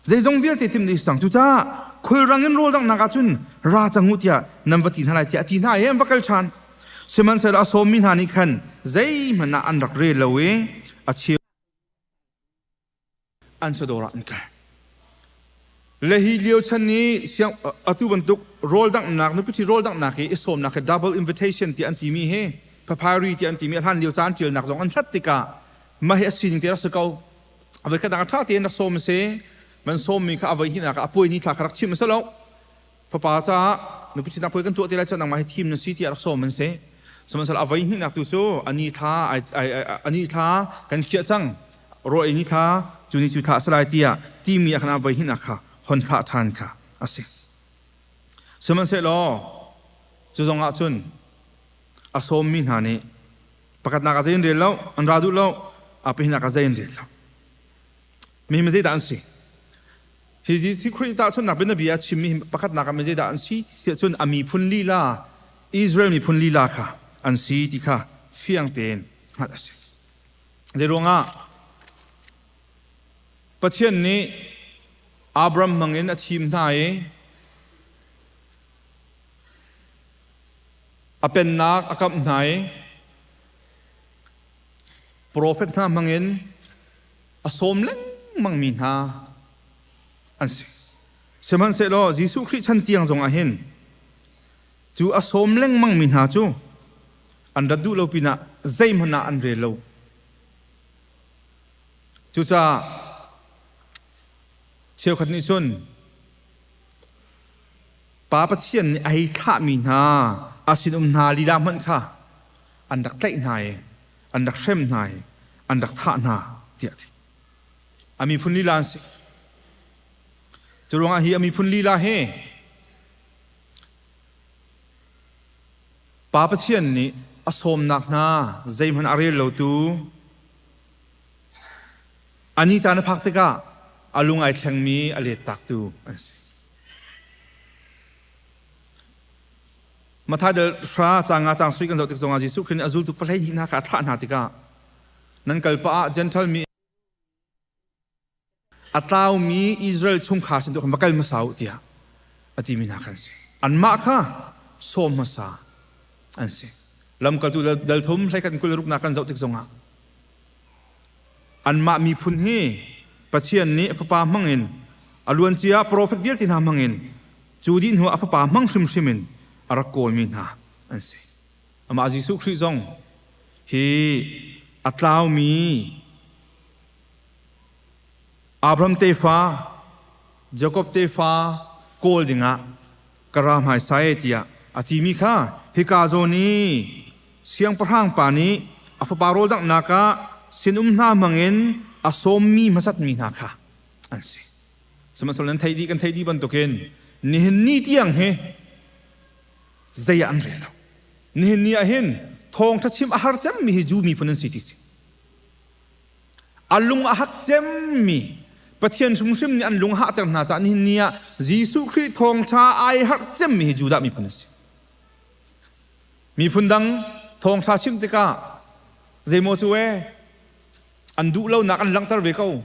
Zeizong vialte timh dih cang. Cucaah khulrang in rawl danghnak ah cun ra cang u tiah nan va ti hna lai tiah a ti hna i an va kal ṭhan. Sihmanhsehlaw a sawmmi hna nih khan zeihmanh ah an rak rel lo i a cheu an chawdawr ah an kal. Le hi lio chan i siang atu bantuk rawl danghnak nupi rawl danghnak hi i sawmnak hi double invitation tiah an timi hi papyri tiah an timi a hlan lio caan ṭialnak zong an hlat tikah mah hi a sining te rak si ko. A voi khat ah ṭha tein rak sawm a si. Man sawmmi kha a voi hnihnak ah a puai ni thla kha rak chim a si lo. Fapa caah nupi ṭhitnak puai kan tuah te lai cu nangmah hi thim na si tiah rak sawm an si. Sihmanhsehlaw a voi hnihnak tu cu a ni thla a ni thla kan khiah cang. Rawl ei ni thla Cu ni cu thlah a si lai tiah timi ah khan a voi hnihnak kha hon thlah ṭhan kha a si. Sihmanhsehlaw cu zongah cun a sawmmi hna nih pakhatnak ah zei an rel lo, an ra duh lo, a pahnihnak ah zei an rel lo. Mi mi zeidah an si? Hi Jesuh Khrih tahchunhnak bianabia a chimmi hi pakhatnak ah mi zeidah an si tiah cun a miphun lila Israel miphun lila kha an si ti kha fiang tein hngalh a si. Zeiruangah Pathian nih Abraham hmangin a thim hna i a pennak a kamh hna i profet hna hmangin a sawm lengmangmi hna an si. Sihmanhsehlaw Jesuh Khrih chan tiang zongah hin cu a sawm lengmangmi hna cu an rat duh lo pinah zeihmanh ah an rel lo. Cucaah cheukhat nih cun Pa Pathian nih a hei thlahmi hna a sinum hna lila hmanh kha an rak tlaih hna i an rak hrem hna i an rak thah hna tiah a ti. A miphun lila an si. Cu ruangah hi a miphun lila hi Pa Pathian nih a sawmnak hna zeihmanh a rel lotu a ni caan a phak tikah a lung ai thlengmi a lettaktu an si. Matthai dal hra caang nga caang sui kan zoh tik zongah Jesuh Khrih nih a zultu 12 hna kha a thlah hna tikah nan kal pah ah Gentile mi a tlaumi Israel chungkhar sin tu khan va kal hmasa u tiah a timi hna khan si. Anmah kha sawm hmasa an si. Lamkaltu dal thum hlei 21 nak kan zoh tik zongah anmah miphun hi Pathian nih fapa hmangin a luancia profet vialte hna hmangin cu dih hnu ah a fapa hmang hrimhrim in a rak kawlmi hna an si. Amah Jesuh Khrih zong hi a tlaumi Abraham tefa, Jakob tefa kawl dingah ka ra hmaisa e tiah a timi kha hika zawn i siangpahrang pa nih a fapa rawl danghnak ah sinum hna hmangin a sawmmi hmasatmi hna kha an si. Sihmanhsehlaw nan theih dih kan theih dih bantukin nihin ni tiang hi zei ah an rel lo. Nihin ni ah hin thawngṭha chim a har cemmi hi Jew miphun an si ti si. A lung a hak cemmi Pathian hrimhrim nih an lung a hahter hna caah nihin ni ah Jesuh Khrih thawngṭha ai harh cemmi hi Judah miphun an si. Miphun dang thawngṭha chim tikah zeimaw cu ee an duh lonak an langhter ve ko.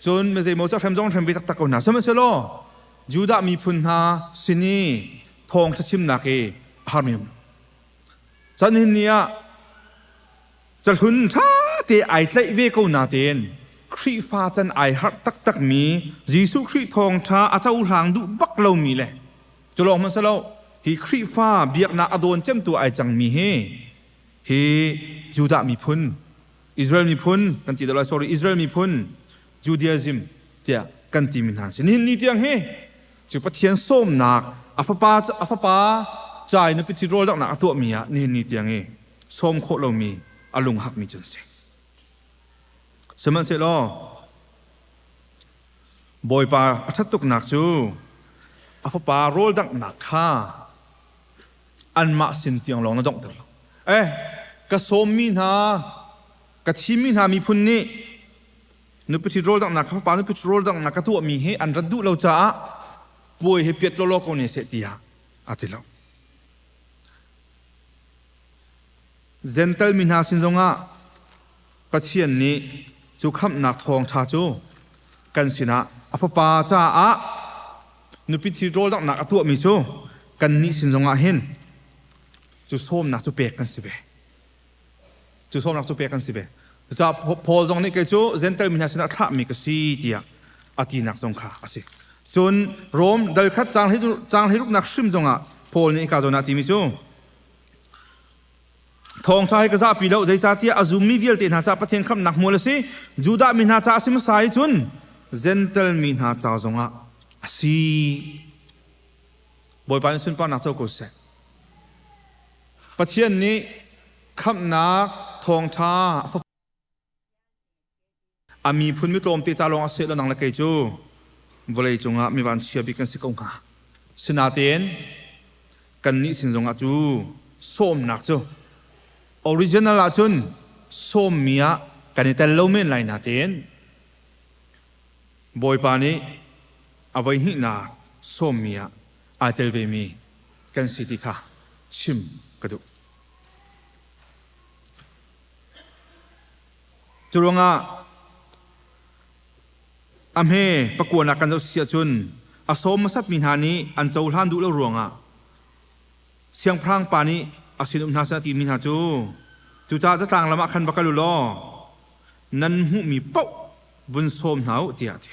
Cun mi zeimaw cu a hrem zong an hrem ve taktak ko hna. Sihmanhsehlaw Judah miphun hna sin i thawngṭha chimnak hi a harmi um. Cun nihin ni ah cahlun ṭha te ai tlaih ve ko natein Khrihfa can ai harh taktakmi Jesuh Khrih thawngṭha a cohlang duh bak lomi le cu lawng hmanh si lo hi Khrihfa biaknak a dawn cemtu ai cangmi hi hi Judah miphun Israel miphun kan ti dah lai sorry Israel miphun Judaism tiah kan timi hna si nihin ni tiang hi cu Pathian sawmnak a fapa a fapa cai nupi ṭhit rawl danghnak a tuahmi ah nihin ni tiang i sawm khawh lomi a lung hakmi cu an si sihmanhsehlaw Bawipa a ṭhat tuknak cu a fapa rawl danghnak kha anmah sin tiang lawng na donghter lo. Eh, ka sawmmi hna, ka thimmi hna miphun nih nupi ṭhit rawl danghnak ka fapa nupi ṭhit rawl danghnak ka tuahmi hi an rat duh lo caah puai hi piat lawlaw ko ne seh tiah a ti lo. Gentle mi hna sin zongah Pathian nih cu khamhnak thawngṭha cu kan sinah a fapa caah nupi ṭhi rawl danghnak a tuahmi cu kannih sin zongah hin cu sawmnak cu pek kan si ve. Cu sawmnak cu pek kan si ve. Cucaah Paul zong nih kei cu Gentile mi hna sinah thlahmi ka si tiah a tinak zong kha a si. Cun Rom dal khat caang hleiruknak hrim zongah Paul nih hika zawn ah timi cu Thawngṭha hi ka zahpi lo, zeicahtiah a zummi vialte hna caah Pathian khamhnak hmual a si. Judah mi hna caah a si hmasa i cun Gentle mi hna ca zongah a si. Bawipa nih sunparnak co ko seh. Pathian nih khamhnak thawngṭha. A miphun mi tlawmte ca lawng ah seh law nang le kei cu vawlei cungah mi vanchia bik kan si ko hnga. Sinain kannih sin zongah cu sawmnak cu original ahcun sawmmi ah kan i tel lo men lai natein Bawipa nih a voihnihnak sawmmi ah aa tel vemi kan si ti kha chim ka duh. Curuangah a hme pakuanak kan zoh si ahcun a sawm hmasatmi hna nih an cohlan duh lo ruangah siangpahrang pa nih a sinum hna sin a timi hna cu cucaah zatlang lam ah khan va kal u law nan hmuhmi paoh vun sawm hna u tiah a ti.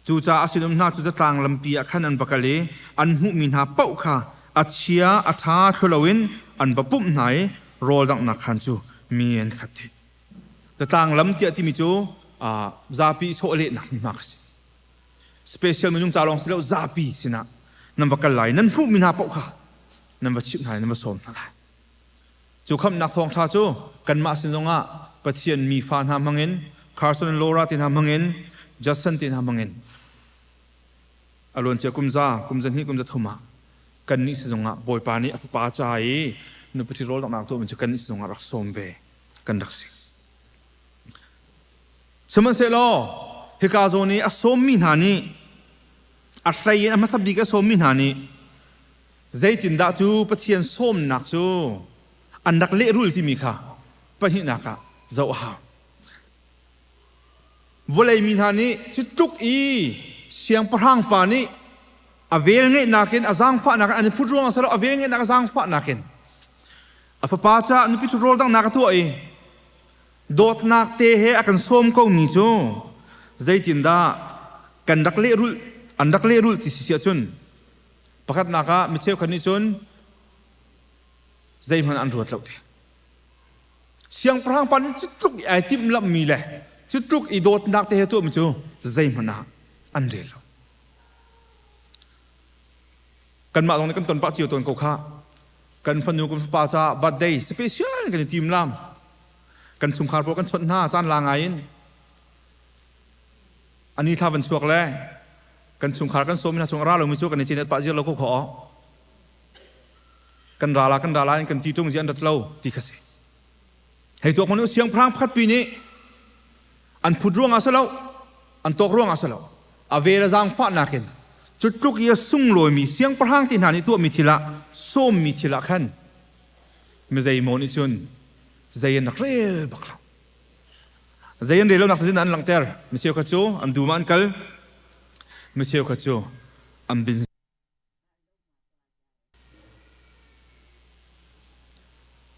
Cucaah a sinum hna cu zatlang lampi ah khan an va kal i an hmuhmi hna paoh kha a chia a ṭha thlu loin an va pumh hna i rawl danghnak khan cu mi an khat dih. Zatlang lam tiah timi cu zapi chawlehnak hmunhma kha si. Special minung ca lawng si lo zapi sinah nan va kal lai nan hmuhmi hna paoh kha nan va chimh hna i nan va sawm hna lai. Cu khamhnak thawngṭha cu kanmah sin zongah Pathian mi fa hna hmangin Carson and Laura te hna hmangin Judson te hna hmangin a luancia kum za kum zahnih kum zathum ah kannih sin zongah Bawipa nih a fapa ca i nupi ṭhi rawl donghnak tuahmi cu kannih sin zongah rak sawm ve kan rak si. Sihmanhsehlaw hika zawn i a sawmmi hna nih a hlei in a hmasa bik a sawmmi hna nih Zeitindah cu Pathian sawmnak cu an rak lehrul timi kha pahnihnak ah zoh a hau. Vawlei mi hna nih cu tluk i siangpahrang pa nih a velngeihnak in a zaangfahnak in an i phut ruangah si lo a velngeihnak a zaangfahnak in a fapa caah nupi ṭhut rawl danghnak a tuah i dawtnak te he a kan sawm ko mi cu zeitindah kan rak lehrulh an rak lehrulh ti si ahcun Pakhatnak ah mi cheukhat nih cun zeihmanh an ruat lo te. Siangpahrang pa nih cu tluk i ai timhlamhmi le cu tluk i dawtnak te he tuahmi cu zeihmanh ah an rel lo. Kanmah zong nih kan ton pah cio tawn ko kha. Kan fanu kan fapa caah birthday special kan i timlam. Kan chungkhar pawl kan chawnh hna caan la ngai in. Ani thla van chuak le kan chungkhar kan sawm hna chung a ra lomi cu kan i cinet pah ziar lo ko kho kan ra la kan ra la in kan ti tung zi an rat lo ti kha si hei tuak manu siangpahrang pakhat pi nih an phut ruangah si lo an tawk ruangah si lo a vel a zaangfah nakin cu tluk i a sunglawimi siangpahrang ti hna nih tuahmi thil ah sawmmi thil ah khan mi zeimaw nih cun zei an rak rel bak lo Zei an rel lonak cu an langhter. Mi cheukhat cu an dum ah an kal. Mi cheukhat cu an bin.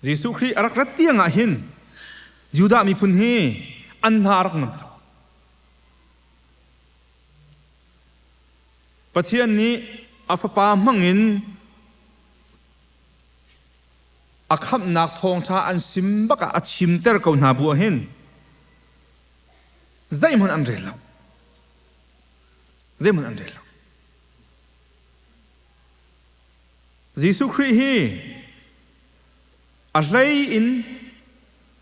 Jesuh Khrih a rak rat tiang ah hin Judah miphun hi an hna a rak ngam tuk. Pathian nih a fapa hmangin A khamhnak thawngṭha an sim bak ah a chimter ko hna bu ah hin zeihmanh an rel lo. Zeihmanh an rel lo. Jesuh Khrih hi a hlei in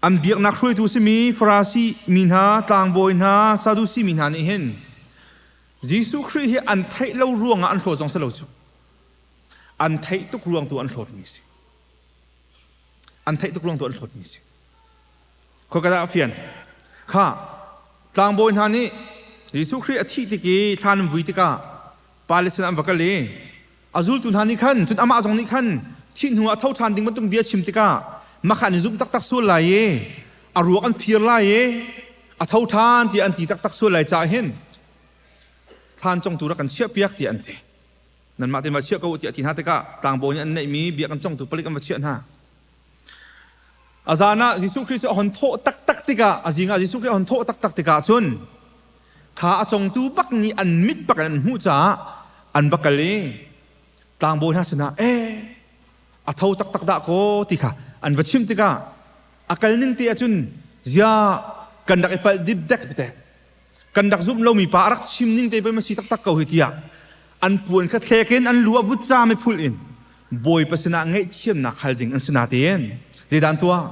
an biaknak hruaitu simi Farasi mi hna, tlangbawi hna, Sadusi mi hna nih hin Jesuh Khrih hi an theih lo ruangah an hlawt zong si lo cu. An theih tuk ruang tu an hlawtmi si. An theih tuk ruang tu an hlawtmi si. Khoi ka dah a fian? Kha tlangbawi hna nih Jesuh Khrih a thih tik i thlan an vui tikah Palestine an va kal i a zultu hna nih khan cun amah zong nih khan thih hnu ah tho ṭhan ding bantuk bia chim tikah mah an i zumh taktak sual lai i a ruak an fir lai i a tho ṭhan tiah an ti taktak sual lai caah hin thlan congtu rak kan chiahpiak tiah an ti. Nanmah tein va chiah ko u tiah a ti hna tikah tlangbawi nih an neihmi biakinn congtu palik an va chiah hna. A zan ah Jesuh Khrih cu a hon thawh taktak tikah a zing ah Jesuh Khrih a hon thawh taktak tikah cun kha a congtu bak nih an mit bak in an hmuh caah an va kal i tlangbawi hna sinah eh a tho taktak dah kaw ti kha an va chimh tikah a kal ning te ahcun zia kan rak i palh dipdek te kan rak zumh lomi pa a rak chim ning te pei ma si taktak ko hi tiah an puan kha thlek in an lu ah vutcam i phulh in Bawipa sinah ngaihthiamnak hal ding an si natein zeidah an tuah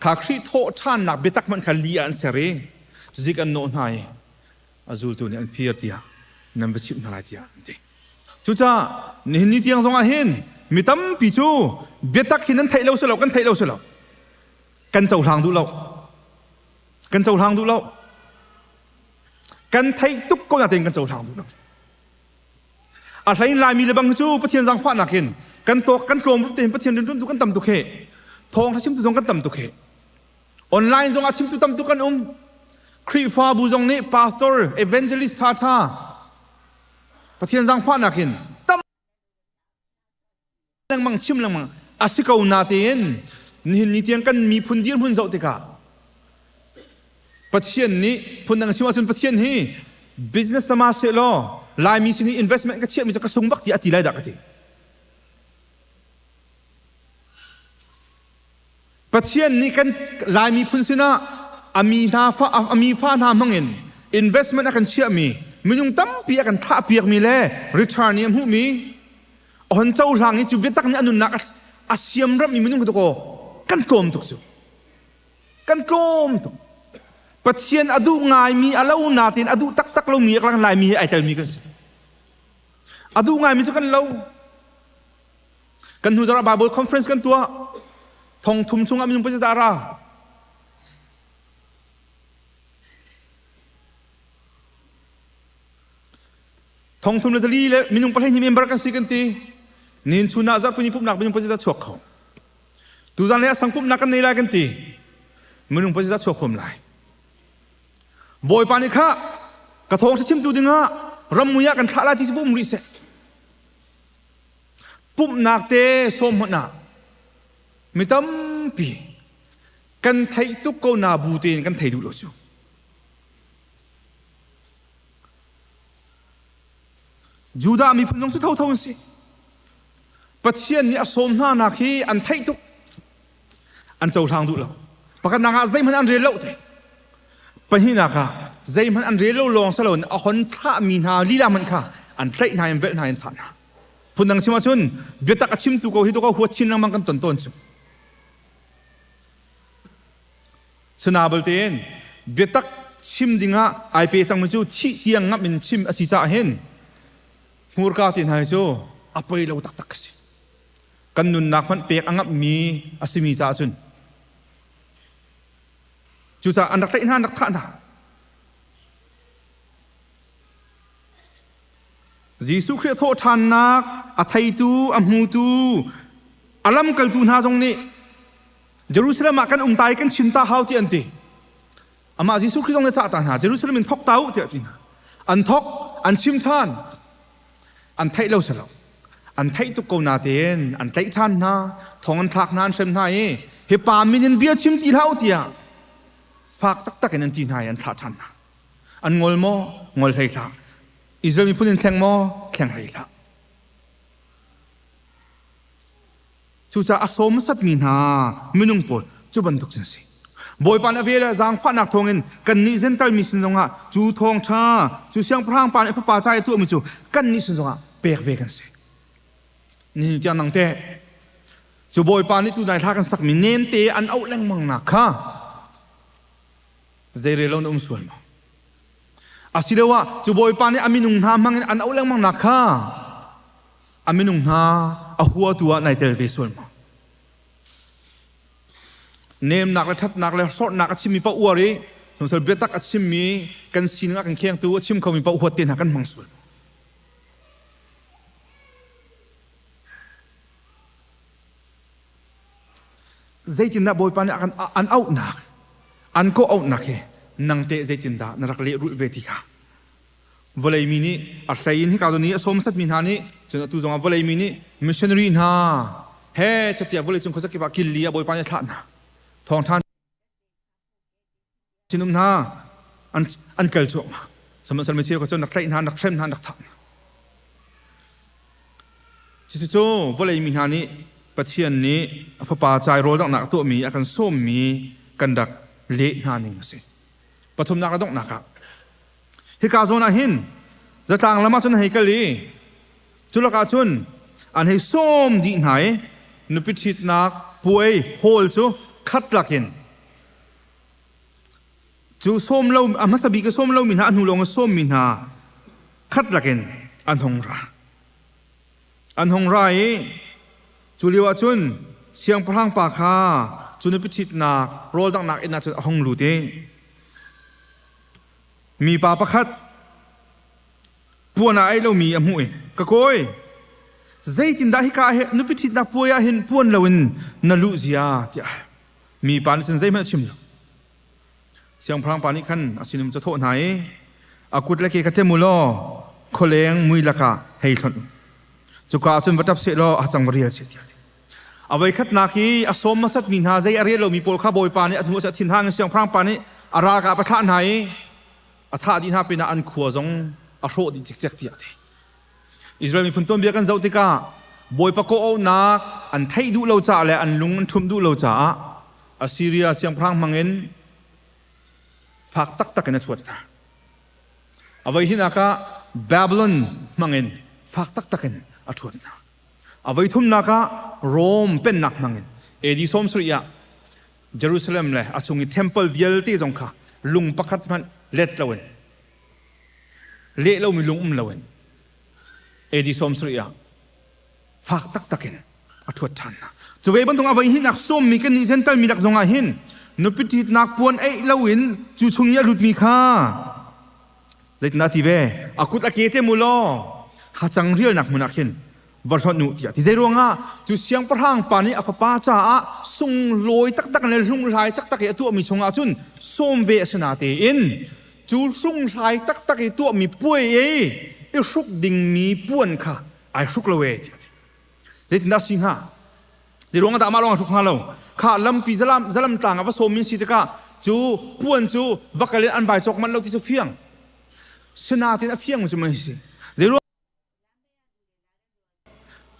kha Khrih thawh ṭhannak biatak hmanh kha li ah an ser i. Zik an nawh hna i a zultu nih an fir tiah nan va chimh hna lai tiah an ti. Cucaah nihin ni tiang zongah hin mi tampi cu biatak hi nan theih lo si lo kan theih lo si lo kan cohlang duh lo kan cohlang duh lo kan theih tuk ko natein kan cohlang duh lo a hlein Laimi le bang cu Pathian zaangfahnak in kan tawk kan tlawm rup tein Pathian rian ṭuantu kan tam tuk he thawngṭha chimtu zong kan tam tuk he Online zong ah chimtu tam tuk kan um. Khrihfabu zong nih pastor, evangelist ṭhaṭha Pathian zaangfahnak in tam lengmang chim lengmang a si ko natein nihin ni tiang kan miphun dirhmun zoh tikah Pathian nih phundang chim ahcun Pathian hi business tama seh law Laimi sin hi investment ka chiahmi cu ka sung bak ti a ti lai dah ka ti. Pathian nih kan Lai miphun sinah a mi hna fa a mi fa hna hmangin investment a kan chiahmi minung tampi a kan thahpiakmi le return i a hmuhmi a hon cohlang i cu biatak nih a nunnak a siamrammi minung cu kaw kan tlawm tuk cu kan tlawm tuk Pathian a duh ngaimi a lo natin a duh taktak lomi a lang laimi he ai telmi kan si a duh ngaimi cu kan lo Kan hnu zarh ah Bible conference kan tuah. Thong thum chungah minung pazit dah ra. Thong thum le zali le minung pahleihnih member kan si kan ti. Nin chun ah zarhpini pumhnak minung pazit dah chuak kho. Tuzan le sang pumhnak kan nei lai kan ti. Minung pazit dah chuak khom lai. Bawipa nih kha ka thawng chimtu dingah rammui ah kan thlah lai ti cu um rih seh. Pumhnak te sawm hmanh ah mi tampi kan theih tuk ko na bu tein kan thei duh lo cu. Judah miphun zong cu thotho an si. Pathian nih a sawm hna nak hi an theih tuk. An cohlang duh lo. Pakhatnak ah zeihmanh an rel lo te. Pahnihnak ah zeihmanh an rel lo lawng si loin a hon thlahmi hna lila hmanh kha an tlaih hna in velh hna in thah hna. Phundang chim ahcun biatak a chimtu ko hi to ko huat chin lengmang kan ton tawn cu. Sina tein biatak chim dingah ai pe cangmi cu thih tiang ngamh in chim a si caah hin hmurka te hna hi cu a poi lo taktak a si. Kan nunnak hmanh pek a ngamhmi a simi caah cun Cucaah an rak tlaih hna, an rak thah hna. Jesuh Khrih a thawhṭhannak a theitu, a hmutu, a lamkaltu hna zong nih Jerusalem ah kan um ta i kan chim ta hau ti an ti. Amah Jesuh Khrih zong nih a cah ta hna, Jerusalem in thok ta u tiah a ti hna. An thok, an chim ṭhan. An theih lo si lo. An theih tuk ko natein an tlaih ṭhan hna, thong an thlak hna, an hrem hna i hi pa min in bia chim ti hlah u tiah fak taktak in an ti hna i an thlah ṭhan hna. An ngol maw? Ngol hlei hlah. Israel miphun in thleng maw? Thleng hlei hlah. Cucaah a sawm hmasatmi hna minung pawl cu bantuk cun a si. Bawipa nih a vel le zaangfahnak thawngin kannih Jentail mi sin zongah cu thawngṭha, cu siangpahrang pa nih a fapa ca i a tuahmi cu kannih sin zongah pek ve kan si. Nihin tiang nang teh cu Bawipa nih tunai hla kan sakmi nemte an auh lengmang nak kha zeirel lo na um sual maw? Asiloah cu Bawipa nih a minung hna hmangin an auh lengmang nak kha a minung hna a huatu ah nai tel ve sual maw? Nemnak le ṭhatnak le hlorhnak a chimmi paoh uar i sihmanhsehlaw biatak a chimmi kan sining a kan khengtu a chim khomi paoh huat te hna kan hmang sual. Zeitindah Bawipa nih a kan an auhnak an kawh auhnak hi nang teh zeitindah na rak lehrulh ve ti kha vawlei mi nih a hlei in hika zawn i a sawm hmasatmi hna nih cun atu zongah vawlei mi nih missionary hna he chatiah vawlei cung khuazakip ah killi ah Bawipa nih a thlah hna thawngṭha sinum hna an an kal cuahmah sihmanhsehlaw mi cheu kha cun rak tlaih hna rak hrem hna rak thah hna cucu vawlei mi hna nih Pathian nih a fapa cai rawl donghnak a tuahmi a kan sawmmi kan rak leh hna ning a si pathumnak le donghnak ah hika zawn ah hin zatlang lam ah cun hei kal i culakah cun an hei sawm dih hna i nupi ṭhitnak puai hall cu khat lakin. Cu sawm lo a hmasa bik a sawm lomi hna a hnu lawng a sawmmi hna khat lakin an hung ra. An hung ra i cu lio ah cun siangpahrang pa kha cu nupi ṭhitnak rawl danghnak inn ah cun a hung lut i mipa pakhat puan ah aih lomi a hmuh i ka kawi zeitindah hika ah hi nupi ṭhitnak puai ah hin puan loin na luh zia tiah mipa nih cun zeihmanh a chim lo. Siangpahrang pa nih khan a sinum cu a thawh hna i a kut le ke kha ṭem u law khualeng mui lakah hei hlonh u. Cuka ah cun va ṭap seh law a hacang va rial seh tiah a ti. A voikhatnak i a sawm hmasatmi hna zei a rel lomi pawl kha Bawipa nih a hnu a thinhang in siangpahrang pa nih a ralkap a thlah hna i a thah dih hna pinah an khua zong a hrawh dih cikcek tiah a ti. Israel miphun tuanbia kan zoh tikah Bawipa kawhauhnak an theih duh lo caah le an lung an ṭhumh duh lo caah Assyria siangpahrang hmangin fak taktak in a chuat hna. A voi hinak ah Babylon hmangin fak taktak in a ṭhuat hna. A voi thumnak ah Rome pennak hmangin AD 70 ah Jerusalem le a chung i temple vialte zong kha lung pakhat hmanh let loin leh lomi lung um loin AD 70 ah fak taktak in a ṭhuat ṭhan hna. Cu ve bantuk a voi hnihnak sawmmi kan nih Gentle mi lak zongah hin nupi ṭhitnak puan eih loin cu chung i a lutmi kha zeitindah ti ve a kut a ke te mu law hacang rialnak hmun ah khin va hlonh u tiah ti zei ruangah cu siangpahrang pa nih a fapa caah sunglawi taktak le hlunghlai taktak i a tuahmi chungah cun sawm ve a si na tein cu hlunghlai taktak i tuahmi puai i i hruk dingmi puan kha ai hruk lo e tiah a ti. Zeitindah si hnga? Zei ruangah dah amah lawng a hruk hnga lo? Kha lampi zalam zalam tlang ah va sawm min si tikah cu puan cu va kal in an vai cawk manh lo ti cu fiang. Sinatin a fiang cu mei si. Zei ruang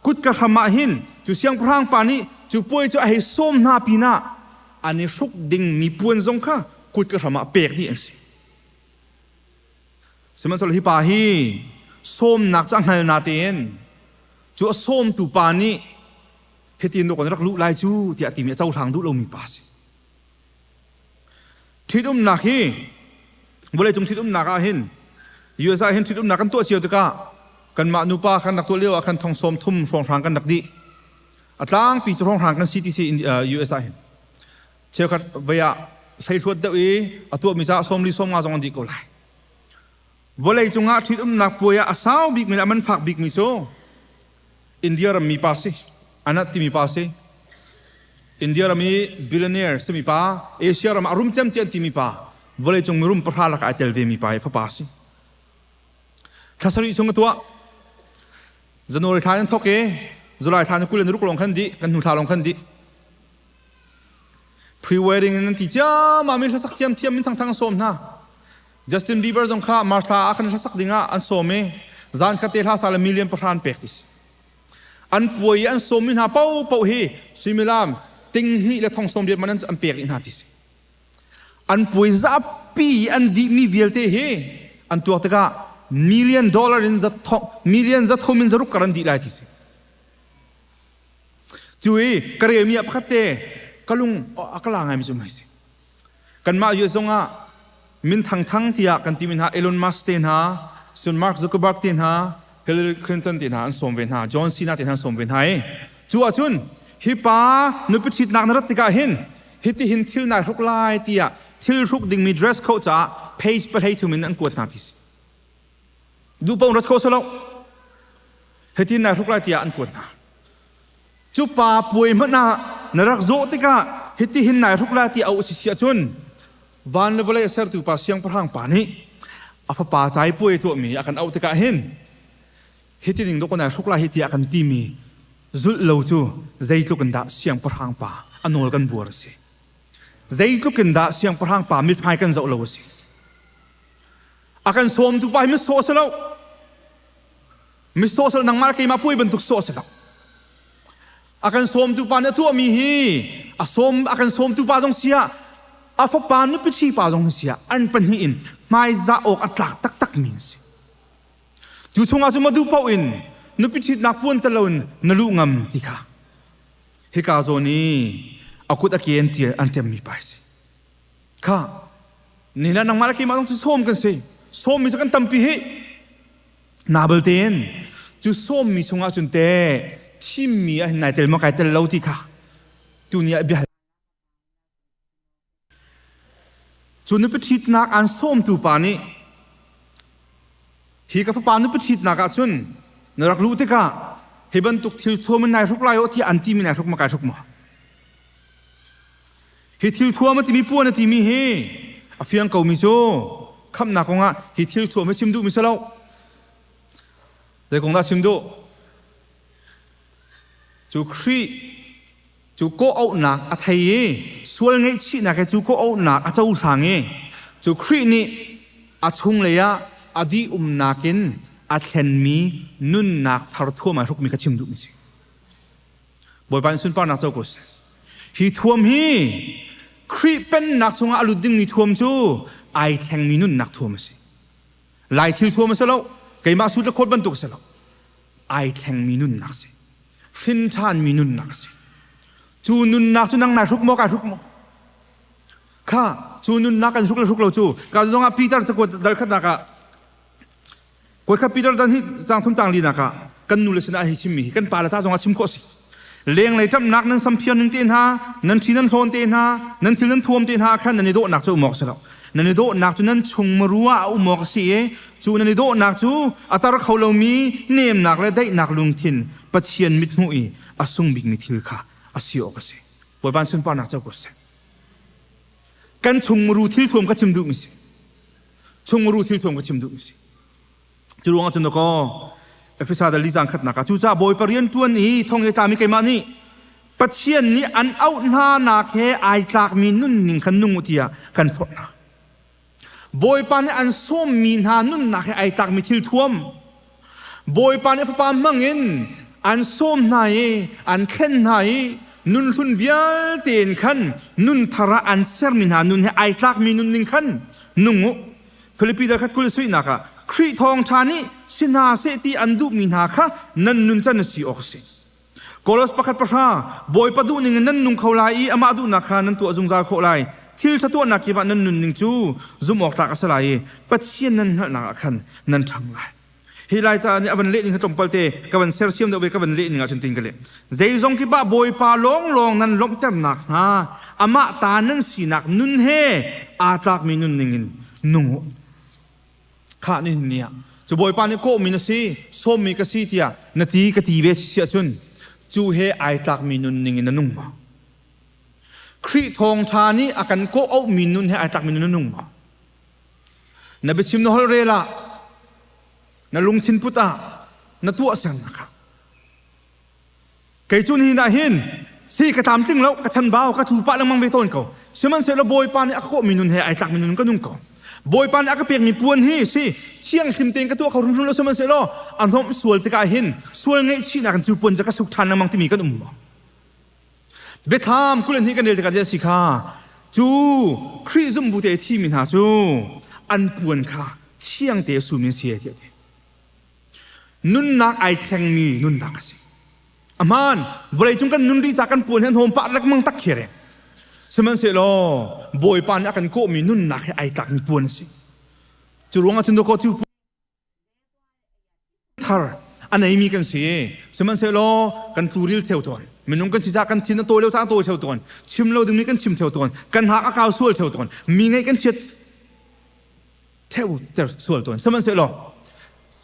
kut ka hram ah hin cu siangpahrang pa nih cu puai cu a hei sawm hna pinah an i hruk ding mi puan zong kha kut ka hram ah pek dih an si. Sihmanhsehlaw hi pa hi sawmnak cu a hngal natein cu a sawmtu pa nih hitin dawk an rak luh lai cu tiah timi a cohlang duh lomi pa a si. Ṭhitumnak hi vawleicung ṭhitumnak ah hin US ah hin ṭhitumnak kan tuah cio tikah kanmah nupa kan rak tuah lio ah khan thong sawm thum hrawnghrang kan rak dih. A tlangpi cu hrawnghrang kan si ti si US ah hin. Cheukhat vei ah hleihluat deuh i a tuahmi caah sawmli sawmnga zong an dih ko lai. Vawlei cungah ṭhitumnak puai ah a sau bikmi le a man fak bikmi cu India rammi pa si, Anat timi pa si. India ram i billionaire simi pa, Asia ram ah rum cem ti an timi pa, vawleicung mirum pahra lakah ai tel vemi pa i fapa si. Thla sarih chung a tuah. January thla in thawk i July thla ni 20 le ruk lawng khan dih, kan hnu thla lawng khan dih. Pre-wedding in an ti ciammam i hlasak thiamthiam min thangthang an sawm hna. Justin Bieber zong kha March thla ah khan hlasak dingah an sawm i zan khat te hla sa le million pahra an pek ti si. An puai i an sawmmi hna paohpaoh hi suimilam ting hnih le thong sawm riat man an pek rih hna ti si. An puai zapi i an dihmi vialte hi an tuak tikah million dollar in za thong million za thum in za ruk kar an dih lai ti si. Cu i ka relmi ah pakhat te ka lung a ka la ngaimi cu mei si. Kanmah US zongah min thangthang tiah kan timi hna Elon Musk te hna, cun Mark Zuckerberg te hna, Hillary Clinton te hna an sawm ve hna, John Cena te hna an sawm ve hna i cu ahcun hi pa nupi ṭhitnak na rat tikah hin hitihin thil nai hruk lai tiah thil hruk dingmi dress code caah page pahlei thum in an kuat hna ti si. Duh paoh rat kho silo. Hitin nai hruk lai tiah an kuat hna. Cu pa puai hmanh ah na rak zawh tikah hitihin nai hruk lai ti a si si ahcun van le vawlei a sertu pa siangpahrang pa nih a fapa cai puai tuahmi a kan auh tikah hin hiti ning dawk nai hruk lai hi tiah a kan timi zulh lo cu zeitluk in dah siangpahrang pa a nawl kan buar a si. Zeitluk in dah siangpahrang pa mithmai kan zoh lo a si. A kan sawmtu pa hi mitsawh a si lo. Mitsawh a si lo nangmah le keimah puai bantuk sawh a si lo. A kan sawmtu pa nih a tuahmi hi a sawm a kan sawmtu pa zong siah a fapa nupi ṭhi pa zong siah an pahnih in hmaizah awk a tlak taktakmi an si. Cu chungah cu madu paoh in nupi ṭhitnak puan tel loin na luh ngam ti kha hika zawn i a kut a ke an ṭemmi pa a si. Kha. Nina nangmah le keimah zong cu sawm kan si. Sawmmi cu kan tampi hi. Na belte in cu sawmmi chungah cun te thimmi ah hin nai tel maw kai tel lo ti kha tuni ah bia Cu nupi ṭhitnak aan sawmtu pa nih hi ka fapa nupi ṭhitnak ah cun na rak luh tikah hi bantuk thil thuam in nai hruk lai aw tiah an timi nai hruk ma kai hruk maw? Hi thil thuam a timi puan a timi hi a fiang komi cu khamhnak kongah hi thil thuam hi chim duhmi si lo. Zei kong dah chim duh? Cu Khrih cu kawh-auhnak a thei i sual ngaihchihnak he cu kawh-auhnak a cohlang i cu Khrih nih a chunglei ah a dih-umnak in a thlenmi nunnak thar thuam ai hrukmi kha chim duhmi si. Bawipa in sunparnak co ko seh. Hi thuam hi Khrih pennak chungah a lut dingmi thuam cu ai thlengmi nunnak thuam a si. Lai thil thuam a si lo, keimah sut le khawt bantuk a si lo. Ai thlengmi nunnak a si. Hrin ṭhanmi nunnak a si. Cu nunnak cu nang nai hruk maw kai hruk maw? Kha cu nunnak kan hruk le hruk lo cu ka zongah Peter cakuat dal khatnak ah Kuat kha Peter dan hi cang thum cang linak ah kan nu le sinah hi chimmi hi kan pa le ca zongah chim khawh si. Lenglei ṭamhnak nan samphiar ning te hna, nan ṭhi nan hlawn te hna, nan thil nan thuam te hna ah khan nan i dawhnak cu um awk si lo. Nan i dawhnak cu nan chung maru ah a um awk a si i cu nan i dawhnak cu a tar kho lomi nemnak le daihnak lungthin Pathian mithmuh i a sung bikmi thil kha a si awk a si. Bawipa sunparnak co ko seh. Kan chung muru thil thuam ka chim duhmi si. Chungmuru thil thuam ka chim duhmi si. Cu ruangah cun dakaw Efesa dal li cang khatnak ah cucaah Bawipa rian ṭuan i thong i tlami keimah nih Pathian nih an auh hna nak he ai tlakmi nunning khan nung u tiah kan forh hna. Bawipa nih an sawmmi hna nunnak he ai tlakmi thil thuam Bawipa nih fapa hmangin an sawm hna i an thlen hna i nunhlun vialte in khan nun thar ah an sermi hna nun he ai tlakmi nunning khan nung u. Filipi dal khat 20 suinak ah Khrih thawngṭha nih si hna seh ti an duhmi hna kha nan nuncan a si awk a si. Kolos pakhat pahra Bawipa duhning in nan nung kho lai i amah duhnak kha nan tuah zungzal khawh lai. Thil ṭha tuahnak kip ah nan nunning cu zumh awk tlak a si lai i Pathian nan hngalhnak ah khan nan ṭhang lai. Hi lai ca nih a van leh ning kha tlawmpal te ka van sersiam deuh ve ka van leh ning ah cun tin ka leh. Zeizong kip ah Bawipa lawnglawng nan lawmhternak hnga amah ta nan sinak nun he aa tlakmi nunning in nung u. Khah ni ni ah cu Bawipa nih kawhmi na si, sawmmi ka si tiah na ti ka ti ve si ahcun cu he ai tlakmi nunning in na nung maw? Khrih thawngṭha nih a kan kawh auhmi nun he ai tlakmi nun na nung maw? Na biachim na holh rel ah, na lungthin put ah, na tuahsernak ah. Kei cu nihin ah hin si ka tlamtling lo, ka chanbau, ka thu pah lengmang ve tawn ko. Sihmanhsehlaw Bawipa nih a ka kawhmi nun he ai tlakmi nun ka nung ko. Bawipa nih a ka pekmi puan hi si thianghlim tein ka tuah kho hrimhrim lo sihmanhsehlaw a hnawmh sual tikah hin sual ngaihchihnak in cu puan cu ka suk ṭhan lengmang timi kan um maw? Biathlam 22 kan rel tikah zei a si kha cu Khrih zumbu te thimi hna cu an puan kha thiang te sum in si tiah ti. Nunnak ai thlengmi nunnak a si. Ahmaan, vawleicung kan nun rih ca kan puan hi an hawm pah lengmang tak khi re. Sihmanhsehlaw Bawipa nih a kan kawhmi nunnak hi ai tlakmi puan a si. Cu ruangah cun dawkaw cu thar a neimi kan si. Sihmanhsehlaw kan tluril theo tawn. Minung kan si caah kan thin a tawi lo caah a tawi theo tawn. Chim lo dingmi kan chim theo tawn. Kan hak a kau sual theo tawn. Mi ngeih kan chiat theo ter sual tawn. Sihmanhsehlaw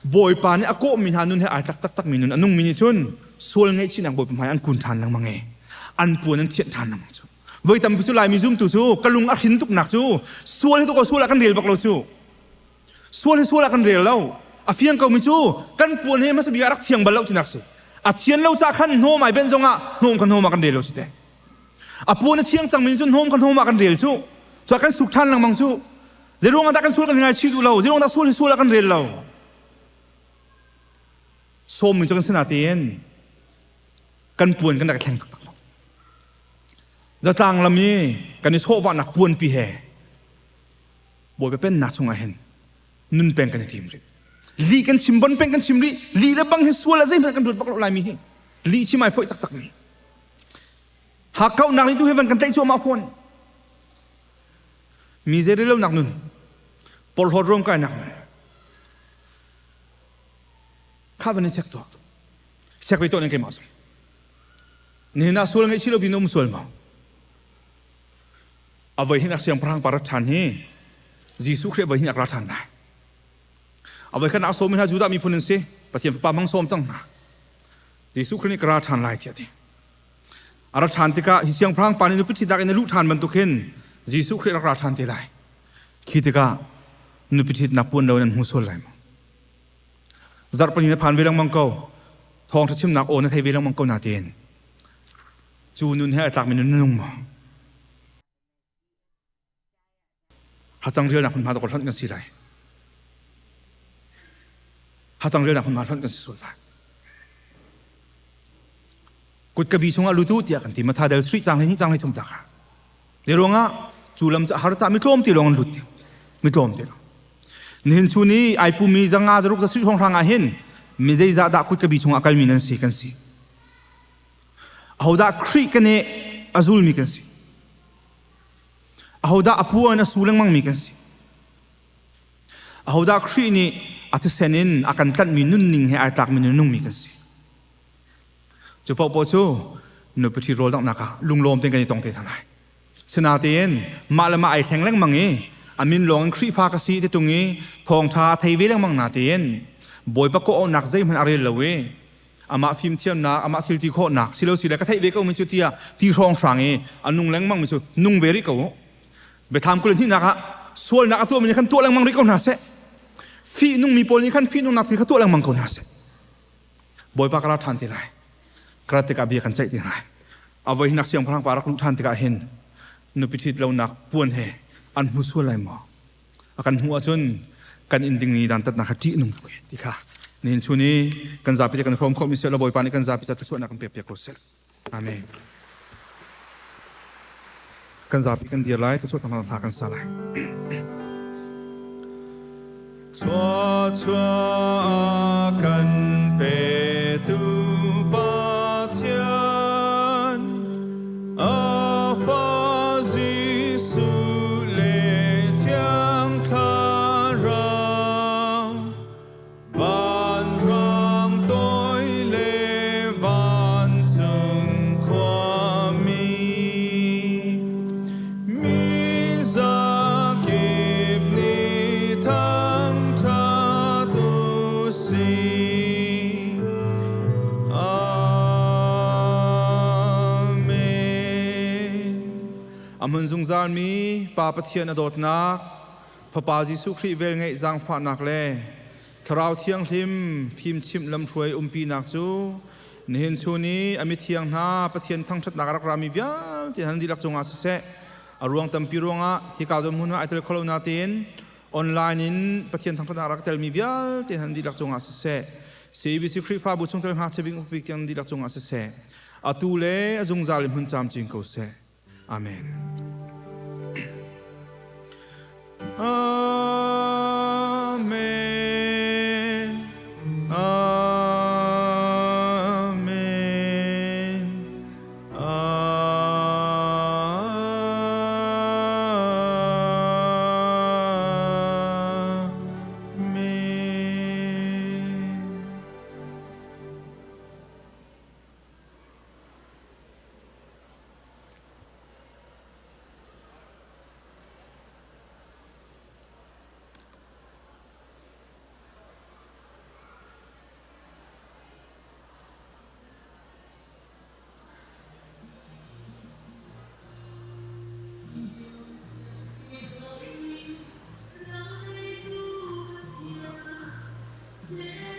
Bawipa nih a kawhmi hna nun he ai tlak taktakmi nun a nungmi nih cun sual ngaihchihnak Bawipa hmai an kun ṭhan lengmang i an puan an thianh ṭhan lengmang cu. Voi tampi cu Laimi zumtu cu ka lung a hrin tuknak cu sual hi tuk sual ah kan rel bak lo cu. Sual hi sual ah kan rel lo. A fiang komi cu kan puan hi hmasa bik ah rak thiang bal lo tinak si. A thian lo ca khan hnawm ai benh zongah hnawm kha hnawm ah kan rel lo si te. A puan a thiang cangmi cu hnawm kha hnawm ah kan rel cu. Cu kan suk ṭhan lengmang cu. Zeiruang ah dah kan sual kan ngaichih duh lo? Zeiruang dah sual hi sual ah kan rel lo? Sawmmi cu kan si natein kan puan kan rak i thleng taktak lo. Zatlang lam i kan i sawhvahnak puanpi he Bawipa pennak chungah hin nun peng kan i tim rih. Lih kan chim bon peng kan chim rih. Lih le bang hi sual ah zeihmanh kan ruat bak lo laimi hi. Lih chim ai foih taktak mi. Hakkauhnak nih tu hi van kan tlaih cuahmah fawn. Mi zeirellonak nun, porhlawt ruamkainak nun kha van in check tuah. Check ve tuah ning keimah zong. Nihin ah sual ngeih si lo bin um sual maw? A voi hin a siangpahrang pa rat ṭhan hi Jesuh Khrih a voi hin a ra ṭhan lai. A voi khat nak sawm hna Judah miphun an si. Pathian Fapa hmang sawm cang hna. Jesuh Khrih nih ka ra ṭhan lai tiah a ti. A ra ṭhan tikah hi siangpahrang pa nih nupi ṭhitnak in a luh ṭhan bantuk hin Jesuh Khrih rak ra ṭhan te lai. Khi tikah nupi ṭhitnak puan lo in an hmu sual lai maw? Zarhpini na phan ve lengmang ko. Thawngṭha chimnak aw na thei ve lengmang ko natein cu nun he a tlakmi nun na nung maw? Hacang rialnak hmunhma dawk hlonh kan si lai. Hacang rialnak hmunhma hlonh kan si sual lai. Kut ka bi chungah lutu tiah kan ti matha del sui cang hi cang hi thum ta kha. Le ruangah cu lam har ca mi tlawm ti lawng an lut ti. Mi tlawm ti lawng. Nihin chu ni ai pumi zanga zaruk za sui hrawng hrang ah hin mi zeizah dah kut ka bi chungah kalmi nan si kan si. Ahodah Khrih kan i a zulmi kan si. Ahodah a puan a su lengmangmi kan si. Ahodah Khrih nih a thisen in a kan tlanhmi nunning he ai tlakmi nunungmi kan si. Cu paohpaoh cu nupi ṭhi rawl donghnak ah lunglawm tein kan i tong te hna lai. Sinain mah le mah ai thleng lengmang i a min lawng in Khrihfa ka si ti tung i thawngṭha a thei ve lengmang natein Bawipa kawh-auhnak zeihmanh a rel lo i amah fimthiamnak amah thil ti khawhnak silo sile ka theih ve ko mi cu tiah ti hrawng hrang i a nung lengmang mi cu nung ve rih ko u biathlam kul hnihnak ah sualnak a tuahmi nih khan tuah lengmang rih ko hna seh fih nungmi pawl nih khan fih nungnak thil kha tuah lengmang ko hna seh bawipa ka ra ṭhan te lai ka rat tikah bia kan ceih te lai a voi hinak siangpahrang pa rak luh ṭhan tikah hin nupi ṭhit lonak puan he an hmu sual lai maw A kan hmuh ahcun kan in dingmi dantatnak kha ṭih nung tuk ti kha nihin chun i kan zapi te kan hrawm khawhmi seh law Bawipa nih kan zapi ca thluachuahnak kan pek piak ko seh. Amen. Kan zapi kan dir lai, thluachuah hla kan sa lai. Thluachuah kan petu Pathian A fa Jesuh le Thiang Thlarau, vanrang toi le vancung khuami, mi zakip nih thangṭhat u sih. Amen. A hmun zungzalmi Pa Pathian a dawtnak, Fapa Jesuh Khrih velngeih zaangfahnak le Thlarau Thianghlim fimchimh lamhruai umpinak cu nihin chun i a mithiang hna Pathian thangṭhatnak a rak rami vialte hna nan dihlak cungah siseh, a ruang tampi ruangah hika zawn hmun ah ai tel kho lo natein online in Pathian thangṭhatnak rak telmi vialte hna nan dihlak cungah siseh, CBC Khrihfabu chungtel ngakchia bik upik tiang nan dihlak cungah siseh, atu le a zungzal in hmun camcin ko seh. Amen. Amen. Amen. Amen.